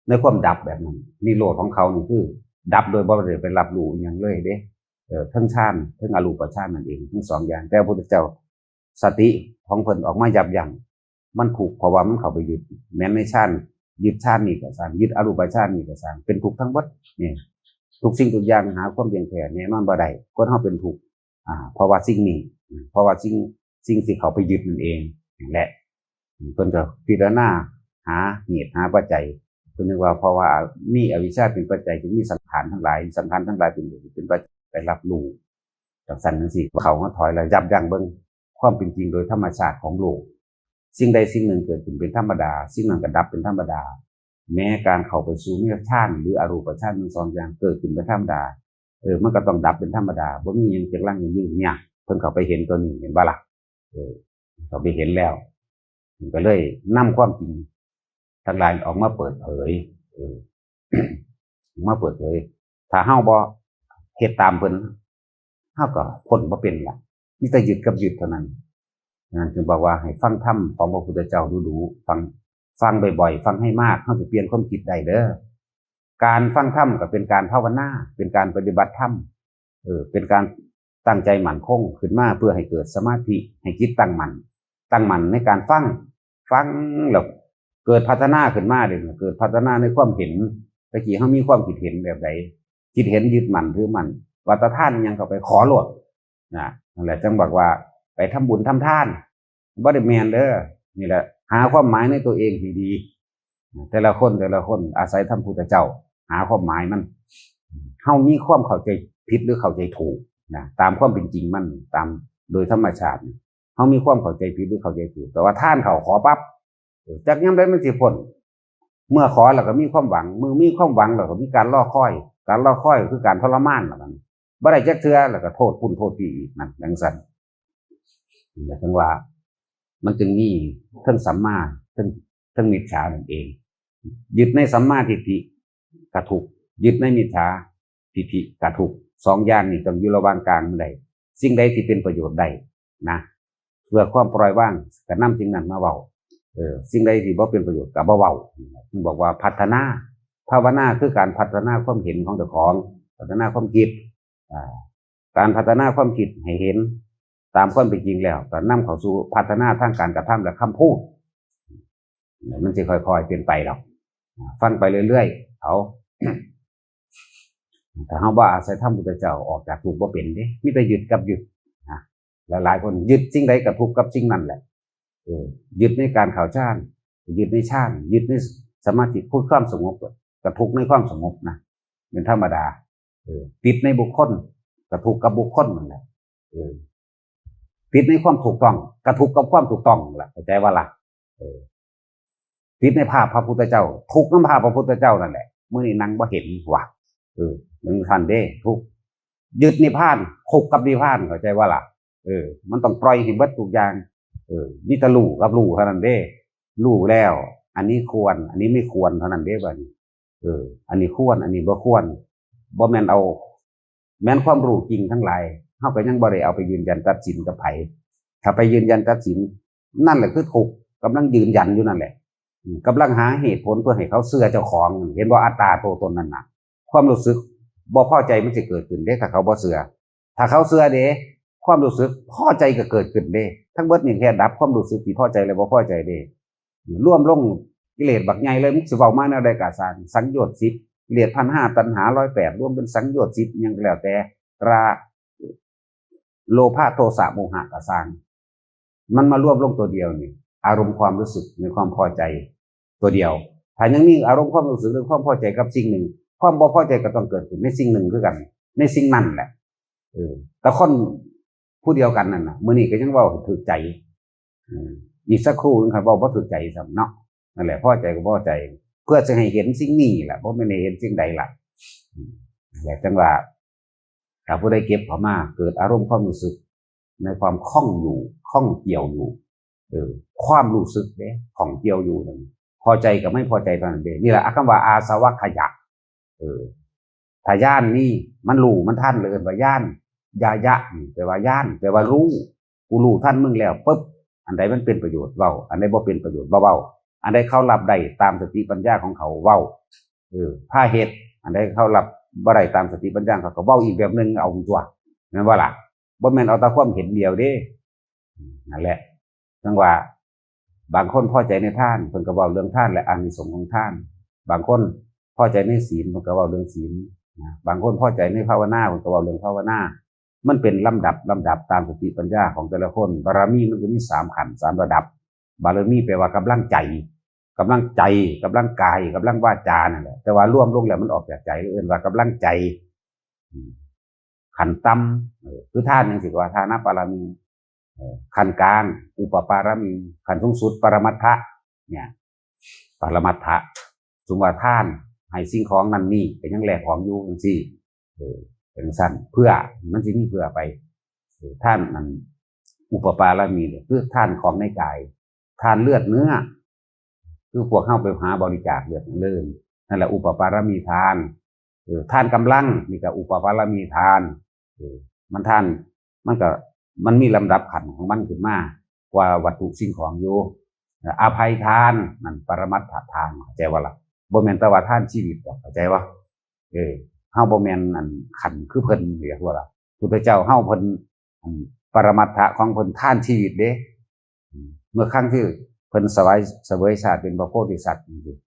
ในความดับแบบนั้น นิโรธของเขานี่คือดับโดยบ่ได้ไปรับรู้อิหยังเลยเด้ เออ ทั้งฌาน ทั้งอรูปฌานนั่นเอง ทั้งสองอย่าง แต่พระพุทธเจ้า สติของเพิ่นออกมายับยั้ง มันทุกข์เพราะว่ามันเข้าไปยึด แม้นในฌาน ยึดฌานนี่ก็ซ่าง ยึดอรูปฌานนี่ก็ซ่าง เป็นทุกข์ทั้งหมดนี่ ทุกสิ่งทุกอย่างหาความเที่ยงแท้แน่นอนบ่ได้ คนเฮาเป็นทุกข์ อ่า เพราะว่าสิ่งนี้ เพราะว่าสิ่ง สิ่งที่เขาไปยึดนั่นเอง นั่นแหละ เพิ่นก็พิจารณาหาเหตุหาปัจจัย เพิ่นนึกว่าเพราะว่ามีอวิชชาเป็นปัจจัยจึงมีสังขารทั้งหลาย สังขารทั้งหลายเป็นเหตุเป็นปัจจัยไปรับรู้ จังซั่นจังซี่ เขามาถอยแล้วยับยั้งเบิ่งความเป็นจริงโดยธรรมชาติของโลก สิ่งใดสิ่งหนึ่งเกิดขึ้นเป็นธรรมดา สิ่งนั้นก็ดับเป็นธรรมดา แม้การเข้าไปสู่นิพพานหรืออรูปฌานทั้งสองอย่างเกิดขึ้นเป็นธรรมดา เออ มันก็ต้องดับเป็นธรรมดา บ่มีหยังจักลังยืนเนี่ย เพิ่นเข้าไปเห็นตัวนี้ เห็นบ่ล่ะ เออ เขาไปเห็นแล้ว มันก็เลยนำความจริงทั้งหลายออกมาเปิดเผย เออ ออกมาเปิดเผย ถ้าเฮาบ่เฮ็ดตามเพิ่น เฮาก็พ้นบ่เป็นล่ะ มีแต่ยึดกับยึดเท่านั้น ฉะนั้นจึงบอกว่าให้ฟังธรรมของพระพุทธเจ้าดูๆ ฟัง ฟังบ่อยๆ ฟังให้มาก เฮาจะเปลี่ยนความคิดได้เด้อ การฟังธรรมก็เป็นการภาวนา เป็นการปฏิบัติธรรม เออ เป็นการตั้งใจมั่นคงขึ้นมาเพื่อให้เกิดสมาธิ ให้จิตตั้งมั่น ตั้งมั่นในการฟัง ฟังแล้วเกิดพัฒนาขึ้นมาเลย เกิดพัฒนาในความเห็น ตะกี้เฮามีความคิดเห็นแบบใด คิดเห็นยึดมั่นถือมั่น ว่าแต่ทานอิหยังก็ไปขอโลด นะ นั่นแหละจังบอกว่าไปทำบุญทำทาน บ่ได้แม่นเด้อ นี่แหละ หาความหมายในตัวเองให้ดี แต่ละคน แต่ละคนอาศัยธรรมพุทธเจ้า หาความหมายมัน เฮามีความเข้าใจผิดหรือเข้าใจถูกนะ ตามความเป็นจริงมัน ตามโดยธรรมชาตินี่ เฮามีความเข้าใจผิดหรือเข้าใจถูก แต่ว่าทานเข้าขอปั๊บ เออ จักยามใดมันสิพ้น เมื่อขอแล้วก็มีความหวัง เมื่อมีความหวังแล้วก็มีการรอคอย การรอคอยก็คือการทรมานล่ะบัดนี้ บ่ได้จักเทื่อแล้วก็โทษปุ้นโทษปี้อีกนั่น จังซั่น นี่แหละถึงว่า มันจึงมีทั้งสัมมา ทั้ง ทั้งมิจฉานั่นเอง ยึดในสัมมาทิฏฐิก็ทุกข์ ยึดในมิจฉาทิฏฐิก็ทุกข์ สองอย่างนี้ต้องอยู่ระหว่างกลางมันได้ สิ่งใดที่เป็นประโยชน์ได้นะ เพื่อความปล่อยวางก็นำสิ่งนั้นมาเว้า เออ สิ่งใดที่บ่เป็นประโยชน์ก็บ่เว้า เพิ่นบอกว่าพัฒนา ภาวนาคือการพัฒนาความเห็นของเจ้าของ พัฒนาความคิด อ่า การพัฒนาความคิดให้เห็นตามความเป็นจริงแล้ว ก็นำเข้าสู่พัฒนาทางการกระทำและคำพูด มันสิค่อยๆเป็นไปดอก ฟังไปเรื่อยๆ เอา ถ้าเฮาบ่อาศัยธรรมพุทธเจ้า ออกจากทุกข์บ่เป็นเด้ มีแต่ยึดกับยึดนะ หลายๆคนยึดสิ่งใดก็ทุกข์กับสิ่งนั้นแหละ เออ ยึดในการเข้าฌาน ยึดในฌาน ยึดในสมาธิ คือความสงบ ก็ทุกข์ในความสงบนะ เป็นธรรมดา เออ ติดในบุคคล ก็ทุกข์กับบุคคลนั่นแหละ เออ ติดในความถูกต้อง ก็ทุกข์กับความถูกต้องนั่นแหละ เข้าใจบ่ล่ะ เออ ติดในภาพพระพุทธเจ้า ทุกข์นำภาพพระพุทธเจ้านั่นแหละ มื้อนี้นั่งบ่เห็นว่ะ เออ จังซั่นเด้ ทุกข์ ยึดนิพพาน ทุกข์กับนิพพาน เข้าใจบ่ล่ะ เออ มันต้องปล่อยให้เบิดทุกอย่าง เออ มีแต่รู้กับรู้เท่านั้นเด้ รู้แล้ว อันนี้ควร อันนี้ไม่ควรเท่านั้นเด้ บัดนี้ เออ อันนี้ควร อันนี้บ่ควร บ่แม่นเอา แม้นความรู้จริงทั้งหลาย เฮาก็ยังบ่ได้เอาไปยืนยันตัดสินกับไผ ถ้าไปยืนยันตัดสิน นั่นแหละคือทุกข์ กำลังยืนยันอยู่นั่นแหละ อืม กำลังหาเหตุผลเพื่อให้เขาเชื่อเจ้าของ เห็นบ่ อัตตาตัวตนนั่นน่ะ ความรู้สึกบ่พอใจมันสิเกิดขึ้นเด้ ถ้าเขาบ่เชื่อ ถ้าเขาเชื่อเด้ ความรู้สึกพอใจก็เกิดขึ้นเด้ ทั้งเบิดนี่แค่ดับความรู้สึกที่พอใจและบ่พอใจเด้ รวมลงกิเลสบักใหญ่เลย มันสิเว้ามาแนวใดก็ซ่าง สังโยชน์สิบ กิเลสพันห้า ตัณหาร้อยแปด รวมเป็นสังโยชน์สิบ อิหยังก็แล้วแต่ รา โลภะ โทสะ โมหะ ก็ซ่าง มันมารวมลงตัวเดียวนี่ อารมณ์ความรู้สึกในความพอใจตัวเดียว ถ้ายังมีอารมณ์ความรู้สึกหรือความพอใจกับสิ่งหนึ่ง ความบ่พอใจก็ต้องเกิดขึ้นในสิ่งหนึ่งคือกัน ในสิ่งนั้นแหละ เออ แต่คนผู้เดียวกันนั่นน่ะ มื้อนี้ก็ยังเว้าถืกใจ อืม อีกสักครู่หนึ่งครับ เว้าบ่ถืกใจซ้ำเนาะ นั่นแหละ พอใจก็พอใจ เพื่อจะให้เห็นสิ่งนี้แหละ บ่แม่นให้เห็นสิ่งใดล่ะ อืม นั่นแหละ จังว่า ถ้าผู้ใดเก็บเข้ามา เกิดอารมณ์ความรู้สึก ในความข้องอยู่ ข้องเกี่ยวอยู่ เออ ความรู้สึกเด้ ข้องเกี่ยวอยู่นั่น พอใจกับไม่พอใจเท่านั้นเด้ นี่แหละคำว่าอาสวัคคยะ เออ ถ้าญาณนี่มันรู้มันทันเลย เอิ้นว่าญาณ ญาญะนี่แปลว่าญาณ แปลว่ารู้ กูรู้ทันมึงแล้วปุ๊บ อันใดมันเป็นประโยชน์เว้า อันใดบ่เป็นประโยชน์บ่เว้า อันใดเขารับได้ตามสติปัญญาของเขาเว้า เออ พาเฮ็ด อันใดเขารับบ่ได้ตามสติปัญญาเขาก็เว้าอีกแบบหนึ่งเอาตัว แม่นบ่ล่ะ บ่แม่นเอาแต่ความเห็นเดียวเด้ อืม นั่นแหละ จังว่า บางคนพอใจในทาน เพิ่นก็เว้าเรื่องทานและอานิสงส์ของทาน บางคนพอใจในศีล เพิ่นก็เว้าเรื่องศีลนะ บางคนพอใจในภาวนา เพิ่นก็เว้าเรื่องภาวนา มันเป็นลำดับ ลำดับตามสติปัญญาของแต่ละคน บารมีมันก็มีสามขั้น สามระดับ บารมีแปลว่ากำลังใจ กำลังใจ กำลังกาย กำลังวาจานั่นแหละ แต่ว่ารวมลงแล้วมันออกจากใจ เอิ้นว่ากำลังใจ อืม ขั้นต่ำ เออ คือทานจั่งซี้ก็ว่าทานบารมี เออ ขั้นกลาง อุปปารมี ขั้นสูงสุด ปรมัตถะ เนี่ย ปรมัตถะ สมมุติว่าทาน ให้สิ่งของนั่นนี่ ก็ยังแลกของอยู่จั่งซี้ เออ เป็นจั่งซั้น เพื่อ มันสิมีเพื่อไป เออ ทานนั่น อุปปารมีเนี่ย คือทานของในกาย ทานเลือดเนื้อ คือพวกเฮาไปหาบริจาคเลือดเลือด นั่นแหละอุปปารมีทาน เออ ทานกำลัง นี่ก็อุปปารมีทาน เออ มันทาน มันก็ มันมีลำดับขั้นของมันขึ้นมา กว่าวัตถุสิ่งของอยู่ อภัยทาน นั่นปรมัตถทาน เข้าใจบ่ล่ะ บ่แม่นแต่ว่าทานชีวิตดอก เข้าใจบ่ เออ เฮาบ่แม่นอันขั้นคือเพิ่น เรียกว่าล่ะ พุทธเจ้าเฮาเพิ่น อันปรมัตถะของเพิ่นทานชีวิตเด้ อืม เมื่อครั้งที่เพิ่นสวย เสวยชาติเป็นพระโพธิสัตว์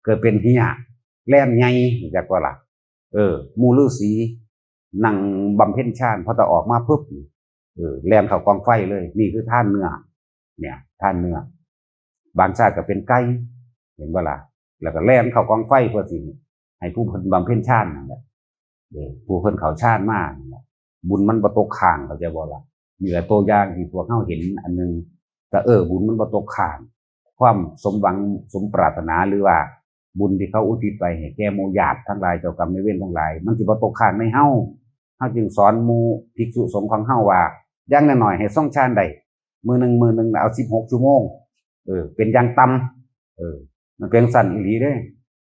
เกิดเป็นเฮีย แล่นใหญ่ รู้จักบ่ล่ะ เออ หมู่ฤๅษี นั่งบำเพ็ญฌาน พอแต่ออกมาปุ๊บ เออ แล่นเข้ากองไฟเลย นี่คือทานเนื้อ เนี่ย ทานเนื้อ บางชาติก็เป็นไก่ เห็นบ่ล่ะ แล้วก็แล่นเข้ากองไฟเพื่อสิให้ผู้เพิ่นบำเพ็ญฌานนั่นแหละ เออ ผู้เพิ่นเข้าฌานมานั่นแหละ บุญมันบ่ตกค้าง เข้าใจบ่ล่ะ นี่แหละตัวอย่างที่พวกเฮาเห็นอันหนึ่ง แต่ เออ บุญมันบ่ตกค้าง ความสมหวังสมปรารถนา หรือว่าบุญที่เขาอุทิศไปให้แก่หมู่ญาติทั้งหลาย เจ้ากรรมนายเวรทั้งหลาย มันสิบ่ตกค้างในเฮา เฮาจึงสอนหมู่ภิกษุสงฆ์ของเฮาว่า อย่างน้อยๆให้ทรงฌานได้ มื้อหนึ่ง มื้อหนึ่งเอาสิบหกชั่วโมง เออ เป็นอย่างต่ำ เออ มันเป็นจั่งซั้นอีหลีเด้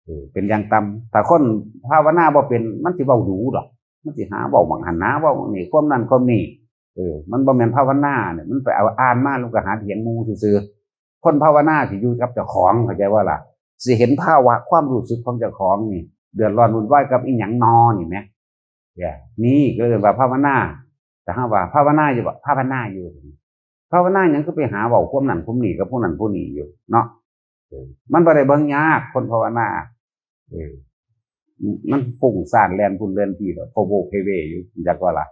เออ เป็นอย่างต่ำ ถ้าคนภาวนาบ่เป็น มันสิเว้าดู๋ดอก มันสิหาเว้าหม่องหั้น หาเว้าหม่องนี่ ความนั้นความนี้ เออ มันบ่แม่นภาวนาเนี่ย มันไปเอาอ่านมาแล้วก็หาเถียงหมู่ซื่อๆ คนภาวนาสิอยู่กับเจ้าของ เข้าใจบ่ล่ะ สิเห็นภาวะความรู้สึกของเจ้าของนี่ เดือดร้อนวุ่นวายกับอีหยังนอนี่แหม เนี่ย นี่ก็เรียกว่าภาวนา แต่ถ้าว่าภาวนาอยู่บ่ ภาวนาอยู่ ภาวนาหยังก็ไปหาเว้าความนั้นความนี้กับผู้นั้นผู้นี้อยู่เนาะ เออ มันบ่ได้เบิ่งยาก คนภาวนา เออ มันฟุ้งซ่านแล่นพุ้นแล่นพี้ดอก โพโวเพเวอยู่ จักว่าล่ะ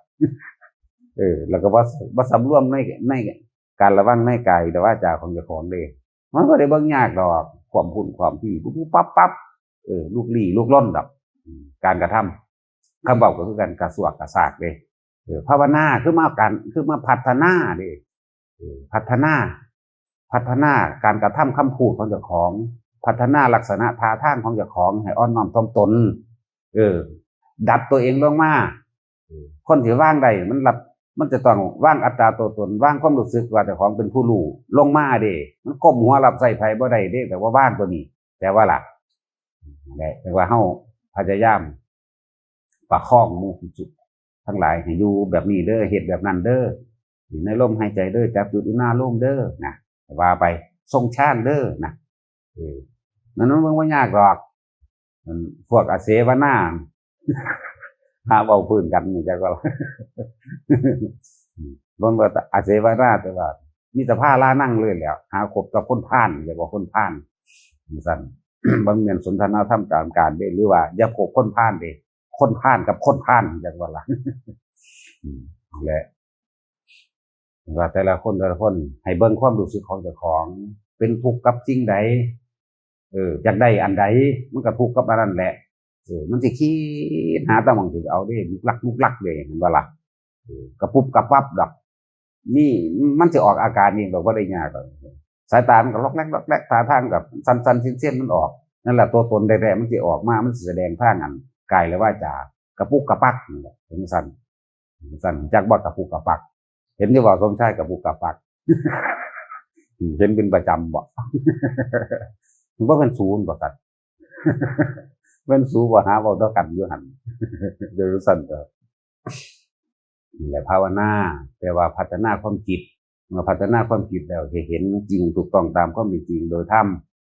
เออ แล้วก็บ่ บ่สำรวมใน ในการระวังในกายและวาจาของเจ้าของเด้ มันบ่ได้เบิ่งยากดอก ความพุ้นความพี้ ปุ๊บปุ๊บปั๊บปั๊บ เออ ลุกลี้ลุกลนดอก อืม การกระทำ คำเว้าก็คือกัน กระซวกกระซากเด้ เออ ภาวนาคือมาการ คือมาพัฒนาเด้ เออ พัฒนา พัฒนาการกระทำคำพูดของเจ้าของ พัฒนาลักษณะท่าทางของเจ้าของให้อ่อนน้อมถ่อมตน เออ ดัดตัวเองลงมา เออ คนที่วางได้มันรับ มันจะต้องวางอัตตาตัวตน วางความรู้สึกว่าเจ้าของเป็นผู้รู้ลงมาเด้ มันก้มหัวรับใช้ไผบ่ได้เด้ แต่ว่าวางตัวนี้ แต่ว่าล่ะ นั่นแหละ แต่ว่าเฮาพยายามประคองหมู่ภิกษุทั้งหลายให้อยู่แบบนี้เด้อ เฮ็ดแบบนั้นเด้อ อยู่ในลมหายใจเด้อ จับจุดอุณาโลมเด้อนะ ว่าไป ทรงฌานเด้อนะ เออ นั่นมันบ่ยากดอก มันพวกอาเสวนา หาเว้าพื้นกันนี่จักว่า บ่ว่าแต่อาเสวนา แต่ว่ามีแต่พาลานังเลยแหล้ว หาคบกับคนพาล เรียกว่าคนพาล จั่งซั้น บ่แม่นสนทนาธรรมตามการเด้ หรือว่าอย่าคบคนพาลเด้ คนพาลกับคนพาล จักว่าล่ะ อืม และ ว่าแต่ละคนแต่ละคนให้เบิ่งความรู้สึกของเจ้าของ เป็นทุกข์กับสิ่งใด เออ อยากได้อันใด มันก็ทุกข์กับอันนั้นแหละ เออ มันสิคิดหาแต่หม่องสิเอาเด้ ลุกลักลุกลักเด้ เห็นบ่ล่ะ เออ กระปุบกระปับดอก นี่มันสิออกอาการเองดอก บ่ได้ยากดอก สายตามันก็ล็อกแล็กล็อกแล็ก ท่าทางก็สั่นๆ เสี้ยนๆ มันออก นั่นแหละตัวตนแท้ๆ มันสิออกมา มันสิแสดงทางอันกายและวาจา กระปุกกระปักนี่แหละ จั่งซั่น จั่งซั่น จักบ่กระปุกกระปัก เห็นอยู่บ่ สมชาย กระปุกกระปัก เห็นเป็นประจำบ่ มันบ่เป็นศูนย์บ่ สัตว์ เป็นศูนย์บ่ หาเว้าต่อกันอยู่หั่น เดี๋ยวซั่นก็ นี่แหละภาวนา แต่ว่าพัฒนาความคิด เมื่อพัฒนาความคิดแล้วให้เห็นจริงถูกต้องตามความเป็นจริงโดยธรรม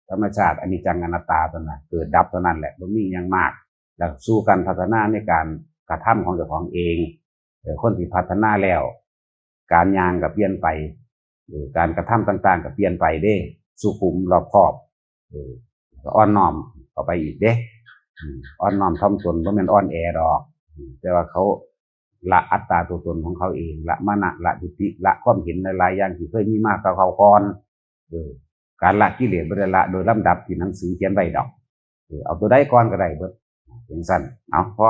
ธรรมชาติอนิจจังอนัตตาเท่านั้น เกิดดับเท่านั้นแหละ บ่มีหยังมาก แล้วสู่การพัฒนาในการกระทำของเจ้าของเอง เออ คนที่พัฒนาแล้ว การย่างก็เปลี่ยนไป เออ การกระทำต่างๆ ก็เปลี่ยนไปเด้ สุขุมรอบคอบ เออ ก็อ่อนน้อมเข้าไปอีกเด้ อืม อ่อนน้อมถ่อมตน บ่แม่นอ่อนแอดอก อืม แต่ว่าเขาละอัตตาตัวตนของเขาเอง ละมานะ ละทิฏฐิ ละความเห็นหลายๆ อย่างที่เคยมีมากับเขาก่อน เออ การละกิเลสบ่ได้ละโดยลำดับที่หนังสือเขียนไว้ดอก เออ เอาตัวใดก่อนก็ได้เบิด จั่งซั่น เอา พอ